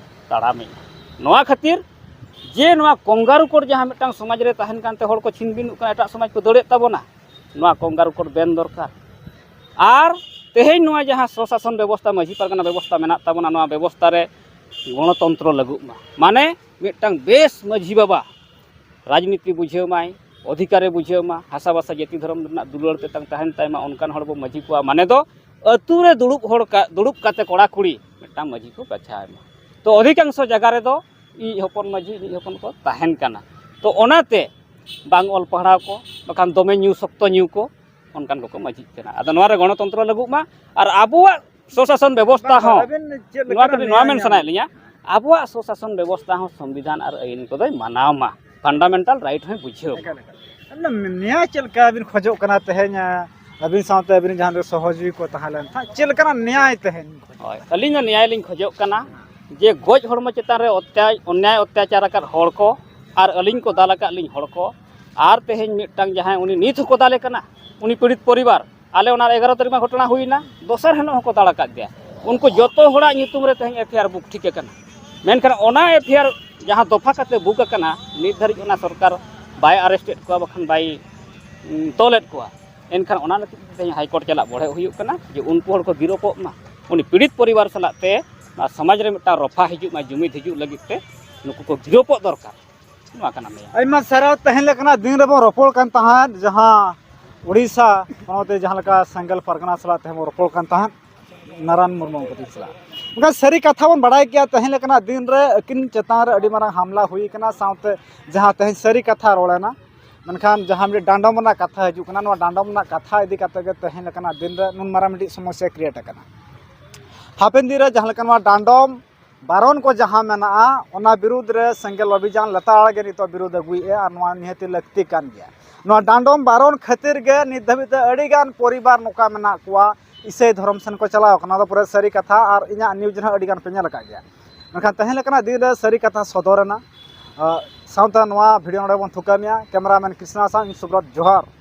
ᱛᱟᱲᱟᱢᱮᱜᱼᱟ᱾ ᱱᱚᱣᱟ ᱠᱷᱟᱹᱛᱤᱨ ᱡᱮ ᱱᱚᱣᱟ ᱠᱚᱝᱜᱟᱨᱩ ᱠᱳᱨᱴ ᱡᱟᱦᱟᱸ ᱢᱤᱫᱴᱟᱝ ᱥᱚᱢᱟᱡᱽ ᱨᱮ ᱛᱟᱦᱮᱱ ᱠᱟᱱᱛᱮ ᱦᱚᱲ ᱠᱚ ᱪᱷᱤᱱᱵᱤᱱᱚᱜ ᱠᱟᱱᱟ, ᱮᱴᱟᱜ ᱥᱚᱢᱟᱡᱽ ᱠᱚ ᱫᱟᱹᱲᱮᱫ ᱛᱟᱵᱚᱱᱟ, ᱱᱚᱣᱟ ᱠᱚᱝᱜᱟᱨᱩ ᱠᱳᱨᱴ ᱵᱮᱱ ᱫᱚᱨᱠᱟᱨ᱾ ᱟᱨ ᱛᱮᱦᱮᱧ ᱱᱚᱣᱟ ᱡᱟᱦᱟᱸ ᱥᱚᱥᱟᱥᱚᱱ ᱵᱮᱵᱚᱥᱛᱷᱟ, ᱢᱟᱹᱡᱷᱤ ᱯᱟᱨᱜᱟᱱᱟ ᱵᱮᱵᱚᱥᱛᱷᱟ ᱢᱮᱱᱟᱜ ᱛᱟᱵᱚᱱᱟ, ᱱᱚᱣᱟ ᱵᱮᱵᱚᱥᱛᱷᱟ ᱨᱮ ᱜᱚᱱᱚᱛᱚᱱᱛᱨᱚ ᱞᱟᱹᱜᱩᱜ ᱢᱟ᱾ ᱢᱟᱱᱮ ᱢᱤᱫᱴᱟᱝ ᱵᱮᱥ ᱢᱟᱹᱡᱷᱤ ᱵᱟᱵᱟ ᱨᱟᱡᱽᱱᱤᱛᱤ ᱵᱩᱡᱷᱟᱹᱣ ᱢᱟᱭ, ᱚᱫᱷᱤᱠᱟᱨᱮ ᱵᱩᱡᱷᱟᱹᱣ ᱢᱟ, ᱦᱟᱥᱟ ᱵᱷᱟᱥᱟ ᱡᱟᱹᱛᱤ ᱫᱷᱚᱨᱚᱢ ᱨᱮᱱᱟᱜ ᱫᱩᱞᱟᱹᱲ ᱛᱮᱛᱟᱝ ᱛᱟᱦᱮᱱ ᱛᱟᱭ ᱢᱟ, ᱚᱱᱠᱟᱱ ᱦᱚᱲ ᱵᱚ ᱢᱟᱹᱡᱷᱤ ᱠᱚᱣᱟ᱾ ᱢᱟᱱᱮ ᱫᱚ ᱟᱹᱛᱩ ᱨᱮ ᱫᱩᱲᱩᱵ ᱦᱚᱲ ᱠᱟ-, ᱫᱩᱲᱩᱵ ᱠᱟᱛᱮ ᱠᱚᱲᱟ ᱠᱩᱲᱤ ᱢᱤᱫᱴᱟᱝ ᱢᱟᱹᱡᱷᱤ ᱠᱚ ᱵᱟᱪᱷᱟᱣ ᱢᱟ᱾ ᱛᱚ ᱚᱫᱷᱤᱠᱟᱝᱥᱚ ᱡᱟᱭᱜᱟ ᱨᱮᱫᱚ ᱤᱧᱤᱡ ᱦᱚᱯᱚᱱ ᱢᱟᱹᱡᱷᱤ, ᱤᱧᱤᱡ ᱦᱚᱯᱚᱱ ᱠᱚ ᱛᱟᱦᱮᱱ ᱠᱟᱱᱟ᱾ ᱛᱚ ᱚᱱᱟᱛᱮ ᱵᱟᱝ ᱚᱞ ᱯᱟᱲᱦᱟᱣ ᱠᱚ, ᱵᱟᱠᱷᱟᱱ ᱫᱚᱢᱮ ᱧᱩ, ᱥᱚᱠᱛᱚ ᱧᱩ ᱠᱚ, ᱚᱱᱠᱟᱱ ᱠᱚᱠᱚ ᱢᱟᱹᱡᱷᱤᱜ ᱠᱟᱱᱟ᱾ ᱟᱫᱚ ᱱᱚᱣᱟ ᱨᱮ ᱜᱚᱱᱚᱛᱚᱱᱛᱨᱚ ᱞᱟᱹᱜᱩᱜ ᱢᱟ ᱟᱨ ᱟᱵᱚᱣᱟᱜ ᱥᱚᱥᱟᱥᱚᱱ ᱵᱮᱵᱚᱥᱛᱷᱟ ᱵᱟᱝ, ᱦᱚᱸ, ᱟᱵᱮᱱ ᱪᱮᱫ ᱱᱚᱣᱟ ᱞᱮᱠᱟᱱᱟᱜ ᱠᱟᱹᱴᱤᱡ ᱱᱚᱣᱟ ᱱᱮᱭᱟᱭ ᱢᱮᱱ ᱧᱟᱢ ᱥᱟᱱᱟᱭᱮᱫ ᱞᱤᱧᱟ, ᱟᱵᱚᱣᱟᱜ ᱥᱚᱥᱟᱥᱚᱱ ᱵᱮᱵᱚᱥᱛᱷᱟ ᱦᱚᱸ ᱥᱚᱝᱵᱤᱫᱷᱟᱱ ᱟᱨ ᱟᱹᱭᱤᱱ ᱠᱚᱫᱚᱭ ᱢᱟᱱᱟᱣ ᱢᱟ, ᱯᱷᱟᱱᱰᱟᱢᱮᱱᱴᱟᱞ ᱨᱟᱭᱤᱴ ᱦᱚᱸᱭ ᱵᱩᱡᱷᱟᱹᱣ ᱢᱟ᱾ ᱮᱠᱟᱞ, ᱮᱠᱟᱞ᱾ ᱟᱵᱮᱱ ᱱᱮᱭᱟᱭ ᱪᱮᱫ ᱞᱮᱠᱟ ᱵᱮᱱ ᱠᱷᱚᱡᱚᱜ ᱠᱟᱱᱟ ᱛᱮᱦᱮᱧ, ᱟᱹᱵᱤᱱ ᱥᱟᱶᱛᱮ ᱟᱹᱵᱤᱱ ᱡᱟᱦᱟᱸ ᱨᱮ ᱥᱚᱦᱚᱡᱳᱜᱤ ᱠᱚ ᱛᱟᱦᱮᱸ ᱞᱮᱱ ᱠᱷᱟᱱ ᱪᱮᱫ ᱞᱮᱠᱟᱱᱟᱜ ᱱᱮᱭᱟᱭ ᱛᱮᱦᱮᱧ ᱠᱷᱚᱡᱚᱜ ᱦᱳᱭ, ᱠᱟᱱᱟ? ᱟᱹᱞᱤᱧ ᱫᱚ ᱱᱮᱭᱟᱭ ᱞᱤᱧ ᱠᱷᱚᱡᱚᱜ ᱠᱟᱱᱟ ᱡᱮ ᱜᱚᱡ ᱦᱚᱲᱢᱚ ᱪᱮᱛᱟᱱ ᱨᱮ ᱚᱛᱛᱟ-, ᱚᱱᱱᱭᱟᱭ ᱚᱛᱛᱟᱪᱟᱨ ᱟᱠᱟᱫ ᱦᱚᱲ ᱠᱚ ᱟᱨ ᱟᱹᱞᱤᱧ ᱠᱚ ᱫᱟᱞ ᱟᱠᱟᱫ ᱞᱤᱧ ᱦᱚᱲ ᱠᱚ ᱟᱨ ᱛᱮᱦᱮᱧ ᱢᱤᱫᱴᱟᱝ ᱡᱟᱦᱟᱸᱭ ᱩᱱᱤ ᱱᱤᱛ ᱦᱚᱸᱠᱚ ᱫᱟᱞᱮ ᱠᱟᱱᱟ, ᱩᱱᱤ ᱯᱤᱲᱤᱛ ᱯᱚᱨᱤᱵᱟᱨ, ᱟᱞᱮ ᱚᱱᱟ ᱮᱜᱟᱨᱚ ᱛᱟᱹᱨᱤᱠᱷ ᱢᱟ ᱜᱷᱚᱴᱚᱱᱟ ᱦᱩᱭᱱᱟ, ᱫᱚᱥᱟᱨ ᱦᱤᱞᱳᱜ ᱦᱚᱸᱠᱚ ᱫᱟᱞ ᱟᱠᱟᱫ ᱜᱮᱭᱟ᱾ ᱩᱱᱠᱩ ᱡᱚᱛᱚ ᱦᱚᱲᱟᱜ ᱧᱩᱛᱩᱢ ᱨᱮ ᱛᱮᱦᱮᱧ ᱮᱯᱷ ᱟᱭ ᱟᱨ ᱵᱩᱠ ᱴᱷᱤᱠ ᱟᱠᱟᱱᱟ, ᱢᱮᱱᱠᱷᱟᱱ ᱚᱱᱟ ᱮᱯᱷ ᱟᱭ ᱟᱨ ᱡᱟᱦᱟᱸ ᱫᱚᱯᱷᱟ ᱠᱟᱛᱮ ᱵᱩᱠ ᱟᱠᱟᱱᱟ, ᱱᱤᱛ ᱫᱷᱟᱹᱨᱤᱡ ᱚᱱᱟ ᱥᱚᱨᱠᱟᱨ ᱵᱟᱭ ᱟᱨᱮᱥᱴᱮᱰ ᱠᱚᱣᱟ, ᱵᱟᱠᱷᱟᱱ ᱵᱟᱭ, ᱩᱸ, ᱛᱚᱞᱮᱫ ᱠᱚᱣᱟ᱾ ᱮᱱᱠᱷᱟᱱ ᱚᱱᱟ ᱞᱟᱹᱜᱤᱫ ᱛᱮ ᱛᱮᱦᱮᱧ ᱦᱟᱭ ᱠᱳᱨᱴ ᱪᱟᱞᱟᱜ ᱵᱚᱲᱦᱮ ᱦᱩᱭᱩᱜ ᱠᱟᱱᱟ ᱡᱮ ᱩᱱᱠᱩ ᱦᱚᱲ ᱠᱚ ᱜᱤᱨᱟᱹᱯᱚᱜ ᱢᱟ, ᱩᱱᱤ ᱯᱤᱲᱤᱛ ᱯᱚᱨᱤᱵᱟᱨ ᱥᱟᱞᱟᱜ ᱛᱮ ᱱᱚᱣᱟ ᱥᱚᱢᱟᱡᱽ ᱨᱮ ᱢᱤᱫᱴᱟᱝ ᱨᱚᱯᱷᱟ ᱦᱤᱡᱩᱜ ᱢᱟ, ᱡᱩᱢᱤᱫ ᱦᱤᱡᱩᱜ ᱞᱟᱹᱜᱤᱫ ᱛᱮ ᱱᱩᱠᱩ ᱠᱚ ᱜᱤᱨᱟᱹᱯᱚᱜ ᱫᱚᱨᱠᱟᱨ᱾ ᱱᱚᱣᱟ ᱠᱟᱱᱟ ᱢᱮᱭᱟ᱾ ᱟᱭᱢᱟ ᱥᱟᱨᱦᱟᱣ᱾ ᱛᱮᱦᱮᱧ ᱞᱮᱠᱟᱱᱟᱜ ᱫᱤᱱ ᱨᱮᱵᱚᱱ ᱨᱚᱯᱚᱲ ᱠᱟᱱ ᱛᱟᱦᱮᱸᱫ, ᱡᱟᱦᱟᱸ ᱩᱲᱤᱥᱥᱟ ᱯᱚᱱᱚᱛ ᱨᱮ ᱡᱟᱦᱟᱸ ᱞᱮᱠᱟ ᱥᱮᱸᱜᱮᱞ ᱯᱟᱨᱜᱟᱱᱟ ᱥᱟᱞᱟᱜ ᱛᱮᱦᱚᱸ ᱵᱚᱱ ᱨᱚᱯᱚᱲ ᱠᱟᱱ ᱛᱟᱦᱮᱸᱫ, ᱱᱟᱨᱟᱭᱚᱱ ᱢᱩᱨᱢᱩ ᱩᱱᱠᱩ ᱛᱤᱠᱤᱱ ᱥᱟᱞᱟᱜ᱾ ᱢᱮᱱᱠᱷᱟᱱ ᱥᱟᱹᱨᱤ ᱠᱟᱛᱷᱟ ᱵᱚᱱ ᱵᱟᱲᱟᱭ ᱜᱮᱭᱟ, ᱛᱮᱦᱮᱧ ᱞᱮᱠᱟᱱᱟᱜ ᱫᱤᱱ ᱨᱮ ᱟᱹᱠᱤᱱ ᱪᱮᱛᱟᱱ ᱨᱮ ᱟᱹᱰᱤ ᱢᱟᱨᱟᱝ ᱦᱟᱢᱞᱟ ᱦᱩᱭ ᱠᱟᱱᱟ, ᱥᱟᱶᱛᱮ ᱡᱟᱦᱟᱸ ᱛᱮᱦᱮᱧ ᱥᱟᱹᱨᱤ ᱠᱟᱛᱷᱟ ᱨᱚᱲᱮᱱᱟ, ᱢᱮᱱᱠᱷᱟᱱ ᱡᱟᱦᱟᱸ ᱢᱤᱫᱴᱮᱱ ᱰᱟᱸᱰᱚᱢ ᱨᱮᱱᱟᱜ ᱠᱟᱛᱷᱟ ᱦᱤᱡᱩᱜ ᱠᱟᱱᱟ, ᱱᱚᱣᱟ ᱰᱟᱸᱰᱚᱢ ᱨᱮᱱᱟᱜ ᱠᱟᱛᱷᱟ ᱤᱫᱤ ᱠᱟᱛᱮ ᱜᱮ ᱛᱮᱦᱮᱧ ᱞᱮᱠᱟᱱᱟᱜ ᱫᱤᱱ ᱨᱮ ᱱᱩᱱ ᱢᱟᱨᱟᱝ ᱢᱤᱫᱴᱤᱡ ᱥᱚᱢᱚᱥᱥᱟ ᱠᱨᱤᱭᱮᱴ ᱟᱠᱟᱱᱟ᱾ ᱦᱟᱯᱮᱱ ᱫᱤᱱ ᱨᱮ ᱡᱟᱦᱟᱸ ᱞᱮᱠᱟ ᱱᱚᱣᱟ ᱰᱟᱸᱰᱚᱢ ᱵᱟᱨᱚᱱ ᱠᱚ ᱡᱟᱦᱟᱸ ᱢᱮᱱᱟᱜᱼᱟ, ᱚᱱᱟ ᱵᱤᱨᱩᱫᱽ ᱨᱮ ᱥᱮᱸᱜᱮᱞ ᱚᱵᱷᱤᱡᱟᱱ ᱞᱮᱛᱟᱲ ᱜᱮ ᱱᱤᱛᱚᱜ ᱵᱤᱨᱩᱫᱽ ᱟᱹᱜᱩᱭᱮᱫᱼᱟ, ᱟᱨ ᱱᱚᱣᱟ ᱱᱤᱦᱟᱹᱛᱤ ᱞᱟᱹᱠᱛᱤ ᱠᱟᱱ ᱜᱮᱭᱟ᱾ ᱱᱚᱣᱟ ᱰᱟᱸᱰᱚᱢ ᱵᱟᱨᱚᱱ ᱠᱷᱟᱹᱛᱤᱨ ᱜᱮ ᱱᱤᱛ ᱫᱷᱟᱹᱵᱤᱡ ᱛᱮ ᱟᱹᱰᱤᱜᱟᱱ ᱯᱚᱨᱤᱵᱟᱨ ᱱᱚᱝᱠᱟ ᱢᱮᱱᱟᱜ ᱠᱚᱣᱟ, ᱤᱥᱟᱹᱭ ᱫᱷᱚᱨᱚᱢ ᱥᱮᱱ ᱠᱚ ᱪᱟᱞᱟᱣ ᱠᱟᱱᱟ᱾ ᱚᱱᱟ ᱫᱚ ᱯᱩᱨᱟᱹ ᱥᱟᱹᱨᱤ ᱠᱟᱛᱷᱟ, ᱟᱨ ᱤᱧᱟᱹᱜ ᱱᱤᱭᱩᱡᱽ ᱨᱮᱦᱚᱸ ᱟᱹᱰᱤᱜᱟᱱ ᱯᱮ ᱧᱮᱞ ᱟᱠᱟᱫ ᱜᱮᱭᱟ᱾ ᱢᱮᱱᱠᱷᱟᱱ ᱛᱮᱦᱮᱧ ᱞᱮᱠᱟᱱᱟᱜ ᱫᱤᱱ ᱨᱮ ᱥᱟᱹᱨᱤ ᱠᱟᱛᱷᱟ ᱥᱚᱫᱚᱨᱮᱱᱟ᱾ ᱟᱨ ᱥᱟᱶᱛᱮ ᱱᱚᱣᱟ ᱵᱷᱤᱰᱤᱭᱳ ᱱᱚᱰᱮ ᱵᱚᱱ ᱛᱷᱩᱠᱟᱹᱢᱮᱜᱼᱟ᱾ ᱠᱮᱢᱮᱨᱟᱢᱮᱱ ᱠᱨᱤᱥᱱᱟ ᱥᱟᱶ ᱤᱧ ᱥᱩᱵᱨᱚᱛ, ᱡᱚᱦᱟᱨ᱾